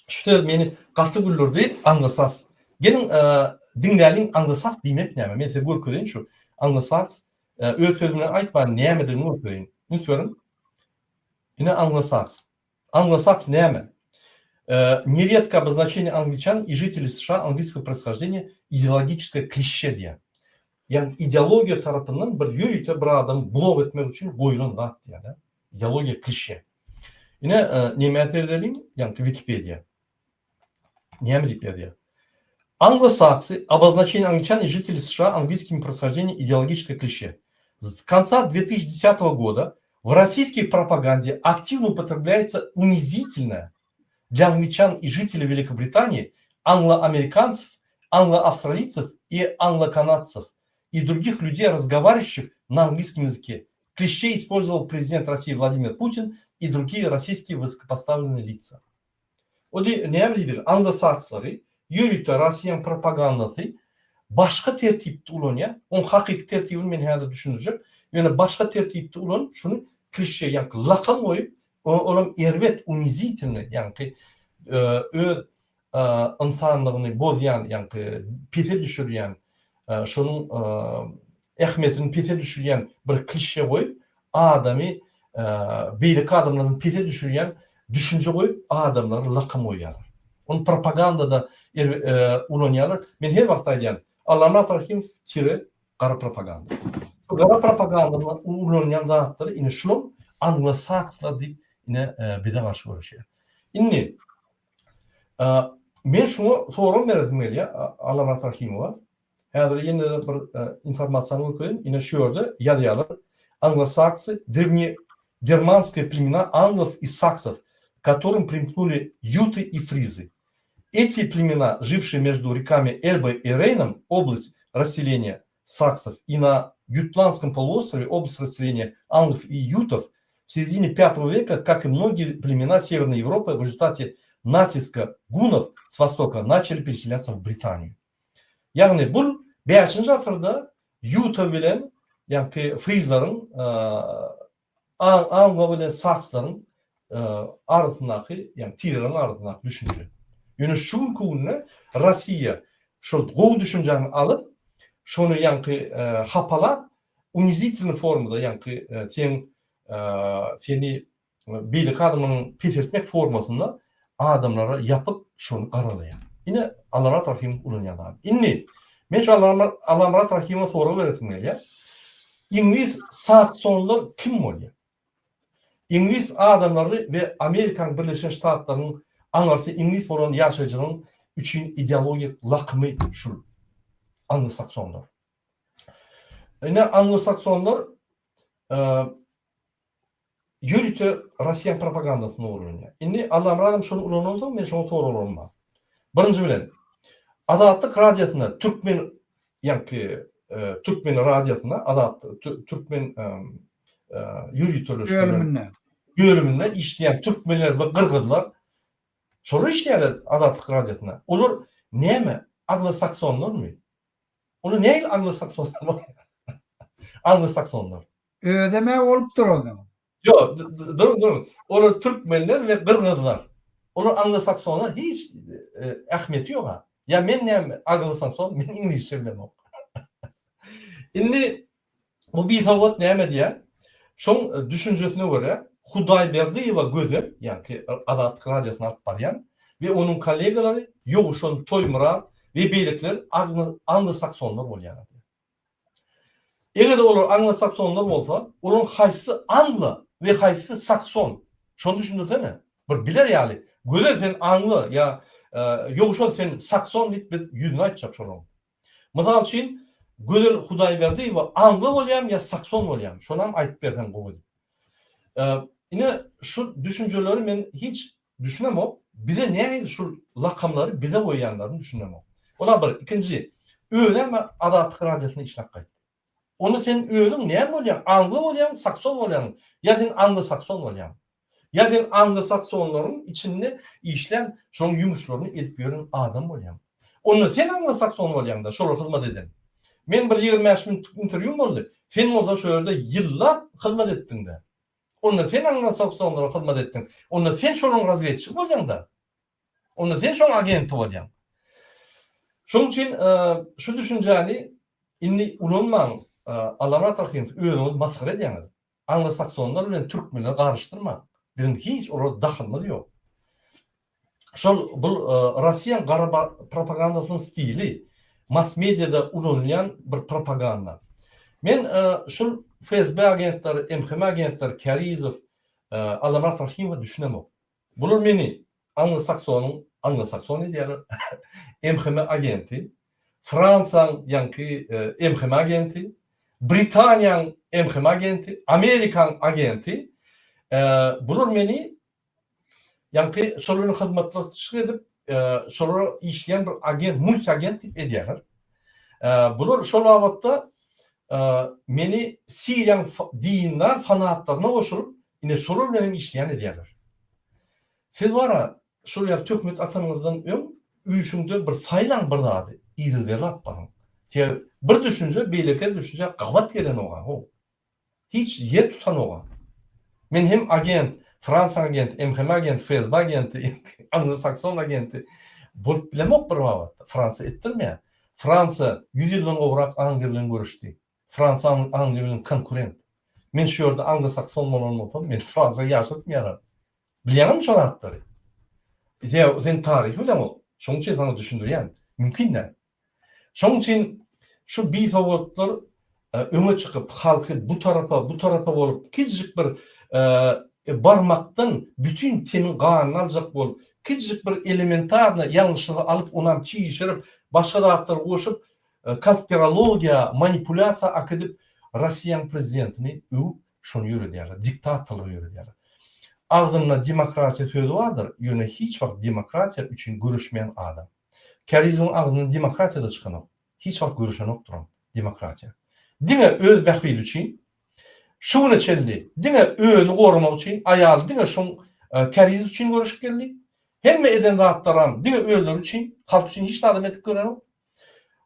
Şu söz meni gaty güldürdi, anglosaks. Geliň diňläliň anglosaks diýmek näme? Men size görkezeýin şu anglosaks öz sözüm bilen aýtman nämedigini görkezeýin. Üns beriň. Ine anglosaks. Anglosaks näme? Нередко обозначение англичан и жителей США английского происхождения ideologiçeskoe klişe diýýär. Ýagny ideologiýa tarapyndan bir ýörite bir adamy blok etmek üçin goýlan zat diýýär. Ideologiýa klişe. Ine nämä seredeliň? Ýagny Wikipediýa. Näme diýip ýazýar? Anglosaksy, обозначение англичан и жителей США английскими происхождением идеологическое клише. С конца 2010 года в российской пропаганде активно употребляется унизительное для англичан и жителей Великобритании, англоамериканцев, англоавстралийцев и англоканадцев и других людей, разговаривающих на английском языке. Клише использовал президент России Владимир Путин и другие российские высокопоставленные лица. O diý, näme diýdigi, anglosakslary ýörite Rossiýanyň propagandasy başga tertipde ulanýar. Oň hakyky tertibini men häzir düşündirjek. Ýöne başga tertipde ulanyp, şuny klişe, ýaňky lakam goýup, olam erbet, unizitelnyý, ýaňky öz ynsanlygyny bozýan, ýaňky pese düşürýän, şonuň ähmiýetini pese düşürýän bir klişe goýup, adamy beýleki adamlardan pese düşürýän düşünje goýup, adamlara lakam goýýarlar. Ony propagandada ulanýarlar. Men her wagt aýdýan, Allamyrat Rahymow tire gara propaganda. Şu gara propagandada ulanýan zatlary ine şulam anglosakslar diýip ine bize garşy göreşýär. Indi men şuňa sorag beresim gelýär Allamyrat Rahymowa. Häzir ýene-de bir informasiýany görkezeýin. Ine şu ýerde ýazýarlar. Anglosaksy drewnegermanskiýe plemena anglov i saksov, k kotorym priмкнули юты и фризы. Эти племена, жившие между реками Эльбой и Рейном, область расселения саксов, и на Ютландском полуострове, область расселения англов и ютов, в середине V века, как и многие племена Северной Европы, в результате натиска гуннов с востока начали переселяться в Британию. Ýagny bul bäşinji asyrda Ýuta bilen ýaňky frizleriň anglo bilen sakslaryň arasyndaky ýagny tireleriň arasyndaky düşünje. Ýöne şu günki günde Rossiýa şol gowy düşünjäni alyp şony ýaňky hapalap unizitelnyý formada ýaňky seň seni beýleki adamlaryň peseltmek formasynda adamlara ýapyp şony garalaýar. Ine Allamyrat Rahymow ulanýan zady. Indi men şu Allamyrat Rahymowa sorag beresim gelýär. Iňlis saksonlar kim bolýar? Iňlis adamlary we Amerikanyň Birleşen Ştatlarynyň aňyrsy iňlis bolan ýaşaýjylaryň üçin ideologik lakymy şul. Anglosaksonlar. Ine anglosaksonlar ýörite Russiýanyň propagandasynda ulanýar. Indi Allamyradam şony ulanansoň men şoňa soraglarym bar. Birinji bilen Azatlyk radiosynda türkmen ýaňky türkmen radiosynda Azat türkmen ýöriteleşdirilen bölüminde bölüminde işleýän türkmenler we gyrgyzlar şolar işleýärler Azatlyk radiosynda. Olar näme anglosaksonlarmy? Olar nähili anglosaksonlar bolýar? Anglosaksonlar. Özem-ä bolupdyr onuň. Ýok, duruň, duruň. Olar türkmenler we gyrgyzlar. Olar anglosaksona hiç ähmiýeti ýok-a. Ýa men näme anglosakson, men iňlisçe bilemok. Indi bu bisowat näme diýýär? Şoň düşünjesine görä, Hudaýberdiýewa Gözel, ýaňky Azatlyk radiosyny alyp barýan we onuň kollegalary Ýowşan Toýmyrat we beýlekiler anglosaksonlar bolýarlar diýýär. Eger-de olar anglosaksonlar bolsa, olaryň haýsysy anglo we haýsysy sakson? Şony düşündirsene. Bir biler ýaly. Gözel sen anglo ýa Ýowşan sen sakson diýip biz ýüzüne aýtjak şolaryň. Mysal üçin, Gözel Hudaýberdiýewa anglo bolýarmy ýa sakson bolýarmy? Şonam aýdyp berseň gowy edip. Ine şu düşünjeleri men hiç düşünemok. Bize nähili şul lakamlary bize goýýanlaryny düşünemok. Ola bir. Ikinji, özem Azatlyk Radiosynda işläp gaýtdy. Onda sen özüň näme bolýaň? Anglo bolýaň, sakson bolýaň ýa sen anglo-sakson bolýaň? Ýa sen anglo-saksonlaryň içinde işlän, şolaryň ýumuşlaryny edip ýören adam bolýaň? Onda sen anglo-sakson bolýaň-da, şolara hyzmat eden. Men bir 25 minutlyk interwýum boldy. Sen bolsa şo ýerde ýyllap hyzmat etdiň-dä. Onda sen anglo-saksonlara hyzmat etdiň. Onda sen şolaryň razwedçigi bolýaň-da. Onda sen şoň agenti bolýaň. Şonuň üçin şu düşünjäni indi ulanmaň, Allamyrat Rahymow, özüňizi masgara edýäňiz. Anglosaksonlar bilen türkmenleri garyşdyrmaň. Biziň hiç olara dahylymyz ýok. Şol bul Rossiýaň gara propagandasynyň stili, mass mediada ulanylýan bir propaganda. Men şul FSB agentleri, MHM agentleri, Kärizow, Allamyrat Rahymowa düşünemok. Bular meni anglosaksonyň anglosakson edýärler, MHM agenti, Fransiýaň ýaňky MHM agenti, Britaniýaň MHM agenti, Amerikaň agenti. Bular meni ýaňky şolar bilen hyzmatdaşlyk edip, şolara işleýän bir agent, multiagent diýip edýärler. Bular şol babatda meni Siriýaň dindar fanatlaryna goşulyp, Ine şolar bilen hem işleýän edýärler. Siz bara şol ýaly töhmet atanyňyzdan öň üýşüňde bir saýlaň bir zady yzygiderli alyp baryň. Sebäbi bir düşünje beýleki düşünjä gabat gelenoga how. Hiç ýer tutanoga. Men hem agent, Fransiýaň agenti, MHM agenti, FSB agenti, anglo-sakson agenti bolup bilemok bir babatda. Fransiýa etdirmeýär. Fransiýa ýüz ýyldan gowrak Angliýa bilen göreşdi. Fransiýa Angliýa bilen konkurent. Men şu ýerde anglo-sakson bolan bolsam, meni Fransiýa ýaşatmaýarlar. Bilýäňmi şo zatlary? Sen, sen taryhy bileňok. Şonuň üçin saňa düşündirýän. Mümkin däl. Şonuň üçin şu bisowatlar e, öňe çykyp, halky bu tarapa, bu tarapa bolup, kiçijik bir e, barmakdan bütün teniň ganyny aljak bolup, kiçijik bir elementarny ýalňyşlygy alyp, onam çişirip, başga zatlary goşup, Konspirologiýa, manipulýasiýa akidip Rossiýaň prezidentini öwüp şony ýöredýärler, diktatorlygy ýöredýärler. Agzynda demokratiýa sözi bardyr, ýöne hiç wagt demokratiýa üçin göreşmeýän adam. Kärizowyň agzyndan demokratiýa-da çykanok, hiç wagt göreşenokdyram demokratiýa. Diňe öz bähbidi üçin, şu güne çenli diňe özüni goramak üçin, aýaly diňe şoň Kärizow üçin göreşip geldi. Hemme eden zatlaram diňe özleri üçin, halk üçin hiç zadam edip görenok.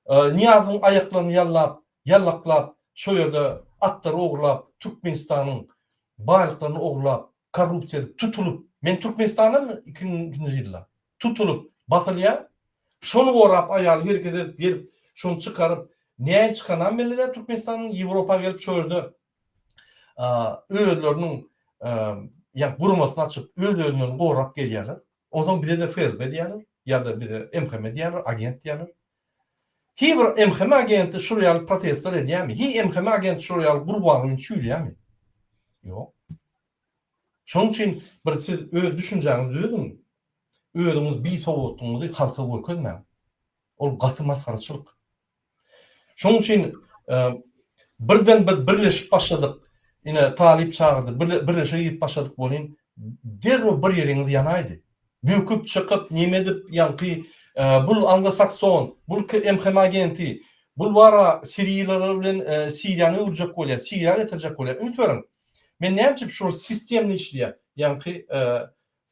Nyýazowyň aýaklaryny ýallap, ýallaklap, şo ýerde atlary ogurlap, Türkmenistanyň baýlyklaryny ogurlap, korrupsiýa edip, tutulyp, men Türkmenistandan 2002-nji ýylda tutulyp, basylýar. Şony gorap aýaly hereket edip gelip, şony çykaryp, nähili çykanam belli däl Türkmenistandan, Ýewropa gelip şo ýerde özleriniň ýa guramasyny açyp, öz-özlerini gorap gelýärler. Onsoň bize-de FSB diýýärler, ýa-da bize MHM diýýärler, agent diýýärler. Hiý bir MHM agenti şul ýaly protestler edýärmi? Hiý MHM agenti şul ýaly Gurbangulyny çüýleýärmi? Ýok. Şonuň üçin bir siz öz düşünjäňizi düzediň. Özüňiz bisowatlygyňyzy halka görkezmäň. Ol gaty masgaraçylyk. Şonuň üçin birden biz birleşip başladyk. Ine talyp çagyrdy, birleşige girip başladyk welin, derrew bir ýeriňiz ýanaýdy. Böküp çykyp, neme edip, ýaňky bul anglo-sakson, bul MHM agenti, bul bara siriýalylar bilen Siriýany öwürjek bolýar, Siriýa getirjek bolýar. Üns beriň. Men näme üçin şular sistemli işleýär? Ýaňky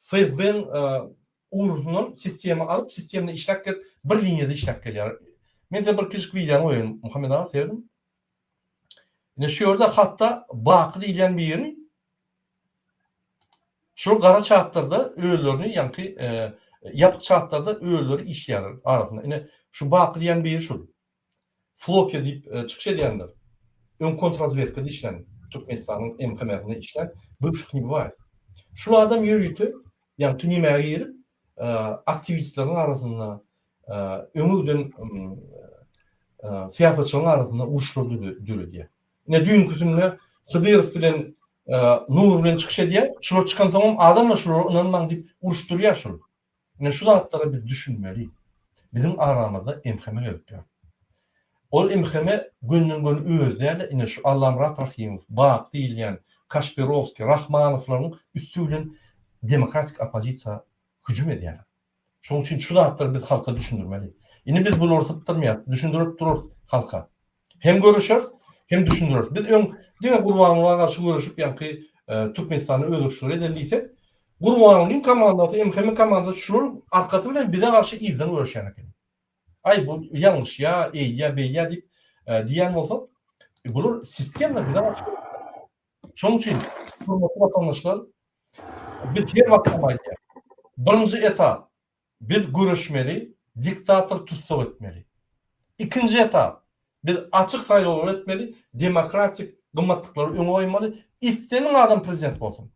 FSB-niň ugrundan sistema alyp, sistemde işläp gelip, bir liniýada işläp gelýär. Men size bir kiçijik wideony goýaýyn, Muhammet aga serediň. Ine şu ýerde hatda Baky diýilýän biri şol gara çatlarda özlerini ýaňky ýapyk çatlarda özleri işleýärler arasynda. Ine şu Baky diýen biri şul. Flokiýa diýip çykyş edýändir. Öň kontrazwedkada işlän, Türkmenistanyň MHM-sinde işlän bywşy Hnibaýew. Şul adam ýörite, ýagny tünemäge girip, aktiwistleriň arasynda, öňe giden syýasatçylaryň arasynda uruşlar döredýär. Ine düýnküsinde Hydyrow bilen Nur bilen çykyş edýär. Şular çykansoňam adamlar şulara ynanmaň diýip uruşdyrýar şul. Ine şu zatlara biz düşünmeli. Biziň aramyzda MHM gelip ýör. Ol MHM gönden-göni özi däl-de ine şu Allamyrat Rahymow, Bak diýilýän, Kaşpirowskiý, Rahmanowlaryň üsti bilen demokratik oppozisiýa hüjüm edýärler. Şonuň üçin şu zatlary biz halka düşündirmeli. Indi biz bulary sypdyrmaýarys, düşündirip durarys halka. Hem göreşeris, hem düşündireris. Biz öň diňe Gurbangulyga garşy göreşip ýaňky Türkmenistanda özgerişler edeli diýsek, Gurbangulyň komandasy, MHM komandasy şularyň arkasy bilen bize garşy yzdan göreşýän ekeni. Aý bu ýalňyşýa, eýýä, beýýä diýip diýýän bolsak, bular sistemno bize garşy göreşýär. Şonuň üçin, hormatly watandaşlar, biz her wagt hem aýdýarys. Birinji etap, biz göreşmeli, diktatory tussag etmeli. Ikinji etap, biz açyk saýlawlar etmeli, demokratik gymmatlyklary öňe goýmaly, isleniň adam prezident bolsun.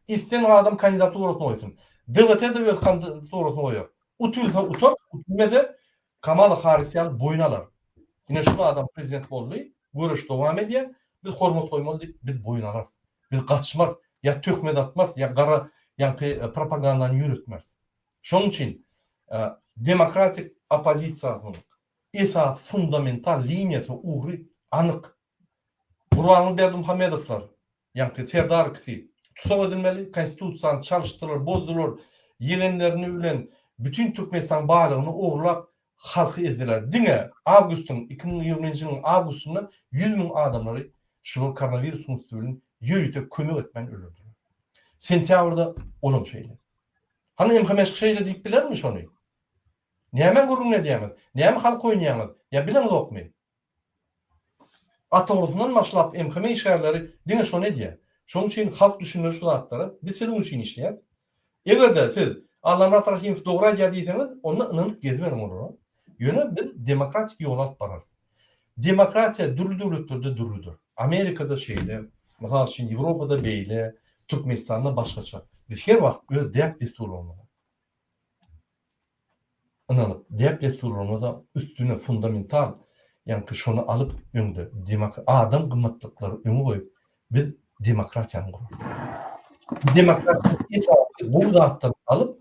Isleniň adam kandidaturasyny goýsun. DWT-de öz kandidaturasyny goýar. Utulsa utar, utulmasa Kamala Harris ýaly boýun alar. Ine şul adam prezident boldy, göreş dowam edýär, biz hormat goýmaly diýip biz boýun alarys. Biz gaçmarys, ýa töhmet atmarys, ýa gara ýaňky propagandany ýöretmeris. Şonuň üçin demokratik oppozisiýanyň esasy fundamental liniýasy, ugry anyk. Gurbanguly Berdimuhamedowlar, ýaňky Serdar ikisi tussag edilmeli, konstitusiýany çalyşdylar, bozdular, ýegenlerini bilen bütin Türkmenistanyň baýlygyny ogurlap halky ezdiler. Diňe awgustyň, 2020-nji ýylyň awgustynda 100 müň adamlary şular koronawirusyň üsti bilen ýörite kömek etmän öldürdiler. Sentýabrda olam şeýle. Hany MHM-şk şeýle diýip bilermi şony? Nämäň gürrüňini edýäňiz? Näme halk oýnaýaňyz? Ýa bileňizokmy? Atagrusyndan başlap MHM işgärleri diňe şony edýär. Şonuň üçin halk düşünmeli şu zatlara. Biz siziň üçin işleýäs. Eger-de siz Allamyrat Rahymow dogry aýdýar diýseňiz, onda ynanyp geziberiň olara. Ýöne biz demokratik ýoly alyp bararys. Demokratiýa dürli döwletlerde dürlüdir. Amerikada şeýle, mysal üçin Ýewropada beýle, Türkmenistanda başgaça. Biz her wagt öz däp-dessurlarymyza. Ynanyp, däp-dessurlarymyza üstüne fundamental, ýaňky şony alyp öňde demok adam gymmatlyklary öňe goýup biz demokratiýany gurarys. Demokratiýanyň esasy gowy zatlaryny alyp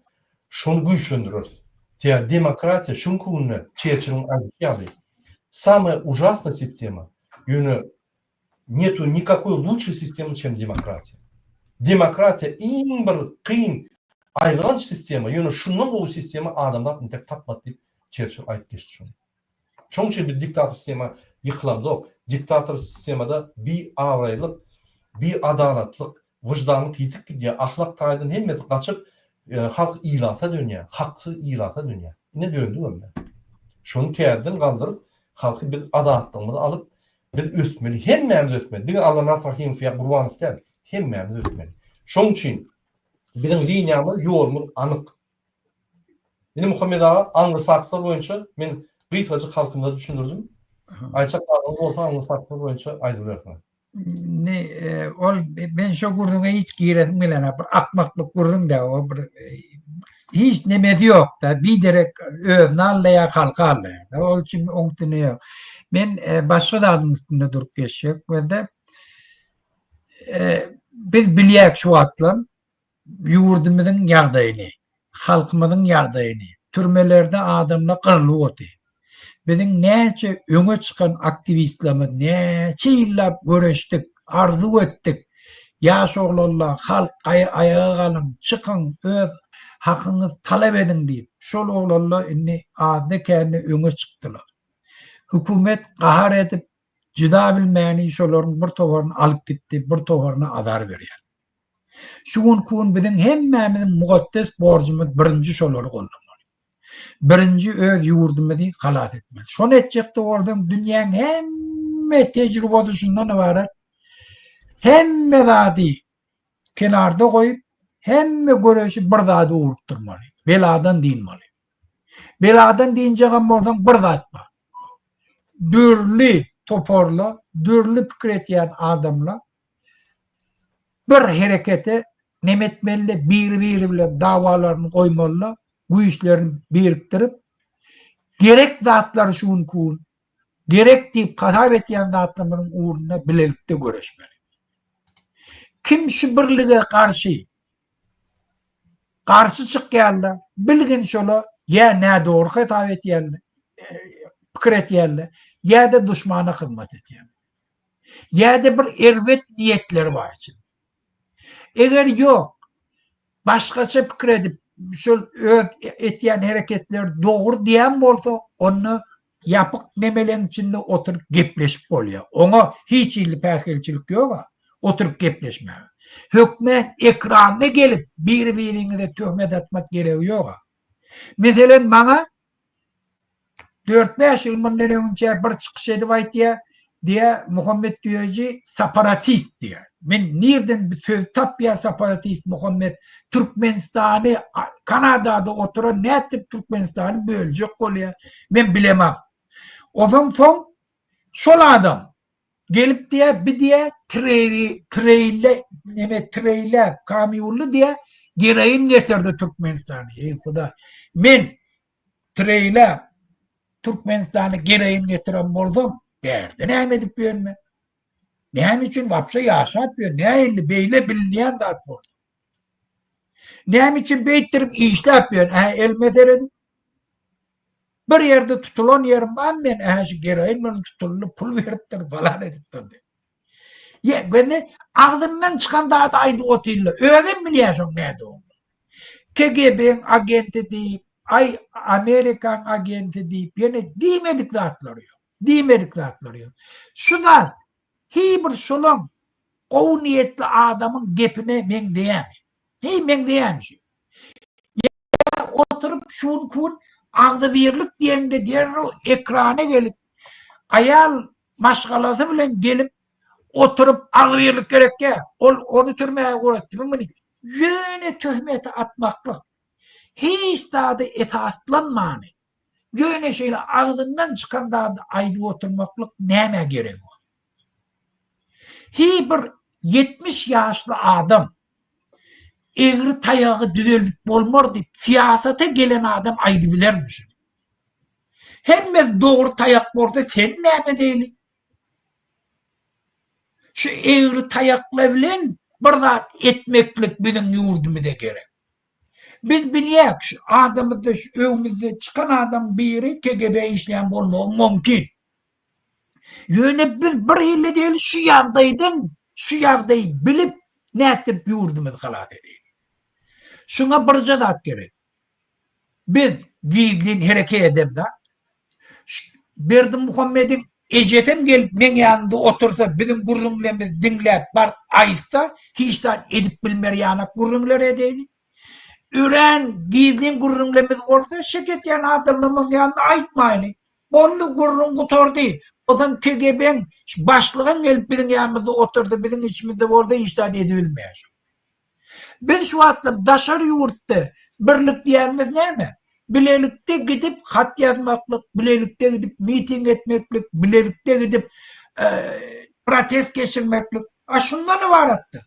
şony güýçlendireris. Sebäbi demokratiýa şu günki günde Çerçiliň aýdyşy ýaly samaya ujasna sistema, ýöne Netu nikakoý luçşeý sistemy çem demokratiýa. Demokratiýa iň bir kyn aýylganç sistema, ýöne şundan gowy sistema adamzat intek tapmady diýip Çerçill aýdyp geçdi şony. Şoň üçin biz diktator sistema ýykylamzok. Diktator sistemada bi abraýlyk, bi adalatlyk, wyždanlyk ýitip gidýär, ahlak taýdan hemmesi gaçyp halk ilata dönýär, haksyz ilata dönýär. Ine döndügem. Şony täzeden galdyryp halky biz azatlygymyzy alyp Biz ösmeli, hemmämiz ösmeli. Diňe Allamyrat Rahymow ýa Gurbanow däl, hemmämiz ösmeli. Şonuň üçin biziň liniýamyz, ýolumyz anyk. Indi Muhammet aga, anglo-sakslar boýunça men gysgajyk halkymyza düşündirdim. Aýtjak zadyňyz bolsa anglo-sakslar boýunça aýdybersiňiz. Indi ol men şo gürrüňe hiç giresim gelenok. Bir akmaklyk gürrüň-dä o bir hiç nemesi ýok-da, biderek özüni aldaýar, halky aldaýar. Ol üçin oň üstünde ýok. Men e, başga zadyň üstünde durup geçjek. Gözde e, biz bilýäk şu wagtlar ýurdumyzyň ýagdaýyny, halkymyzyň ýagdaýyny. Türmelerde adamlar gyrlyp otyr. Biziň näçe öňe çykan aktiwistlerimiz näçe ýyllap göreşdik, arzuw etdik. Ýaş oglanlar, halk aýaga galyň, çykyň, öz hakyňyzy talap ediň diýip. Şol oglanlar indi azda-kände öňe çykdylar. Hökümet gahar edip, jyda bilmäni şolaryň bir toparyny alyp gitdi, bir toparyna azar berýär. Şu günki gün biziň hemmämiziň mukaddes borjumyz birinji şolary goldamaly. Birinji öz ýurdumyzy halas etmeli. Şony etjekde bolsaň dünýäň hemme tejrubasy şundan ybarat. Hemme zady kenarda goýup, hemme göreşi bir zada ugrukdyrmaly. Beladan dynmaly. Beladan dynjagam bolsaň bir zat bar. Dürli toparla, dürli pikir etýän adamla bir herekete neme etmeli, biri-biri bilen dawalaryny goýmaly, güýçlerini birikdirip, gerek zatlary şu günki gün. Gerek diýip hasap etýän zatlarymyzyň ugrunda bilelikde göreşmeli. Kim şu birlige garşy garşy çykýarlar, bilgin şola ýa nädogry hasap etýärler, pikir etýärler, ýa-da duşmana hyzmat etýärler. Ýa-da bir erbet niýetleri bar içinde. Eger ýok, başgaça pikir edip, şol öz etýän hereketleri dogry diýen bolsa, onda ýapyk nemeleň içinde oturyp gepleşip bolýar. Oňa hiç hili päsgelçilik ýog-a, oturyp gepleşmäge. Hökmän ekranda gelip biri-biriňize töhmet atmak geregi ýog-a. Meselem, maňa Dört-bäş ýyl mundan öňünçä bir çykyş edip aýtýar, diýýär, Muhammet Düýeji saparatist diýýär. Men nirden bir söz tapýar saparatist Muhammet Türkmenistany Kanadada oturan nätdip Türkmenistany böljek bolýar, men bilemok. Ozan soň şol adam gelip diýýär, bi diýýär treýli treýle neme treýläp kamýunly diýýär geroin getirdi Türkmenistana. Eý hudaý. Men Treýläp Türkmenistana gereýin getiren bolsam, bärde näme edip ýörün men? Näme üçin wapşe ýaşap ýörün? Nähili beýle bilinýän zat bolsa? Näme üçin beýtdirip işläp ýörün? Ä elime serediň. Bir ýerde tutulan ýerim barmy men? Ä şu geroin bilen tutuldy, pul beripdir, falan edipdir diýip. Ýa, göni agzyndan çykan zady aýdyp otyrlar. Özem bilýär şoň nädogry. KGB-iň agenti diýip, aý Amerikaň agenti diýip, ýene diýmedik zatlary ýok. Diýmedik zatlary ýok. Şu zat hiý bir şolaň gowy niýetli adamyň gepine meňzeýärmi? Hiý meňzeýärmi şu? Ýa oturyp şu günki gün agzybirlik diýende derrew ekrana gelip aýal maşgalasy bilen gelip oturyp agzybirlik gerekýä ol ony türmäge ugratdy muny Ýöne töhmeti atmaklyk, hiç zada esaslanmany, ýöne şeýle agzyndan çykan zady aýdyp oturmaklyk nämä geregi bar? Hiý bir 70 ýaşly adam egri taýagy düzeldip bolmar diýip syýasata gelen adam aýdybilermi şuny? Hemmesi dogry taýak bolsa sen näme edeýli? Şu egri taýaklar bilen bir zat etmeklik biziň ýurdumyza gerek. Biz bilýäk şu adamyzda şu öňümizde çykan adam biri KGB işleýän bolmagy mümkin. Ýöne biz bir hili däl şu ýagdaýdan şu ýagdaýy bilip nätdip ýurdumyzy halas edeýli. Şuňa birje zat gerek. Biz gizlin hereket edemzok. Berdimuhamediň ejesem gelip meň ýanymda otursa, biziň gürrüňlerimizi diňläp baryp aýtsa, hiç zat edip bilmer ýanak gürrüňler edeýli. Örän gizlin gürrüňlerimiz bolsa, şek etýän adamlarymyň ýanynda aýtmaýly. Boldy, gürrüň gutardy. Ozan KGB-iň başlygam gelip biziň ýanymyzda otursa, biziň içimizde bolsa hiç zat edibilmeýär şol. Biz şu wagtlar daşary ýurtda birlik diýenimiz näme? Bilelikde gidip hat ýazmaklyk, bilelikde gidip miting etmeklik, bilelikde gidip protest geçirmeklik. A şundan ybaratdyr.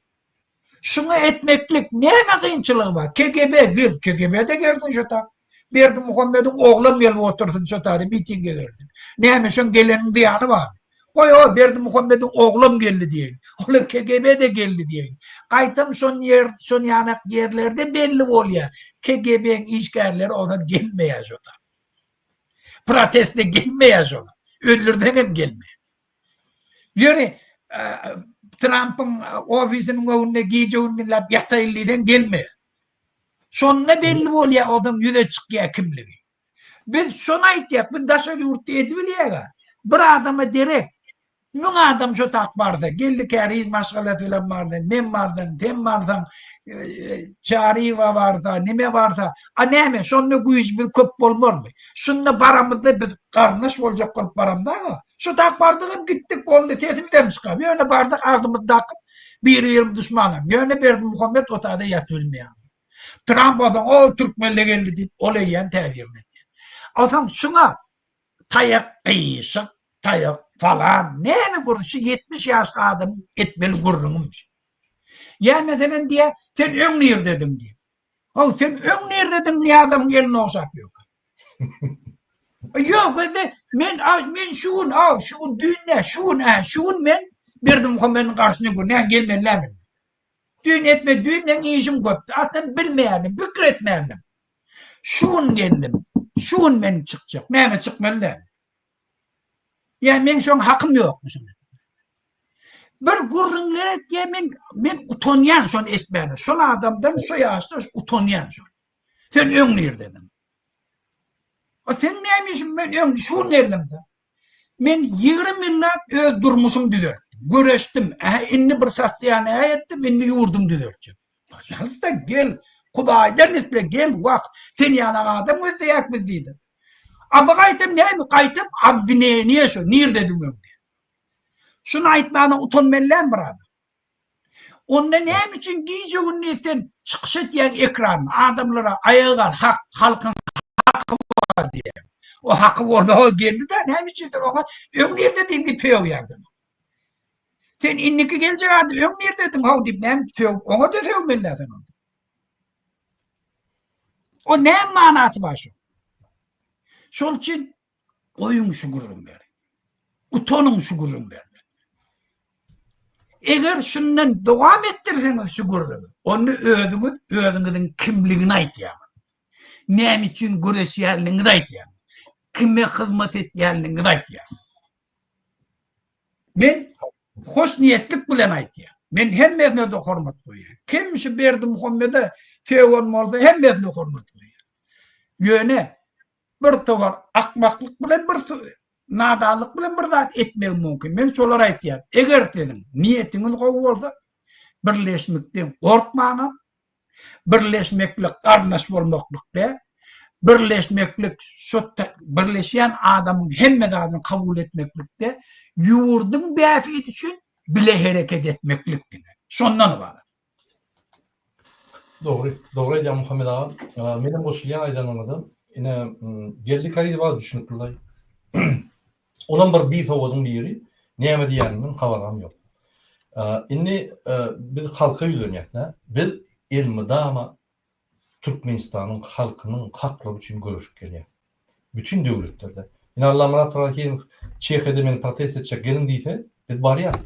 Şuňa etmeklik näme kynçylygy bar? KGB gel, KGB-de gelsin şu tap. Berdimuhamediň oglam gelip otursyn şo taýda mitinge gelsin. Näme şoň geleniň zyýany barmy? Goý o Berdimuhamediň oglam geldi diýeýin. Ol KGB-de geldi diýeýin. Gaýtam şon ýer şon ýanak ýerlerde belli bolýar. KGB-iň işgärleri oza gelmeýär şo taýda. Proteste gelmeýär şolar. Öldürseňem gelmeýär. Ýöne Trampyň ofisiniň öňünde gije-gündizläp ýataýyn diýseň gelmeýär. Şonda belli bolýar onuň ýüze çykýar kimligi. Biz şony aýtýak, biz daşary ýurtda edibilýäga. Bir adama derek müň adam şo tak barsa, Geldi Käriz maşgalasy bilen barsa, men barsam, sen barsaň, Çaryýewa barsa, nime barsa, a näme, şonda güýjümiz köp bolmarmy? Şunda baramyzda biz garyndaş boljak bolup baramzag-a. Şo tak bardygam gitdik boldy, sesimizem çykar. Ýöne bardyk agzymyzy dakyp, biri-birimiz duşmanam. Ýöne Berdimuhamet o taýda ýatybilmeýär. Tramp bolsa, o türkmenle geldi diýip, ol eýýäm täsirini etýär. Onsoň şuňa taýak gyşyk, taýak falan, näme gürrüň, şu 70 ýaşly adamyň etmeli gürrüňimi şu. Ýa meselem diýýär, sen öň nirdediň diýýär. Haw, sen öň nirdediň Nyýazowyň elini ogşap ýörkäň? Ýok, indi men men şu gün, a, şu gün düýn nä, şu gün, ä, şu gün men Berdimuhamediň garşyna gör, nä gelmeli näme? Düýn etme, düýn meň işim köpdi. Aslynda bilmeýärdim, pikir etmändim. Şu gün geldim. Şu gün men çykjak. Näme çykmaly däl. Ýa meň şoň hakym ýokmy şoňa? Bir gürrüňler etýär, men men utanýan şony eşitmäne. Şol adamdan şu ýaşda utanýan şol. Sen öň nirdediň? O sen näme işin men öň şu gün geldim-de. Men 20 ýyllap öz durmuşymy düzeltdim. Göreşdim. Ähä indi bir sostoýaniýa ýetdim, indi ýurdumy düzeltjek. Pažalsta gel, Hudaýdan isle gel wah, sen ýalak adam gözleýäk biz diýdi. A bu gaýtam näme, gaýtam obwineniýe şu, nirdediň öň diýdi. Şuny aýtmana utanmaly dälmi bir adam? Onda näme üçin gije-gündiz sen çykyş etýäň ekranda, adamlara aýaga gal, hak, halkyň haky bar diýýäň. O haky bolsa o geldi-de, näme üçin sen oňa öň nirdediň diýip sögýäň sen. Sen indiki geljek adam öň nirdediň how diýip näme sög, oňa-da sögmeli sen onda. O näme manasy bar şu? Şol üçin Goýuň şu gürrüňleri. Utanyň şu gürrüňlerden. Eger şundan dowam etdirseňiz şu gürrüňi, onda özüňiz özüňiziň kimligini aýtýaňyz. Näme üçin göreşýänligiňizi aýtýaňyz. Kime hyzmat etýänligiňizi aýtýaňyz. Men hoş niýetlik bilen aýtýan. Men hemmesine-de hormat goýýan. Kim şu Berdimuhamede sögen bolsa hemmesine hormat goýýan. Ýöne Bir towar akmaklyk bilen bir nadanlyk bilen bir zat etmegi mümkin. Men şolary aýtýan. Eger siziň niýetiňiz gowy bolsa, birleşmekden gorkmaňam. Birleşmeklik garyndaş bolmaklyk däl. Birleşmeklik şo birleşýän adamyň hemme zadyny kabul etmeklik däl. Ýurduň bähbidi üçin bile hereket etmeklik diňe. Şondan ybarat. Dogry, dogry aýdýaň Muhammet aga. Menem goşulýan aýdanyňyza. Ine, Geldi Karyzow düşünipli. Olam bir bisowadyň biri. Näme diýýäninden habaram ýok. Indi biz halka ýüzlenýäs-dä. Biz elmydama Türkmenistanyň halkynyň haklary üçin göreşip gelýäs. Bütin döwletlerde. Ine Allamyrat Rahimow Çehiýada meni protest etjek geliň diýse, biz barýas.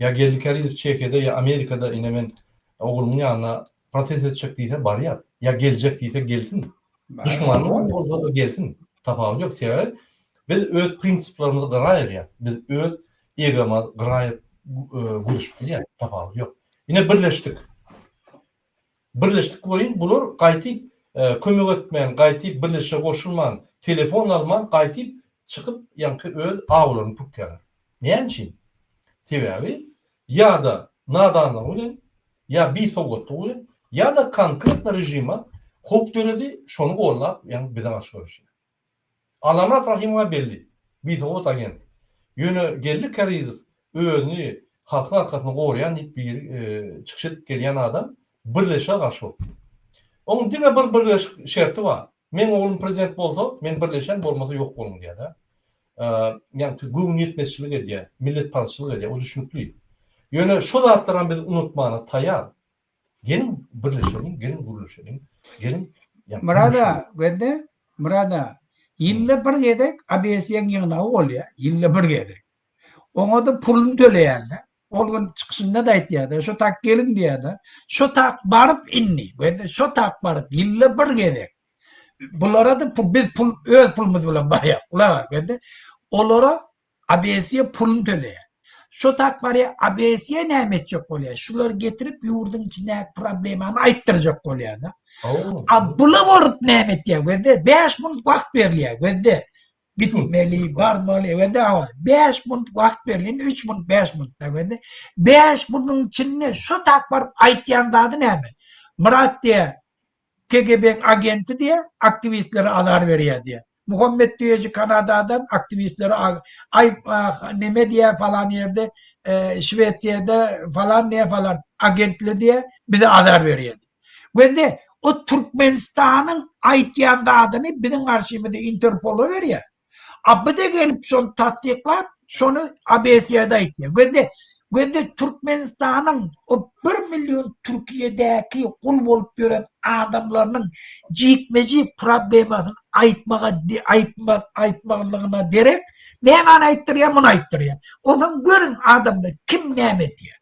Ýa Geldi Kärizow Çehiýada ýa Amerikada ine men oglumyň ýanyna protest etjek diýse barýas. Ýa geljek diýse gelsin. Duşmanyň bolsa-da gelsin. Tapawudy ýok. Sebäbi biz öz prinsiplerimizi gyra aýyrýas. Biz öz egomyzy gyra aýyryp göreşip bilýäs. Tapawudy ýok. Ine birleşdik. Birleşdik welin bular gaýtyp kömek etmän, gaýtyp birleşige goşulman, telefon alman gaýtyp çykyp ýaňky öz awlaryny pükýärler. Näme üçin? Sebäbi ýa-da nadanlygy bilen, ýa bisowatlygy bilen, ýa-da konkretno režime howp döredi, şony gollap ýaňky bize garşy göreşýär. Allamyrat Rahymowa belli, bisowat agent. Ýöne Geldi Kärizow özüni halkyň arkasynda goraýan diýip biri çykyş edip gelýän adam birleşige garşy bolupdyr. Oň diňe bir birleşik şerti bar. Meň oglum prezident bolsa, men birleşen, bolmasa ýok boluň diýýär-de. Ýaňky göwniýetmezçilik edýär, milletparazçylyk edýär, o düşnükli. Ýöne şo zatlaram biz unutmana taýýar. Geliň birleşeliň, geliň gürleşeliň, geliň Murada, gözle, Murada, ýylda bir gezek ABS-iň ýygnagy bolýar, ýylda bir gezek. Oňa-da puluny töleýärler. Ol gün çykyşynda-da aýtýar-da, şo tak geliň diýýär-de. Şo tak baryp indi, gözle, şo tak baryp ýylda bir gezek. Bulara-da biz pul, öz pulumyz bilen barýar. Gulak as, gözle. Olara ABS-e puluny töleýär. Şo tak barýar, ABS-e näme etjek bolýar? Şulary getirip ýurduň içindäki problemany aýtdyrjak bolýar-da. A bula baryp näme etýär? Gözle, 5 minut wagt berilýär, gözle. Gitmeli, barmaly, gözle, hawa. 5 minut wagt berilýär, 3 minut, 5 minut da gözle. 5 minutyň içinde şo tak baryp aýtýan zady näme? Myrat diýär, KGB-iň agenti diýýär, aktiwistlere azar berýär diýýär. Muhammet Düýeji Kanadadan aktiwistlere aý neme diýýär falan ýerde Şwesiýada falan ne falan agentler diýýär, bize azar berýär diýýär. Gözle, o Türkmenistanyň aýtýan zadyny biziň garşymyza Interpola berýär. A bu-da gelip şony tassyklap, şony ABS-de aýtýar. Gözle, gözle Türkmenistanyň o bir million Türkiýedäki gul bolup ýören adamlarynyň jikme-jik problemasyny. aýtmaga aýtma aýtmalygyna derek nämäni aýtdyrýar muny aýtdyrýar. Onsoň görüň adamlar kim näme edýär.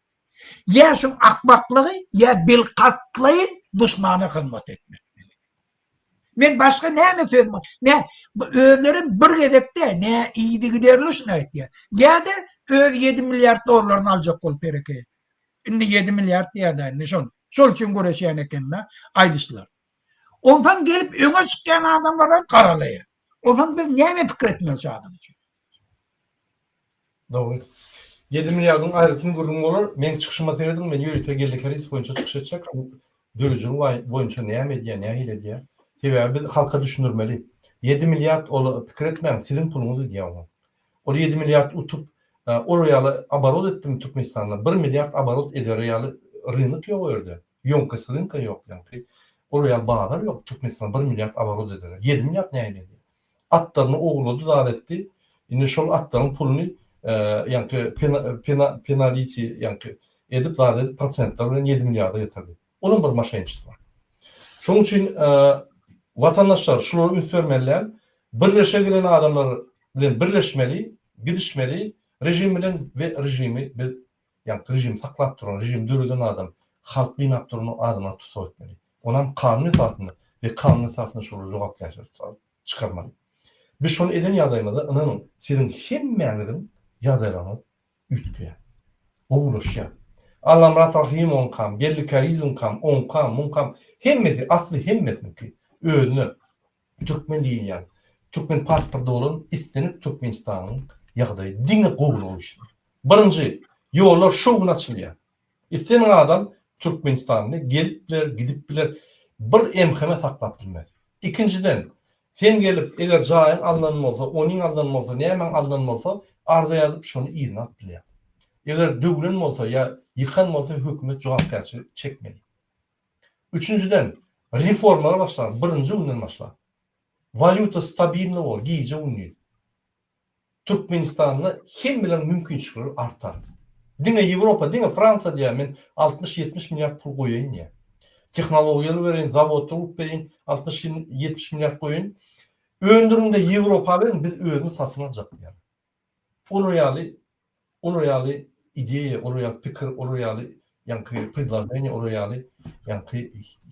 Ýa şuň akmaklygy ýa bilkastlaýyn duşmana hyzmat etmek. Men başga näme söz ne özlerem bir gezek däl ne yzygiderli şuny aýtýar. Ýa-da öz 7 milliard dollaryny aljak bolup hereket et. Indi 7 milliard diýýär-dä indi şol. Şol üçin göreşýän eken-dä aýdyşlar. Onsoň gelip öňe çykýan adamlaram garalaýar. Onsoň biz näme pikir etmeli şu adam üçin? Dogry. 7 milliardyň aýratyn gürrüňi bolar. Meň çykyşyma serediň, men ýörite Geldi Kärizow boýunça çykyş etjek. Şu döredijilik boýunça näme edýär, nähili edýär. Sebäbi biz halka düşündirmeli. 7 milliard ol pikir etmäň, siziň puluňyz gidýär oňa. Ol 7 milliard utup, ol ýaly oborot etdimi Türkmenistanda? 1 milliard oborot edere ýaly rynok ýok o ýerde. Ýoňkes rynka ýok ýaňky. Ol ýaly bazar ýok Türkmenistanda 1 milliard oborot edere. 7 milliard nähili edýär? Atlaryny ogurlady zat etdi. Indi şol atlaryň puluny ýaňky penaliti ýaňky edip zat edip prosentler bilen 7 milliarda getirdi. Olam bir moşenniçestvo. Şonuň üçin watandaşlar şulara üns bermeli däl. Birleşe gelen adamlar bilen birleşmeli, gidişmeli režim bilen we režimi biz ýaňky režimi saklap duran, režimi döreden adam, halk gynap duran adamlary tussag etmeli. Onam kanun esasynda we kanun esasynda şolary jogapkärçilige çykarmaly. Biz şony eden ýagdaýymyzda ynanyň siziň hemmäňiziň ýagdaýlaryňyz üýtgeýär. Gowulaşýar. Allamyrat Rahymowyňkam, Geldi Kärizowyňkam, oňkam, muňkam hemmesi asly hemmesiniňki özüne türkmen diýilýän, türkmen pasporty bolan islendik türkmenistanyň ýagdaýy diňe gowulyga işler. Birinji, ýollar şo gün açylýar. Islendik adam Türkmenistanda gelip biler, gidip biler, bir MHM saklap bilmez. Ikinjiden, sen gelip, eger jaýyň alnan bolsa, onyň alnan bolsa, nämäň alnan bolsa, arza ýazyp şony yzyna alyp bilýär. Eger döwlen bolsa ýa ýykan bolsa hökümet jogapkärçilik çekmeli. Üçünjiden, reformalar başlar, birinji günden başlap. Walýuta stabilny bor, gije-gündiz. Türkmenistanda hemmeleriň mümkinçilikleri artar. Diňe Ýewropa, diňe Fransiýa diýýär, men 60-70 milliard pul goýaýyn diýýär. Tehnologiýaly bereýin, zawodlar gurup bereýin, 60-70 milliard goýaýyn. Öndüriň-de Ýewropa beriň, biz özümiz satyn aljak diýýär. Olar ýaly, olar ýaly ideýa, olar ýaly pikir, olar ýaly ýaňky predloženiýe, olar ýaly ýaňky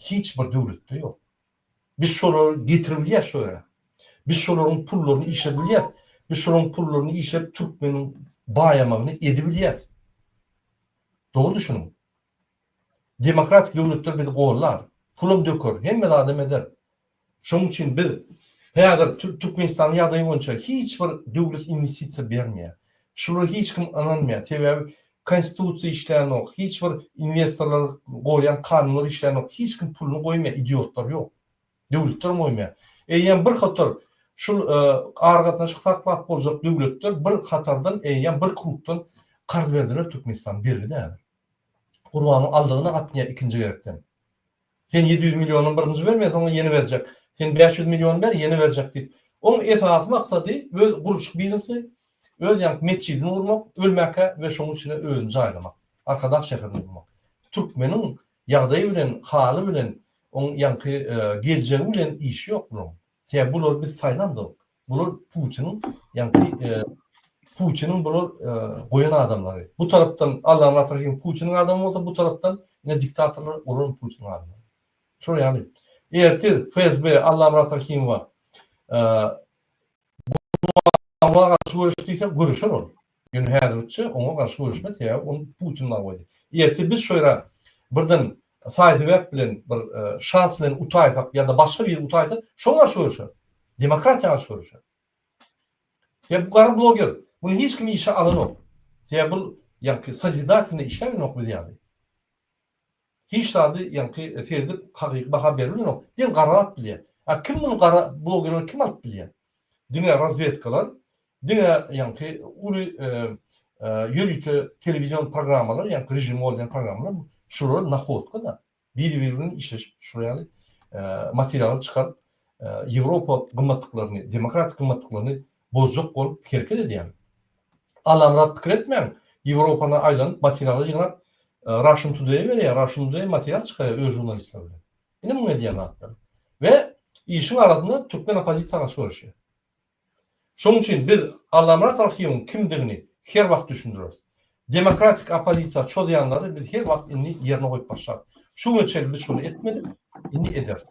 hiç bir döwletde ýok. Biz şolary getirip bilýäs şo ýere. Biz şolaryň pullaryny işledip bilýäs. Biz şolaryň pullaryny işledip türkmeniň baýamagyny edibilýäs. Dogry düşüniň. Demokratik döwletler bizi gollar. Pulam döker, hemme zadam eder. Şonuň üçin biz häzir Türkmenistanyň ýagdaýy boýunça hiç bir döwlet inwestisiýa bermeýär. Şulara hiç kim ynanmaýar. Sebäbi Konstitusiýa işlänok, hiç bir inwestorlary gorýan kanunlar işlänok, hiç kim puluny goýmaýar, idiotlar ýok. Döwletlerem goýmaýar. Eýýäm bir hatar şul aragatnaşyk saklap boljak döwletler bir hatardan eýýäm bir krugdan karz berdiler Türkmenistana, bergi däl. Gurbanyň aldygyna gatnaýar ikinji gezekden. Sen 700 millionyny birinji ber, men soňra ýene berjek. Sen 500 million ber, ýene berjek diýip. Oň esasy maksady öz gurluşyk biznesi, öz ýaňky metjidini gurmak, ölmäkä we şoň içine özüni jaýlamak. Arkadag şäherini gurmak. Türkmeniň ýagdaýy bilen, haly bilen, oň ýaňky geljegi bilen işi ýok bularyň. Sebäbi bulary biz saýlamzok. Bular Putiniň ýaňky Putiniň bular goýan adamlary. Bu tarapdan Allamyrat Rahimow Putiniň adamy bolsa, bu tarapdan ine diktatorlar olar Putiniň adamlary. Şol ýaly. Ertir FSB Allamyrat Rahimowa Gurbanguly garşy göreş diýse göreşer ol. Ýöne häzirlikçe oňa garşy göreşmez, sebäbi ony Putin bar goýdy. Ertir biz şo ýere birden saý-sebäp bilen bir şans bilen utaýsak ýa-da başga biri utaýsa, şoňa garşy göreşer. Demokratiýa garşy göreşer. Sebäbi bu gara bloger, muny hiç kim işe alanok. Sebäbi bu ýaňky sozidatelnyý işläp biz ýaly. Hiç zady ýaňky seredip hakyky baha beribilenok. Diňe gara alyp bilýär. A kim muny gara blogerleri kim alyp bilýär? Diňe razwedkalar, diňe ýaňky uly ýörite telewizion programmalar, ýaňky režim goldaýan programmalar şular nahodka-da. Biri-biri bilen işleşip şular ýaly materiallar çykaryp Ýewropa gymmatlyklaryny, demokratik gymmatlyklaryny bozjak bolup hereket edýär. Allamyrat pikir etmäň, Ýewropany aýlanyp materiallar ýygnap Russian Today-e berýär, Russian Today material çykarýar öz žurnalistleri bilen. Ine muň edýän zatlary. We Işiň arasynda türkmen oppozisiýa garşy göreşýär. Şonuň üçin biz Allamyrat Rahymyň kimdigini her wagt düşündireris. Demokratik oppozisiýa çozýanlary biz her wagt indi ýerine goýup başlarys. Şu güne çenli biz şony etmedik, indi ederis.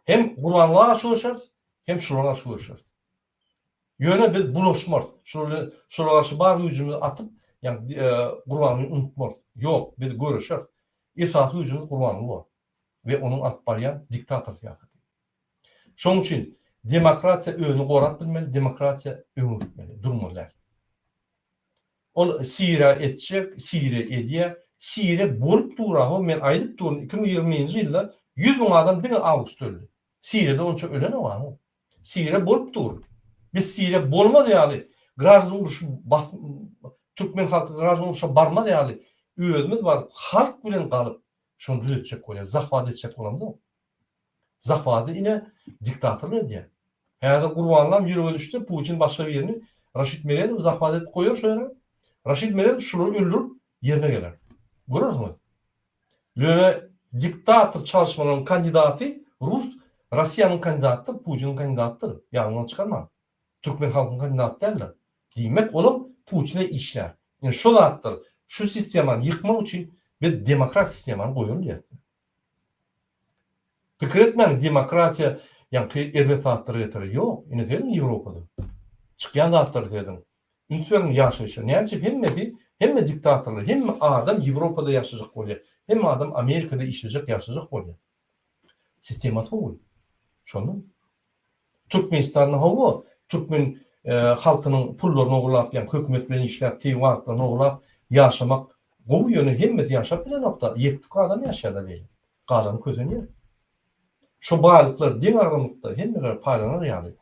Hem Gurbanguly garşy göreşeris, hem şulara garşy göreşeris. Ýöne biz bulaşmarys. Şular bilen şulara garşy bar güýjümizi atyp, ýagny Gurbangulyny unutmarys. Ýok, biz göreşeris. Esasy güýjümiz Gurbanguly bolar we onuň alyp barýan diktator syýasaty. Şonuň üçin demokratiýa özüni gorap bilmeli, demokratiýa öňe gitmeli, durmaly däl. Ol Siriýa etjek, Siriýa edýär, Siriýa bolup dur aho, men aýdyp durun, 2020-nji ýylda 100 müň adam diňe awgustda öldi. Siriýada onça ölenok aho. Siriýa bolup dur. Biz Siriýa bolmaz ýaly, graždan urşy bas türkmen halky graždan urşa barmaz ýaly özümiz baryp halk bilen galyp şony düzetjek bolýar, zahwat etjek bolamzok. Zahwady ine diktatorlar edýär. Häzir Gurbanlam ýürege düşdi, Putin başga birini Raşid Meredowy zahwat edip goýar şo ýere. Raşid Meredow şulary öldürip ýerine geler. Görersiňiz. Ýöne diktator çalyşmalaryň kandidaty rus Rossiýanyň kandidatydyr, Putiniň kandidatydyr. Ýadyňdan çykarmaň. Türkmen halkynyň kandidaty däldir. Diýmek olam Putine işlär. Ine şo zatlar, şu sistemany ýykmak üçin biz demokratik sistemany goýaly diýýäs. Pikir etmäň demokratiýa ýaňky erbet zatlary getirer. Ýok, ine serediň Ýewropada. Çykýan zatlary serediň. Üns beriň ýaşaýşa. Näme üçin hemmesi, hemme diktatorlar, hemme adam Ýewropada ýaşajak bolýar. Hemme adam Amerikada işlejek, ýaşajak bolýar. Sistemasy gowy. Şondan. Türkmenistanda hawa, türkmen halkynyň pullaryny ogurlap, ýagny hökümet bilen işläp, tebigy baýlyklaryny ogurlap ýaşamak gowy, ýöne hemmesi ýaşap bilenokda, ýek-tük adam ýaşaýar-da beýle. Galany kösenýär. Şo baýlyklar deňagramlykda hemmelere paýlanar ýaly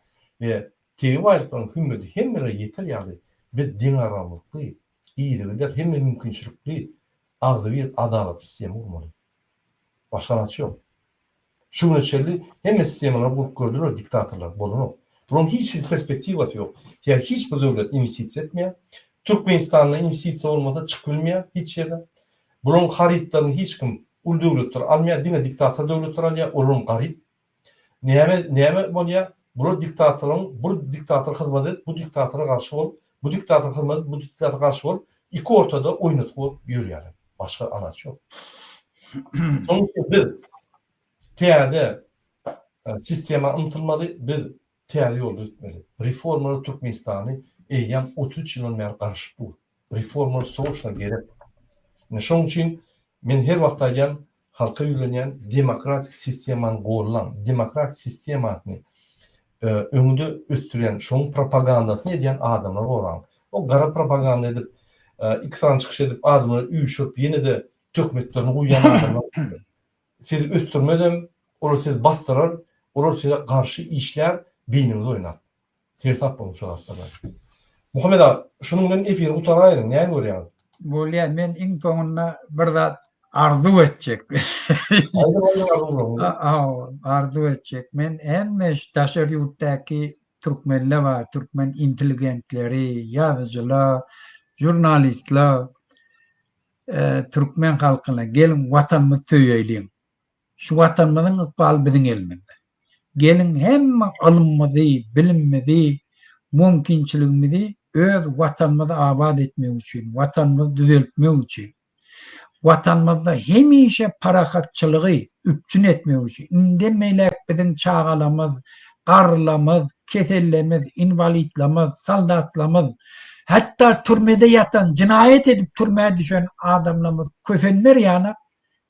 we tebigy baýlyklaryň hümmedi hemmelere ýeter ýaly biz deňagramlykly, yzygider, hemme mümkinçilikli, agzybir, adalatly sistema gurmaly. Başga alaç ýok. Şu güne çenli hemme sistemalary gurup gördüler diktatorlar, bolanok. Bularyň hiç hili perspektiwasy ýok. Sebäbi hiç bir döwlet inwestisiýa etmeýär. Türkmenistanda inwestisiýa bolmasa çykyp bilmeýär hiç ýerde. Bularyň harytlaryny hiç kim uly döwletler almaýar, diňe diktator döwletler alýar, olaram garyp. Näme näme bolýar? Bular diktatorlaryň bir diktatora hyzmat edip, bu diktatora garşy bolup, bu diktatora hyzmat edip, bu diktatora garşy bolup, iki ortada oýnatgy bolup ýörýärler. Başga alaç ýok. Şonuň üçin biz täze sistema ymtylmaly, biz täze ýolda gitmeli. Reformalar Türkmenistany eýýäm 33 ýyldan bäri garaşyp dur. Reformalar sroçno gerek. Ine şonuň üçin men her wagt aýdýan, halka ýüzlenýän, demokratik sistemany gollaň, demokratik sistemasyny öňde ösdürýän, şonuň propagandasyny edýän adamlary goraň. O gara propaganda edip, iki sany çykyş edip, adamlary üýşürip, ýene-de töhmetlerini guýýan adamlar sizi ösdürmezem, olar sizi basdyrar, olar size garşy işlär, beýniňizi oýnar. Seresap boluň şo zatlardan. Muhammet aga, şunuň bilen efiri gutaraýylyň, näme görýäňiz? Bolýar, men iň soňunda bir zat arzuw etjek. Aýdyň, aýdyň arzuwlaryňyzy. Hawa, arzuw etjek. Men hemme şu daşary ýurtdaky türkmenler bar, türkmen intelligentleri, ýazyjylar, žurnalistler, türkmen halkyna geliň Watanymyzy söýeýliň. Şu Watanymyzyň ykbaly biziň elimizde. Geliň hemme ylmymyzy, bilimimizi, mümkinçiligimizi öz Watanymyzy abat etmek üçin, Watanymyzy düzeltmek üçin, Watanymyzda hemişe parahatçylygy üpjün etmek üçin, indem beýläk biziň çagalarymyz, garrylarymyz, kesellerimiz, inwalidlerimiz, soldatlarymyz, hatda türmede ýatan, jenaýat edip türmä düşen adamlarymyz kösenmer ýaly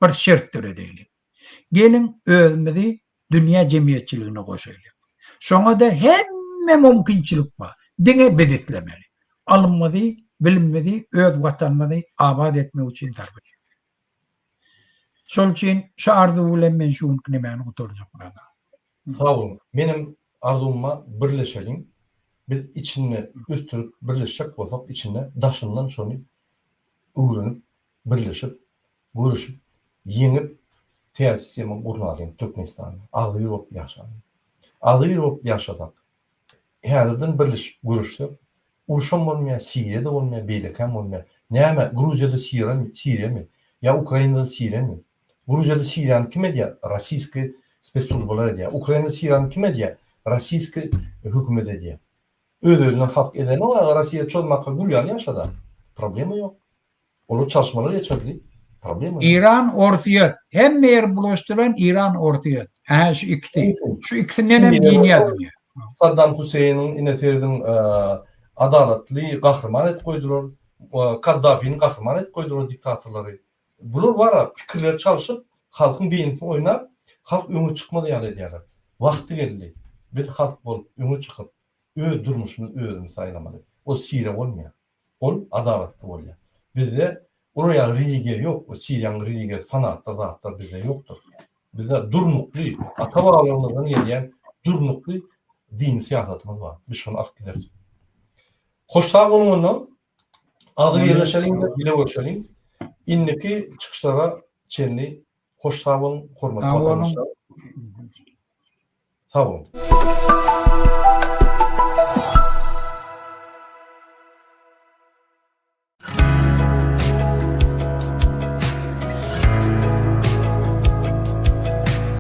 bir şert döredeýlik. Geliň, özümizi dünýä jemgyýetçiligine goşaýlyk. Şoňa-da hemme mümkinçilik bar. Diňe biz islemeli. Ylmymyzy, bilimimizi öz Watanymyzy abat etmek üçin sarp etmeli. Şol üçin şu arzuw bilen men şu günki nemäni gutarjak brada. Sag boluň. Menem arzuwym bar birleşeliň. Biz içinde ösdürip birleşjek bolsak içinde daşyndan şony öwrenip birleşip, göreşip, ýeňip täze sistema gurnalyň Türkmenistanda. Agzybir bolup ýaşalyň. Agzybir bolup ýaşasak, häzirden birleşip göreşsek, urşam bolmaýar, Siriýada bolmaýar, beýlekäm bolmaýar. Näme, Gruziýada Siriýami, Siriýami? Ýa Ukrainada Siriýami? Gruziýada Siriýany kim edýär? Rossiýskiý. Spesslujbalar edýär. Ukraina Siriýany kim edýär? Rossiýski hökümet edýär. Öz-özünden halk edenok aga Rossiýa çozmaka gül ýaly ýaşada. Problema ýok. Olar çalyşmalar geçirdi. Problema ýok. Iran Orsýet. Hemme ýeri bulaşdyran Iran Orsýet. Ähä şu ikisi. Şu ikisinden hem dünýä dünýä. Saddam Huseýniň ine serediň adalatly gahryman edip goýdular. Kaddafini gahryman edip goýdular diktatorlary. Bular bara pikirleri çalşyp halkyň beýnisini oýnap halk öňe çykmaz ýaly edýärler. Wagty geldi. Biz halk bolup öňe çykyp öz durmuşymyzy özümiz saýlamaly. Ol Siriýa bolmaýar. Ol adalatly bolýar. Bizde olar ýaly religiýa ýok. O Siriýanyň religiýasy fanatlar zatlar bizde ýokdur. Bizde durnukly ata-babalarymyzdan gelýän durnukly dini syýasatymyz bar. Biz şony alyp gideris. Hoş sag boluň onda. Agzybirleşeliň we bile görşeliň. Indiki çykyşlara çenli hoş sag boluň hormatly watandaşlar. Sag boluň.